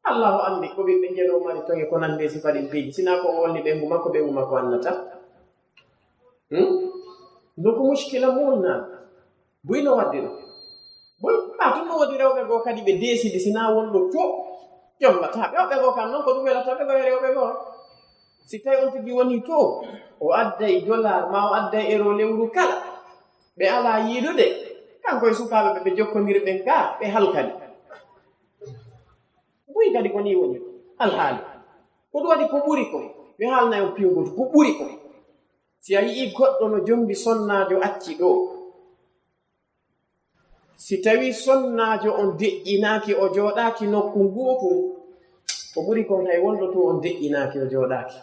Allahu anndi ko ɓiɓɓe njeɗo mari toon e ko nandi e sifa ɗin piiji. Sinaa ko o wolni ɓeyngu makko, ɓeyngu makko annata. Hmm? Donc muskila muulnaa. Buy no waddi ɗum. Buy, ɓaa tun no woodi rewɓe goo kadi ɓe deesidi, sinaa wonɗo to jommataa ɓe. Woɓɓe goo kan non ko ɗum welata ɓe goo e rewɓe goo. Si tawi on tigi woni to, o adday dollar maa o adday euro lewru kala, ɓe alaa yiidude, kanko e sukaaɓe ɓe, ɓe jokkondiri ɓen gaa, ɓe halkani. Buy kadi ko nii woni alhaali. Ko ɗum waɗi ko ɓuri ko, mi haalna on piyo gooto, ko ɓuri ko. Si a yi'ii goɗɗo no jombi sonnaajo acci ɗoo, si tawii sonnaajo on deƴƴinaaki, o jooɗaaki nokku nguutu, ko ɓuri kon hay wonɗo to on deƴƴinaaki, o jooɗaaki.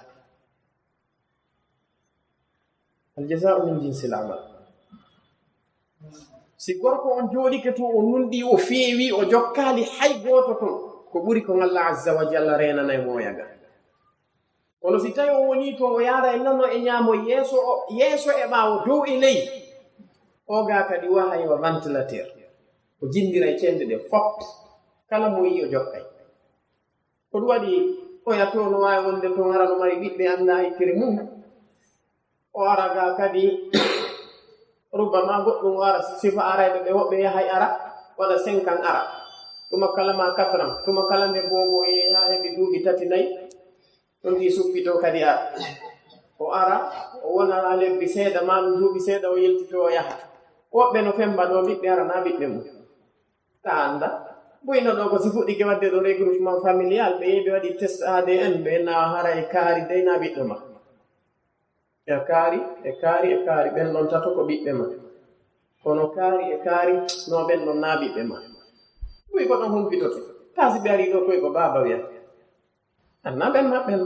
Al jazaa'u min jinsil amal. Si gorko on jooɗike to, o nunɗii, o feewii, o jokkaali hay gooto ton, ko ɓuri kon Allah azza wa jalla reenanay mo o yaga. Kono si tawi o wonii to, o yaara e nano e ñaamo, yeeso o, yeeso e ɓaawo, dow e ley, o gaa kadi wa hay wa ventilateur. O jinndira e cende ɗe fop. Kala mo yi'i o jokkay. Ko ɗum waɗi oya to no waawi wonde toon hara no mari ɓiɓɓe anndaa e kere mum. O ara gaa kadi, rubbama goɗɗum o ara, sifa arayɓe ɓe woɓɓe yahay ara, Waɗa cinq ans ara. Tuma kala ma quatre ans. Tuma kala nde boobo e haa heɓi duuɓi tati, nayi. Ɗum ɗi suppitoo kadi ara. O ara, o wona haa lebbi seeɗa, maa ɗum duuɓi seeɗa, o yiltitoo, o yaha. Woɓɓe no femba ɗo ɓiɓɓe ara, na ɓiɓɓe mum. Ta annda. Buyno ɗo ko si fuɗɗike waɗde ɗo regroupement familial, ɓe yehi ɓe waɗi test A D N, ɓe na hara e kaari dey na ɓiɗɗo ma. E kaari, e kaari, e kaari, ɓen ɗon tato ko ɓiɓɓe ma. Kono kaari e kaari, no ɓen ɗon na ɓiɓɓe ma. Buy ko ɗon humpitoto. Taa si ɓe ari ɗo koy ko baaba wiya. Anna ɓen ma ɓen.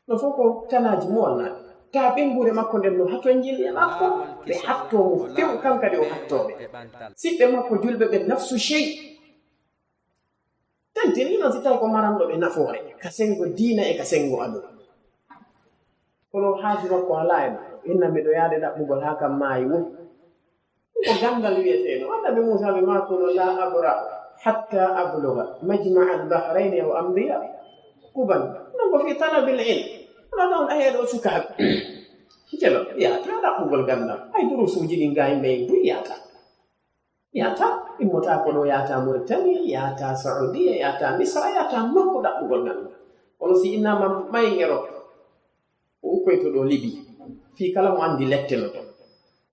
No fof ko tanaaji mo wonnaaɓe. Taa ɓeynguure makko nden no hatonjini e makko. Ɓe hattoo mo few, kan kadi o hattoo ɓe. Siɓɓe makko julɓe ɓe nafsu shey. Tantini noon si tawi ko maranɗo ɓe nafoore, ka senngo diina e ka senngo aduna. Kono haaju makko alaa e makko. Inna miɗo yaade ɗaɓɓugol haa kam maayi woo. Ko ganndal wiyetee no. Annabi Muusaa ɓe maa kono laa abraha hatta abluga majma al bahrayni aw amdiya huquban. Non ko fii talabil ilm. Kono ɗon a heɗo sukaaɓe. Jelo, yaata ɗaɓɓugol ganndal. Ay durusuuji ɗin gaa yimɓe en buy yaata. Yaata, immotaa ko ɗo yaata Mauritanie, yaata Saoudia, yaata Misra, yaata nokku ɗaɓɓugol ganndal. Kono si innama mayen Europe, o ukkoyto ɗo Libye. Fii kala mo anndi lette no ton.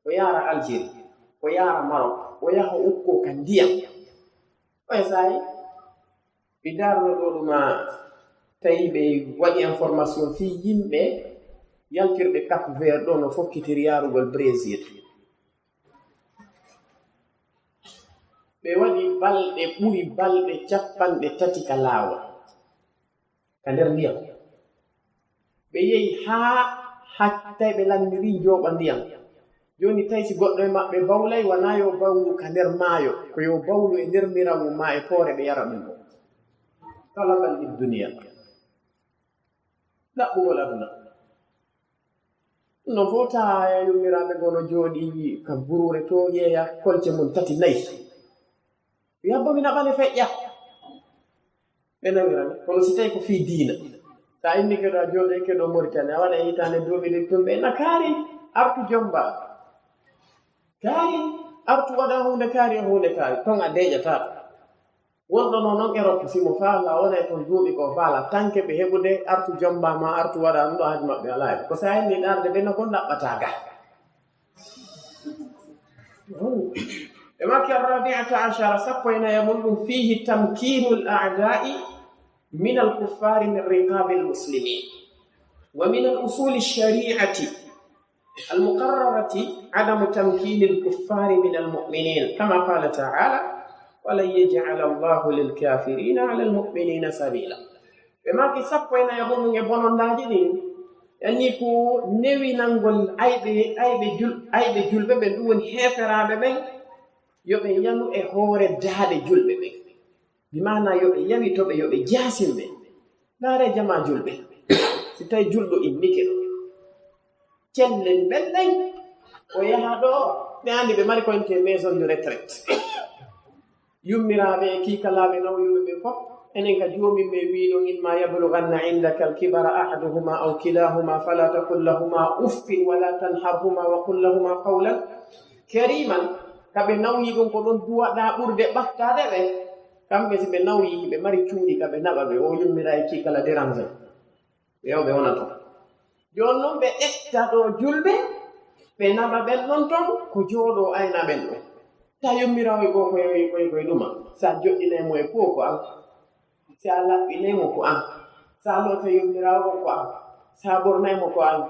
O yaara Algérie, o yaara Maroc, o yaha o ukko ka ndiyam. Oya saayi, mi daarno ɗo ɗuma tawi ɓe waɗi information fii yimɓe yaltirɓe Cap Vert ɗo no fokkitiri yaarugol Brésil. Ɓe waɗi balɗe ɓuri balɗe capanɗe tati ka laawol, ka nder ndiyam. Ɓe yehi haa, haa tawi ɓe lanndirii njooɓa ndiyam. Jooni tawi si goɗɗo e maɓɓe bawlay, wanaa yo bawlu ka nder maayo, ko yo bawlu e nder mirawu maa e poore ɓe yara ɗum ɗo. Talaban lid duniya. Ɗaɓɓugol aduna. No fota yummiraaɓe goo no jooɗii ka buruure to, yeeya kolce mum tati, nayi. Yabbo mi naɓane feƴƴa. Ɓe nawirani. Kono si tawi ko fii diina. Sa inni keɗo a jooɗoyke ɗo Mauritanie, a waɗa hitaande duuɓi ɗiɗi tun ɓe na kaari, artu jomba. Kaari, artu waɗa huunde kaari e huunde kaari. Ton a deeƴataa. Wonɗo no non Europe, si mo faala, wona e ton duuɓi ko faala. Tanke ɓe heɓude, artu jomba ma, artu waɗa ɗum ɗo haaju maɓɓe alaa e. Ko sa inni ɗaarde ɓe no kon ɗaɓɓataa ga. Ɓe maaki الرابعة عشرة, sappo e nayi mun ɗum, فيه تمكين الأعداء من الكفار من رقاب المسلمين، ومن الأصول الشريعة المقررة عدم تمكين الكفار من المؤمنين، كما قال تعالى: ولن يجعل الله للكافرين على المؤمنين سبيلا. Ɓe maaki sappo e nayi mun e bonondaaji ɗin, yani ko newinangol ayɓe, ayɓe jul-, ayɓe julɓe ɓen, ɗum woni heeferaaɓe ɓen, yo ɓe yanu e hoore daaɗe julɓe ɓen. Bi maana yo ɓe yawito ɓe, yo ɓe jaasin ɓe. Ndaare jamaa julɓe. Si tawi julɗo innike ɗo, cellen ɓen ɗen, o yaha ɗo, ɓe anndi ɓe mari ko innetee maison de retraite. Yummiraaɓe e kiikalaaɓe nawyuɓe ɓen fof, enen ka Joomin men wiino: إما يبلغن عندك الكبر أحدهما أو كلاهما فلا تقل لهما أف ولا تنهرهما وقل لهما قولا كريما. Ka ɓe nawyi ɗum ko ɗon duwaɗaa ɓurde ɓattaade ɓe. Kamɓe si ɓe nawyi, ɓe mari cuuɗi ka ɓe naɓa ɓe, o yummiraaɓe e kiikala déranger. Ɓe o ɓe wona ton. Jooni non ɓe ƴetta ɗo julɓe, ɓe naɓa ɓen ɗon ton, ko jooɗoo ayna ɓen ɗon. Ta yummiraawo e goo ko yawi koy koy ɗuma. Sa joɗɗinay mo e poo ko an. Sa laɓɓinay mo ko an. Sa loota yummiraawo ko an. Sa ɓornay mo ko an.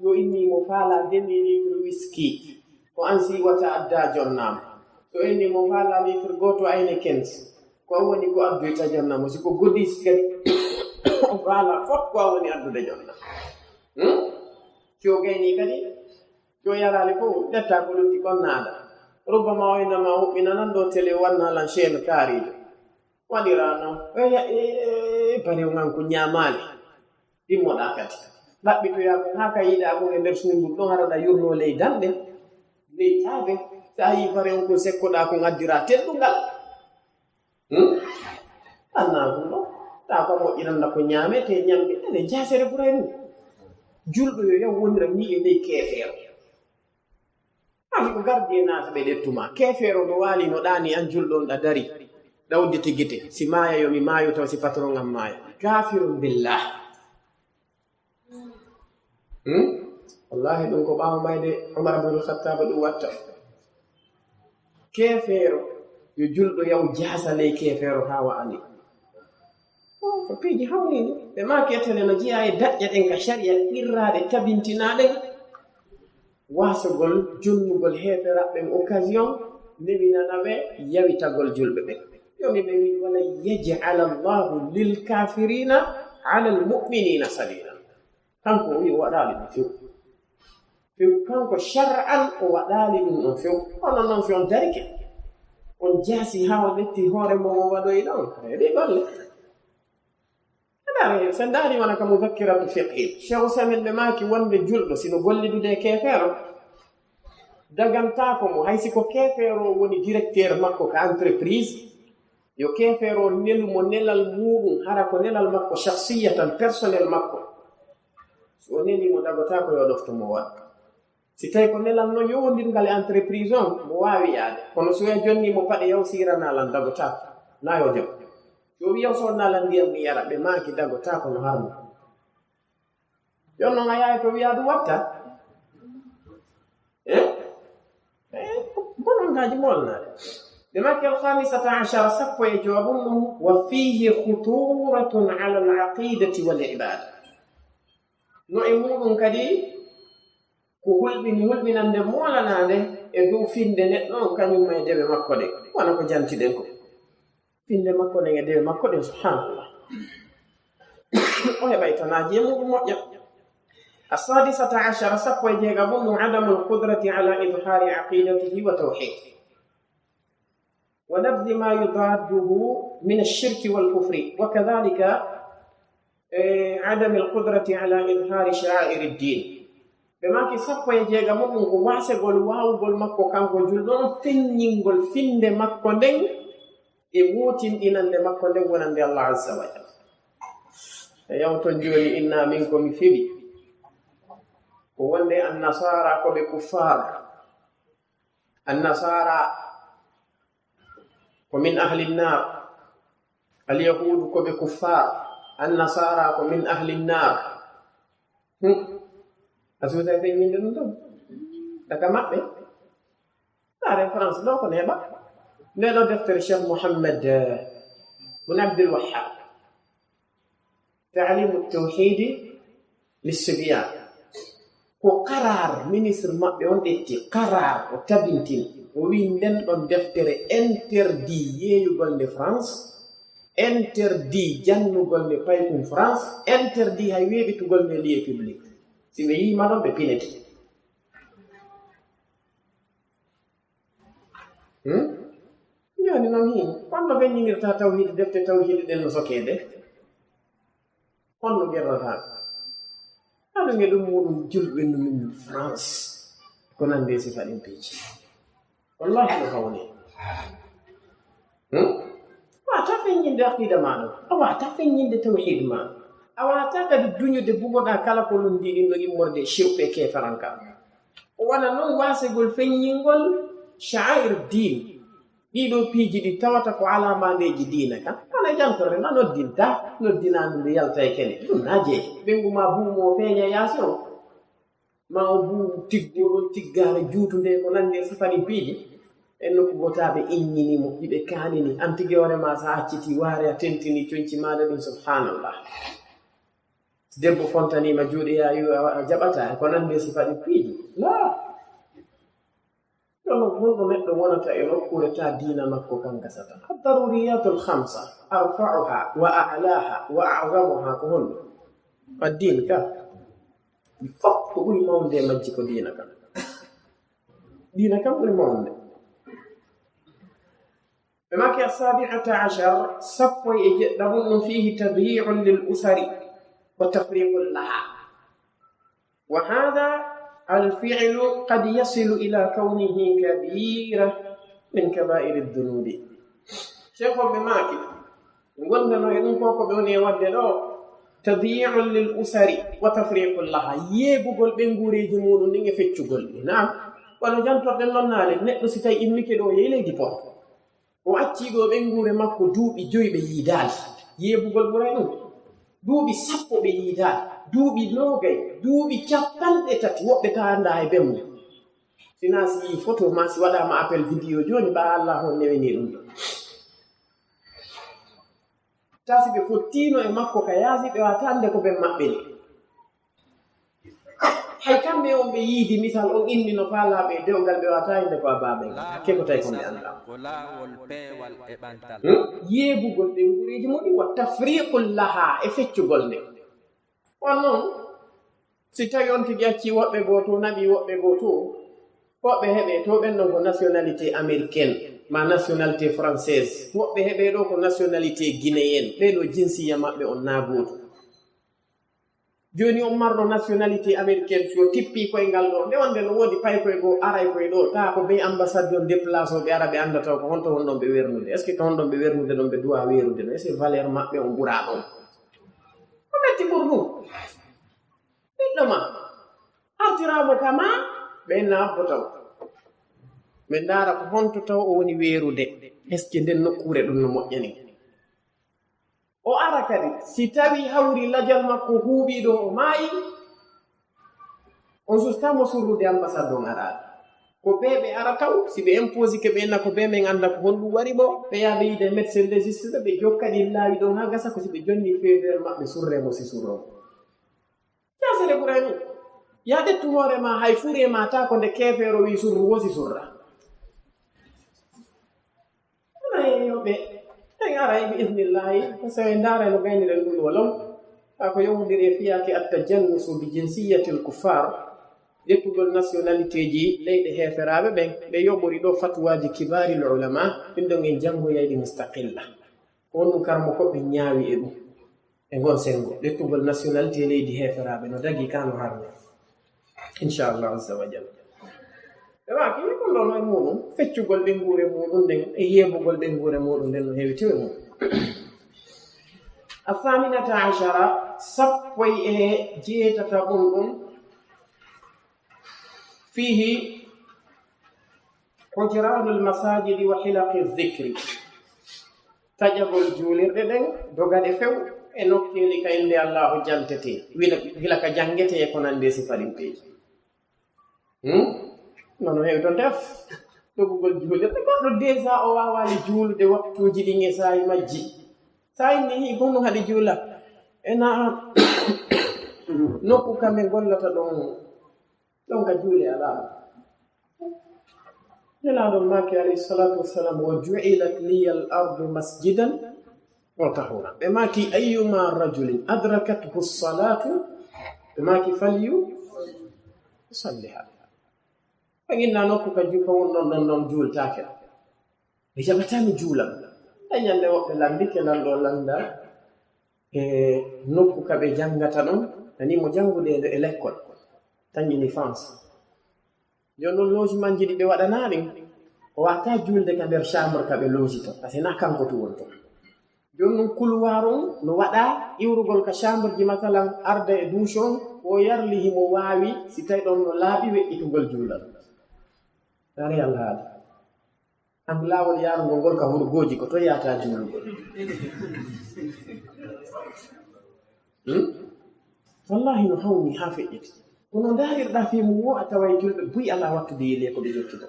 Yo inni mo faala demi litre whisky. Ko an siiwata adda jonnaama. So inni mo faala litre gooto Heineken. Ko an woni ko addoyta jonnamo, si ko godis kadi, o faala fof ko an woni addude jonna. Hmm? Si o gayni kadi, si o yaraali fof, ƴetta ko lutti kon naada. Rubbama o innama huɓɓinanan ɗo télé, wanna lan chaîne kaariijo. Waɗira noon. E, e, e, bari o ngan ko ñaamaali. Immoɗaa kadi. Ɗaɓɓitoyaa ko haa ka yiɗaa kon e nder suudu ɗon, haraɗa yurnoo ley danɗe, ley taabe. So a yii fare on kon sekkoɗaa kon addiraa teddungal. Hmm? Annaa ɗum ɗon. Taa ko moƴƴiranɗa ko ñaametee ñamde. Ene jaasere ɓuray mum. Julɗo yo yaw wonira nii e ley keefeero. Maa himo gardi e naata ɓe ɗettu ma. Keefeero no waali no ɗaani an julɗo on ɗa dari. Ɗa udditi gite. Si maaya yo mi maayu taw si patron an maaya. Kaafirun billah. Hmm? Wallahi ɗum ko ɓaawo mayde Umar ibn al-Khattab ɗum watta. Keefeero yo julɗo yaw jaasa ley keefeero haa wa'ani. Oh, ko piiji hawniiɗi. Ɓe maaki etene no jeyaa e daƴƴe ɗen ka sharia qirraaɗe tabintinaaɗe. Waasugol jonnugol heeferaaɓe ɓen occasion, newinana ɓe yawitagol julɓe ɓen. Jooni ɓe wi'i, "Walan yaj'ala Allahu lil kafirina ala al mu'minina sabila." Kanko o wi'i o waɗaali ɗum few. Few, kanko shar'an o waɗaali ɗum ɗon few. Kono non si on darike, on jaasi haa on ƴetti hoore mon, on waɗoyi ɗon, reeɗi golle. Aɗa, so ndaari wona ka muzakkiratu fiqhi, Cheikh Ousmane ɓe maaki wonde julɗo, sino gollidude e keefeero, dagantaako mo, hay si ko keefeero woni directeur makko ka entreprise, yo keefeero nelu mo nelal muuɗum, hara ko nelal makko shakhsiyatan, personnel makko. So o neli mo, dagotaako yo ɗofto mo waɗa. Si tawi ko nelal non yowondirngal e entreprise on, mo waawi yaade. Kono so wi'a jonni mo paɗe yaw siirana lan, dagotaako. Na yo jam. Yo wi'a sonna lan ndiyam mi yara, ɓe maaki dagotaako no harmo. Yon non a yaay to wi'a ɗum watta. Eh? Eh, bonontaaji molnaade. Ɓe maaki al khamisata ashara, sappo e jowaɓum ɗum, wa fihi khuturatun ala al aqidati wal ibada. No e muɗum kadi ko hulɓini, hulɓinande moolanaande e dow finde neɗɗo on, kañum ma e dewe makko ɗe. Wona ko jantiɗen ko. Finde makko ɗen e dewe makko ɗen, subhanallah. O heɓay tanaaji e muɗum moƴƴa. As-sadisata ashara, sappo e jeegaɓum ɗum, adamul qudrati ala idhari aqidatihi wa tawhid. Wa nabdhi ma yudadduhu min ash-shirki wal kufri. Wa kadhalika, eh, adamil qudrati ala idhari sha'airi ddin. Ɓe maaki sappo e jeegaɓum ɗum ko waasegol waawugol makko kanko julɗo on feññingol finde makko nden e wootinɗinande makko nden wonande Allah azza wa jalla. E yawton jooni inna min ko mi fiɓi. Ko wonde annasara ko ɓe kuffar. Annasara ko min ahli nnar. Alyahudu ko ɓe kuffar. Annasara ko min ahli nnar. Hmm. A suusa e feññinde ɗum ɗon. Daga maɓɓe. Ndaaren France ɗo ko neeɓa. Nde ɗo deftere Cheikh Mohammed, eh, bun Abdul Wahhab. Ta'limu tawhidi lissibyan. Ko qaraar ministre maɓɓe on ƴetti, qaraar o tabintini. O wi'i nden ɗon deftere interdit yeeyugol nde France, interdit jannugol nde paykum France, interdit hay weeɓitugol nde lieu public. Si ɓe yiima ɗon ɓe pinete. Hmm? Jooni noon hin, honno feññinirta tawhiid, defte tawhiid ɗen no sokeede? Honno gerrata? Aɗa nge ɗum muɗum julɓe no min France. Ko nande e sifa ɗin piiji. Wallahi no hawni. Hmm? A waata feññinde aqida ma ɗo. A waata feññinde tawhiid ma. A waata kadi duñude bugoɗa kala ko lundi ɗin no immorde e shirku e keefaranka. O wona noon waasegol feññingol sha'air diin. Ɗiɗo piiji ɗi tawata ko alaamandeeji diina kan. Wona jantorde na noddinta, noddinaande nde yalta e kene. Ɗum na jeyi. Ɓengu ma buumo o feeña yaasi o. Ma o buubu tiggo ɗon tiggaare juutunde ko nande e sifani piiji. E nokku gotaaɓe inñini mo, hiɓe kaalini. An tigi hoore ma sa acciti waare a tentini conci maɗa ɗum, subhanallah. Debbo fontanima juuɗe yaayu a, a jaɓata, e ko nande e sifani piiji. La. Kono honɗo neɗɗo wonata e nokkuure ta diina makko kan gasata? Ad-daruriyatul khamsa, arfa'uha wa a'laha wa a'zamuha ko honɗo? Ad-din ka. Ɗi fof ko ɓuri mawnde e majji ko diina kan. Diina kan ɓuri mawnde. Ɓe maaki as-sabi'ata ashar, sappo e jeɗɗaɓum ɗum, fihi tadyi'un lil usari wa tafriqun laha. Wa hadha al-fi'lu qad yasilu ila kawnihi kabira min kaba'iri dhunubi. Cheikh on ɓe maaki, wonde no e ɗum ko ko ɓe woni e waɗde ɗo, tadyi'un lil usari wa tafriqun laha, yeebugol ɓe nguureeji muɗum ɗin e feccugol ɗi. Naam, Kono jantorɗen noon naane, neɗɗo si tawi immike ɗo, yehi leydi Port, o accii ɗo ɓeynguure makko duuɓi joyi ɓe yiidaali. Yeebugol ɓuray ɗum. Duuɓi sappo ɓe yiidaali. Duuɓi noogay, duuɓi capanɗe tati, woɓɓe taa anndaa hay bee mum. Si naa si yii foto maa si waɗaama appel vidéo jooni, ɓaa Allah on newini ɗum ɗo. Taa si ɓe fottiino e makko ka yaasi, ɓe waawataa annde ko ɓe maɓɓini. Hay kamɓe on ɓe yiidi misal on inni no faalaaɓe e dewgal, ɓe waawataa innde ko a baaɓe. Hakke ko tawi ko ɓe anndaa. Ko laawol peewal e ɓantal. Hmm? Yeebugol ɓeynguureeji muɗum, wa tafriqul laha, e feccugol nde. On noon, si tawi on tigi accii woɓɓe goo to, naɓii woɓɓe goo to, woɓɓe heɓe to, ɓen ɗon ko nationalité américaine, ma nationalité française, woɓɓe heɓe ɗo ko nationalité guinéenne, ɓee ɗo jinsiya maɓɓe on naa gooto. Jooni on marɗo nationalité américaine, si o tippii koyngal ɗo, nde wonde no woodi paykoy goo, aray koy ɗo, taa ko bee ambassade on déplacé o, ɓe ara ɓe annda taw ko honto honɗon ɓe wernude. Est-ce que ko honɗon ɓe wernude ɗon ɓe duwaa weerude ɗon? Est-ce que valeur maɓɓe on ɓuraa ɗon? Ko metti ɓuri ɗum. Ɓiɗɗo ma, artiraamo ka ma, ɓe naabbo taw. Ɓe ndaara ko honto taw o woni weerude. Est-ce que nden nokkuure ɗum no moƴƴani? O ara kadi, si tawi hawri lajal makko huuɓii ɗo o maayi, on sustaama surrude ambassade on araade. Ko ɓe ɓe ara taw, si ɓe imposike ɓe na ko ɓe men annda ko honɗum wari mo, ɓe yaha ɓe yiida médecin légiste ɓe, ɓe jokka ɗin laawi ɗon haa gasa ko si ɓe jonni feebeere maɓɓe surree mo si surroo. Jaasere ɓuray ɗum. Yaa ƴettu hoore ma, hay furee ma taa ko nde keefeero wii surru wo si surra. Wona e yewɓe, en aray bi idnillahi, parce que en ndaara no gayniren ɗum walaw. Haa ko yowondiri e fiyaake at-tajannusu bi jinsiyatil kuffar, ƴettugol nationalité ji leyɗe heeferaaɓe ɓen, ɓe yoɓori ɗo fatwaaji kibaaril ulama, ɗin ɗon en janngoyay ɗi mustaqilla. Ko honɗum karamoko ɓe ñaawi e ɗum? E ngon senngo, ƴettugol nationalité leydi heeferaaɓe no dagii ka no harmi. Inchallah azza wa jalla. Ɓe maaki, ɗum ɗon e muɗum, feccugol ɓeynguure muɗum nden, e yeebugol ɓeynguure muɗum nden no heewiti e muɗum. Athaminata ashara, sappo e jeetataɓum ɗum, fihi hujranul masajidi wa hilaqi dhikri. Taƴagol juulirɗe ɗen, dogaɗe few, e nokkeeli ka innde Allaahu jantetee, wila, gila ka janngetee e ko nanndi e sifarinteeji. Hmm? Nono heewi toon def. Dogugol juulirɗe, goɗɗo déjà o waawaali juulude waktuuji ɗin e saa'i majji. Saa'i ni hii fof no haɗi juula. E na nokku ka ɓe gollata ɗon, ɗon ka juule alaa. Nelaaɗo maaki, alayhi salatu wassalam, "Wa ju'ilat liya al-ardu masjidan wa tahura." Ɓe maaki, "Ayyuma rajulin adrakathu salatu," ɓe maaki, "falyu salliha." Ɓe ginna nokku ka ju-, ka won ɗon, ɗon, ɗon juultaake. Ɓe jaɓataa mi juula. Nde ñande woɓɓe lanndike, lanɗo lannda e nokku ka ɓe janngata ɗon, ani mo janngude e, e lekkol, tan ini France. Jooni noon, logementji ɗi ɓe waɗanaa ɗin, o waawataa juulde ka nder chambre ka ɓe loge ton, parce que na kanko tun woni ton. Jooni noon, couloir on no waɗaa iwrugol ka chambre ji, masalan, arda e douche on, ko yarli himo waawi, si tawi ɗon no laaɓi, weƴƴitugol juulal. Ari Alla haali. An laawol yaarugol ngol ka hurgooji, ko toon yahata juulugol. Hmm? Wallahi no hawni haa feƴƴiti. Kono ndaarirɗaa fii mum woo, a taway julɓe buy alaa wattude yiilee ko ɓe ƴettita.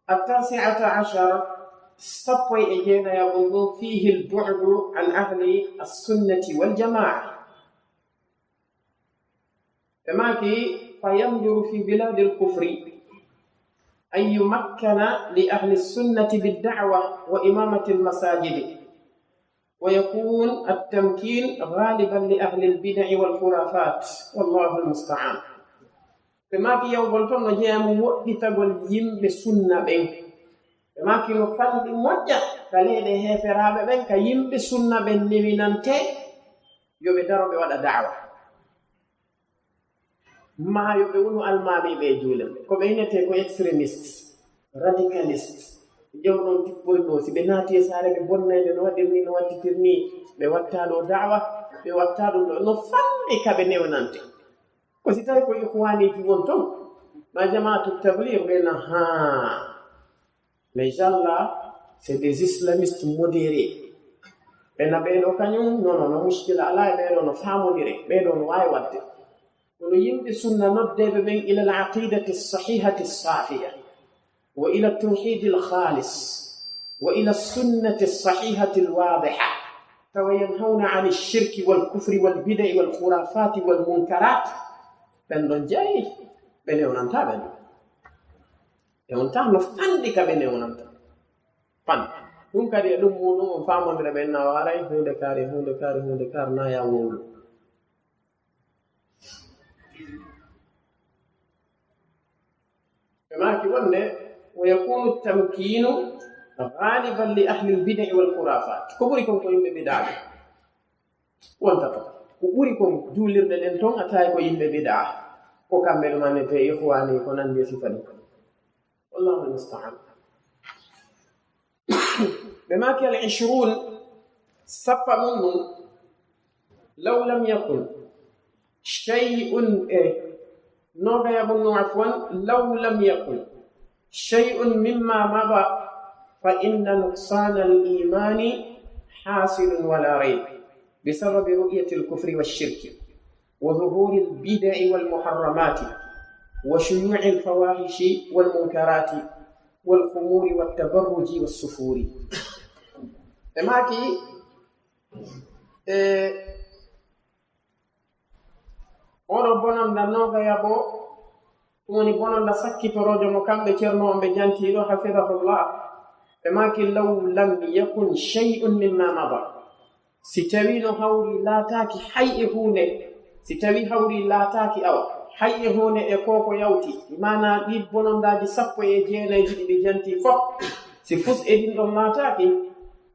At-tasi'ata ashara, sappo e jeenayaɓo ngu, fihi al-bu'du an ahli as-sunnati wal jamaa. Ɓe maaki, "Fa yanduru fi biladil kufri an yumakkana li ahli sunnati bid da'wa wa imamatil masajidi, wa yakun at-tamkin ghaliban li ahli al bid'i wal khurafat, wallahu al musta'an." Ɓe maaki, yawgol ton no jeyaa mo woɗɗitagol yimɓe sunna ɓen. Ɓe maaki, no fanɗi moƴƴa ka leyɗe heeferaaɓe ɓen, ka yimɓe sunna ɓen newinante, yo ɓe daro ɓe waɗa da'wa. Maa yo ɓe wonu almaamiiɓe e juulirde. Ko ɓe inetee ko extrémiste, radicaliste. Ƴeew ɗon tippori ɗo, si ɓe naati e saare, ɓe bonnay nde no waɗir ni, no waɗtitir ni, ɓe watta ɗo da'wa, ɓe watta ɗum ɗo. No fanɗi ka ɓe newnante. Ko si tawi ko ikhwaaniji won ton, ma jamaatu tablir ɓe na haa. Mais là, c'est des islamistes modérés. Ɓe na ɓeeɗo kañum, non, non, non, muskila alaa e ɓeeɗo no faamondire, ɓeeɗo no waawi waɗde. Kono yimɓe sunna noddeeɓe ɓen ila al aqidati sahihati safiya, wa ila tawhidi al khalis, wa ila sunnati sahihati al wadiha. Tawa yanhawna ani shirki wal kufri wal bidai wal khurafati wal munkarat. Ɓen ɗon jeyi, ɓe newnanta ɓen. E on tan no fanɗi ka ɓe newnanta. Fan. Ɗum kadi e ɗum muɗum on faamondira ɓen na waray huunde kaari, huunde kaari, huunde kaari na ya wowlu. Ɓe maaki wonde, wa yakunu tamkinu ghaliban li ahli al bidai wal khurafat. Ko ɓuri kon ko yimɓe bidaaɓe. Wonta ton. Ko ɓuri kon juulirɗe ɗen ton a tawi ko yimɓe bidaa. Ko kamɓe ɗum annete ikhwani ko nandi e sifa ɗum. Wallahu almusta'an. Ɓe maaki al ishrun, sappa ɗum ɗum, law lam yakun shay'un, e, noga yaɓun ɗum, afwan, law lam yakun shay'un mimma mada, fa inna nuqsana al imani hasilun wala rayb, bisababi ru'yati al kufri wa shirki, wa zuhuri al bidai wal muharramati, wa shuyu'i al fawahishi wal munkarati, wal khumuri wat tabarruji was sufuri. Ɓe maaki, e, oɗo bononda noga yaɓo, ɗum woni bononda sakkitoroojo mo kamɓe Ceerno on ɓe jantiiɗo, hafidahullah. Ɓe maaki, law lam yakun shay'un mimma mada. Si tawi no hawri laataaki hay e huunde, si tawi hawri laataaki awa, hay e huunde e ko ko yawti, maanaa ɗi bonondaaji sappo e jeenayji ɗi ɓe janti fof, si fus e ɗin ɗon laataaki,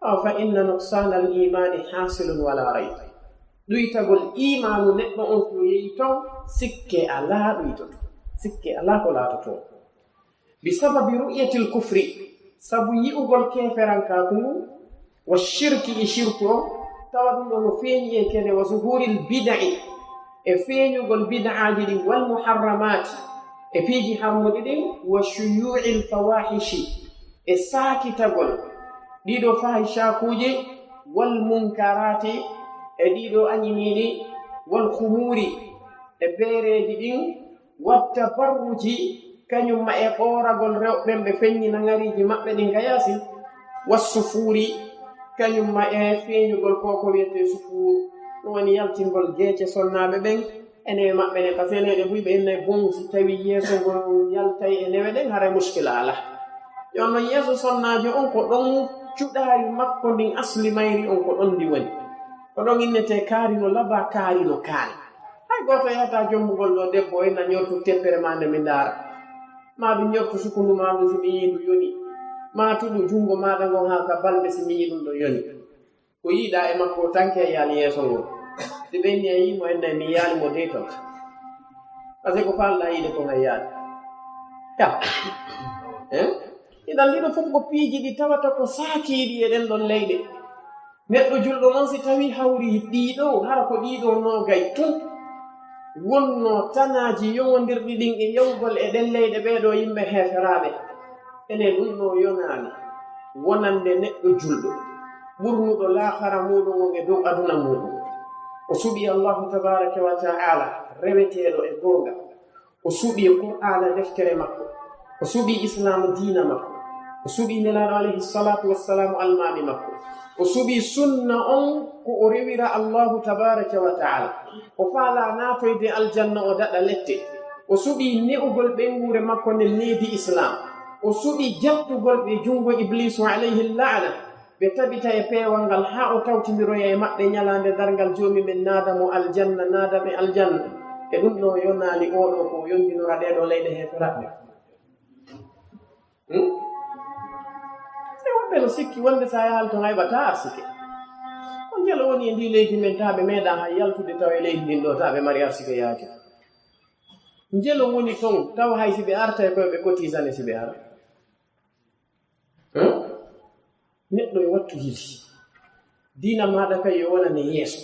awa fa inna nuqsana al imani hasilun wala rayb. Ɗuytagol imaanu neɗɗo on so yehi ton, sikke alaa ɗuytoto, sikke alaa ko laatotoo. Bi sababi ru'yatil kufri, sabu yi'ugol keeferankaaku ngun, wa shirki, e shirku on, tawa ɗum ɗo no feeñi e kene, wa zuhuril bida'i, e feeñugol bid'aaji ɗin, wal muharramaati, e piiji harmuɗi ɗin, wa shuyu'il fawahishi, e saakitagol ɗiɗo fahishakuuji, wal munkaraati, e ɗiɗo añiniiɗi, wal khumuuri, e beereeji ɗin, wat tabarruji, kañum ma e ɓooragol rewɓe ɓe feññina ŋariiji maɓɓe ɗin ka yaasi, was sufuuri, kañum ma e feeñugol ko ko wiyetee sufuur, ɗum woni yaltingol geece sonnaaɓe ɓen, ene maɓɓe ne, parce que leyɗe buy ɓe innay bon, si tawi yeeso ngon yaltay e newe ɗen, haray muskila alaa. Yo non yeeso sonnaajo on ko ɗon cuɗaari makko ndin asli mayri on ko ɗon ndi woni. Ko ɗon innetee kaari no laba, kaari no kaari. Hay gooto yahataa jombugol ɗo debbo o inna ñortu teppere maa nde mi ndaara. Maa ɗum ñortu sukundu maa ndu si mi yii ndu yoni. Maa tuɗu junngo maaɗa ngon haa ka balɗe si mi yii ɗum ɗo yoni. Ko yiiɗaa e makko o tanke yaali yeeso ngon. Si ɓe inni a yii mo enne mi yaali mo dey ton. Parce que ko faalɗaa yiide kon a yaali. Ya. Eh? Idan ɗiɗo fof ko piiji ɗi tawata ko saakiiɗi e ɗen ɗon leyɗe. Neɗɗo julɗo noon, si tawii hawri ɗiɗo, hara ko ɗiɗo noogay tun wonnoo tanaaji yowondirɗi ɗin e yawgol e ɗen leyɗe ɓee ɗoo yimɓe heeferaaɓe. Enen ɗum ɗoo yonaani wonande neɗɗo julɗo ɓurnuɗo laakara muuɗum on e dow aduna muuɗum. O suɓii Allaahu tabaaraka wa ta'aala reweteeɗo e goonga. O suɓii Qur'aana deftere makko. O suɓii Islaam diina makko. O suɓii Nelaaɗo alayhi salaatu wassalaamu almaami makko. O suɓii sunna on ko o rewira Allaahu tabaaraka wa ta'aala. O faalaa naatoyde aljanna o daɗa lette. O suɓii ne'ugol ɓeynguure makko nden needi Islaam. O suɓii jattugol ɓe junngo Ibliisu alayhi la'na. Ɓe tabita e peewal ngal haa o tawtindiroya e maɓɓe ñalaande darngal, Joomi men naada mo aljanna, naada ɓe aljanna. E ɗum ɗoo yonaani oo ɗoo ko o yondinora ɗee ɗoo leyɗe heeferaaɓe. Hmm? E woɓɓe no sikki wonde so a yaali ton a heɓataa arsike. Ko njelo woni e ndii leydi men taa ɓe meeɗaa hay yaltude tawa e leydi ndin ɗoo taa ɓe mari arsike yaaki. Njelo woni ton tawa hay si ɓe artay koye ɓe cotisane si ɓe ara. Hmm? Neɗɗo yo wattu yili. Diina maaɗa kay yo wonane yeeso.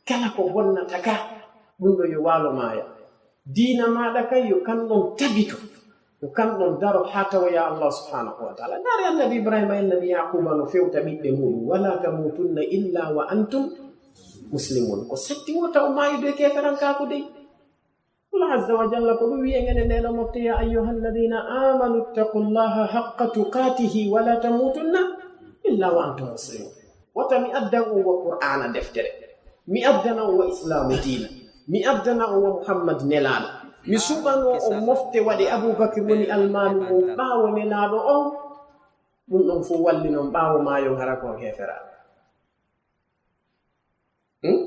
Kala ko bonnata ka, ɗum ɗo yo waalo maaya. Diina maaɗa kan yo kan ɗon tabito, yo kan ɗon daro haa tawoya Allah subhanahu wa ta'ala. Ndaare annabi Ibrahima e annabi Yaquba no fewta ɓiɓɓe muɗum, "Wala tamutunna illa wa antum muslimun." Ko satti wota o maayude e keeferankaaku dey. Allah azza wa jalla ko ɗum wi'e ngene ndeno mofte, "Ya ayyuha alladhina amanu ittaqullaha haqqa tuqatihi wala tamutunna illa wa antum muslimun." Wota mi addan on wa Qur'aana deftere. Mi addana on wa Islaamu diina. Mi addana on wa Muhammad nelaaɗo. Mi suɓano on mofte waɗe Abubakar woni almaami on ɓaawo nelaaɗo on. Ɗum ɗon fof wallinon ɓaawo maayo hara ko on heeferaaɓe. Hmm?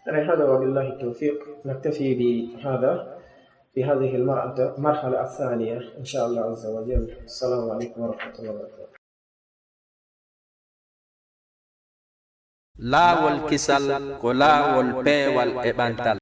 Ala hada wa billahi tawfiq. Naktafi bi hada fi hadhihi almar'ata-, marhala athaniya. Insha Allah azza wa jalla. Assalamu alaikum wa rahmatullahi wa barakatuh. Laawol kisal ko laawol peewal e ɓantal.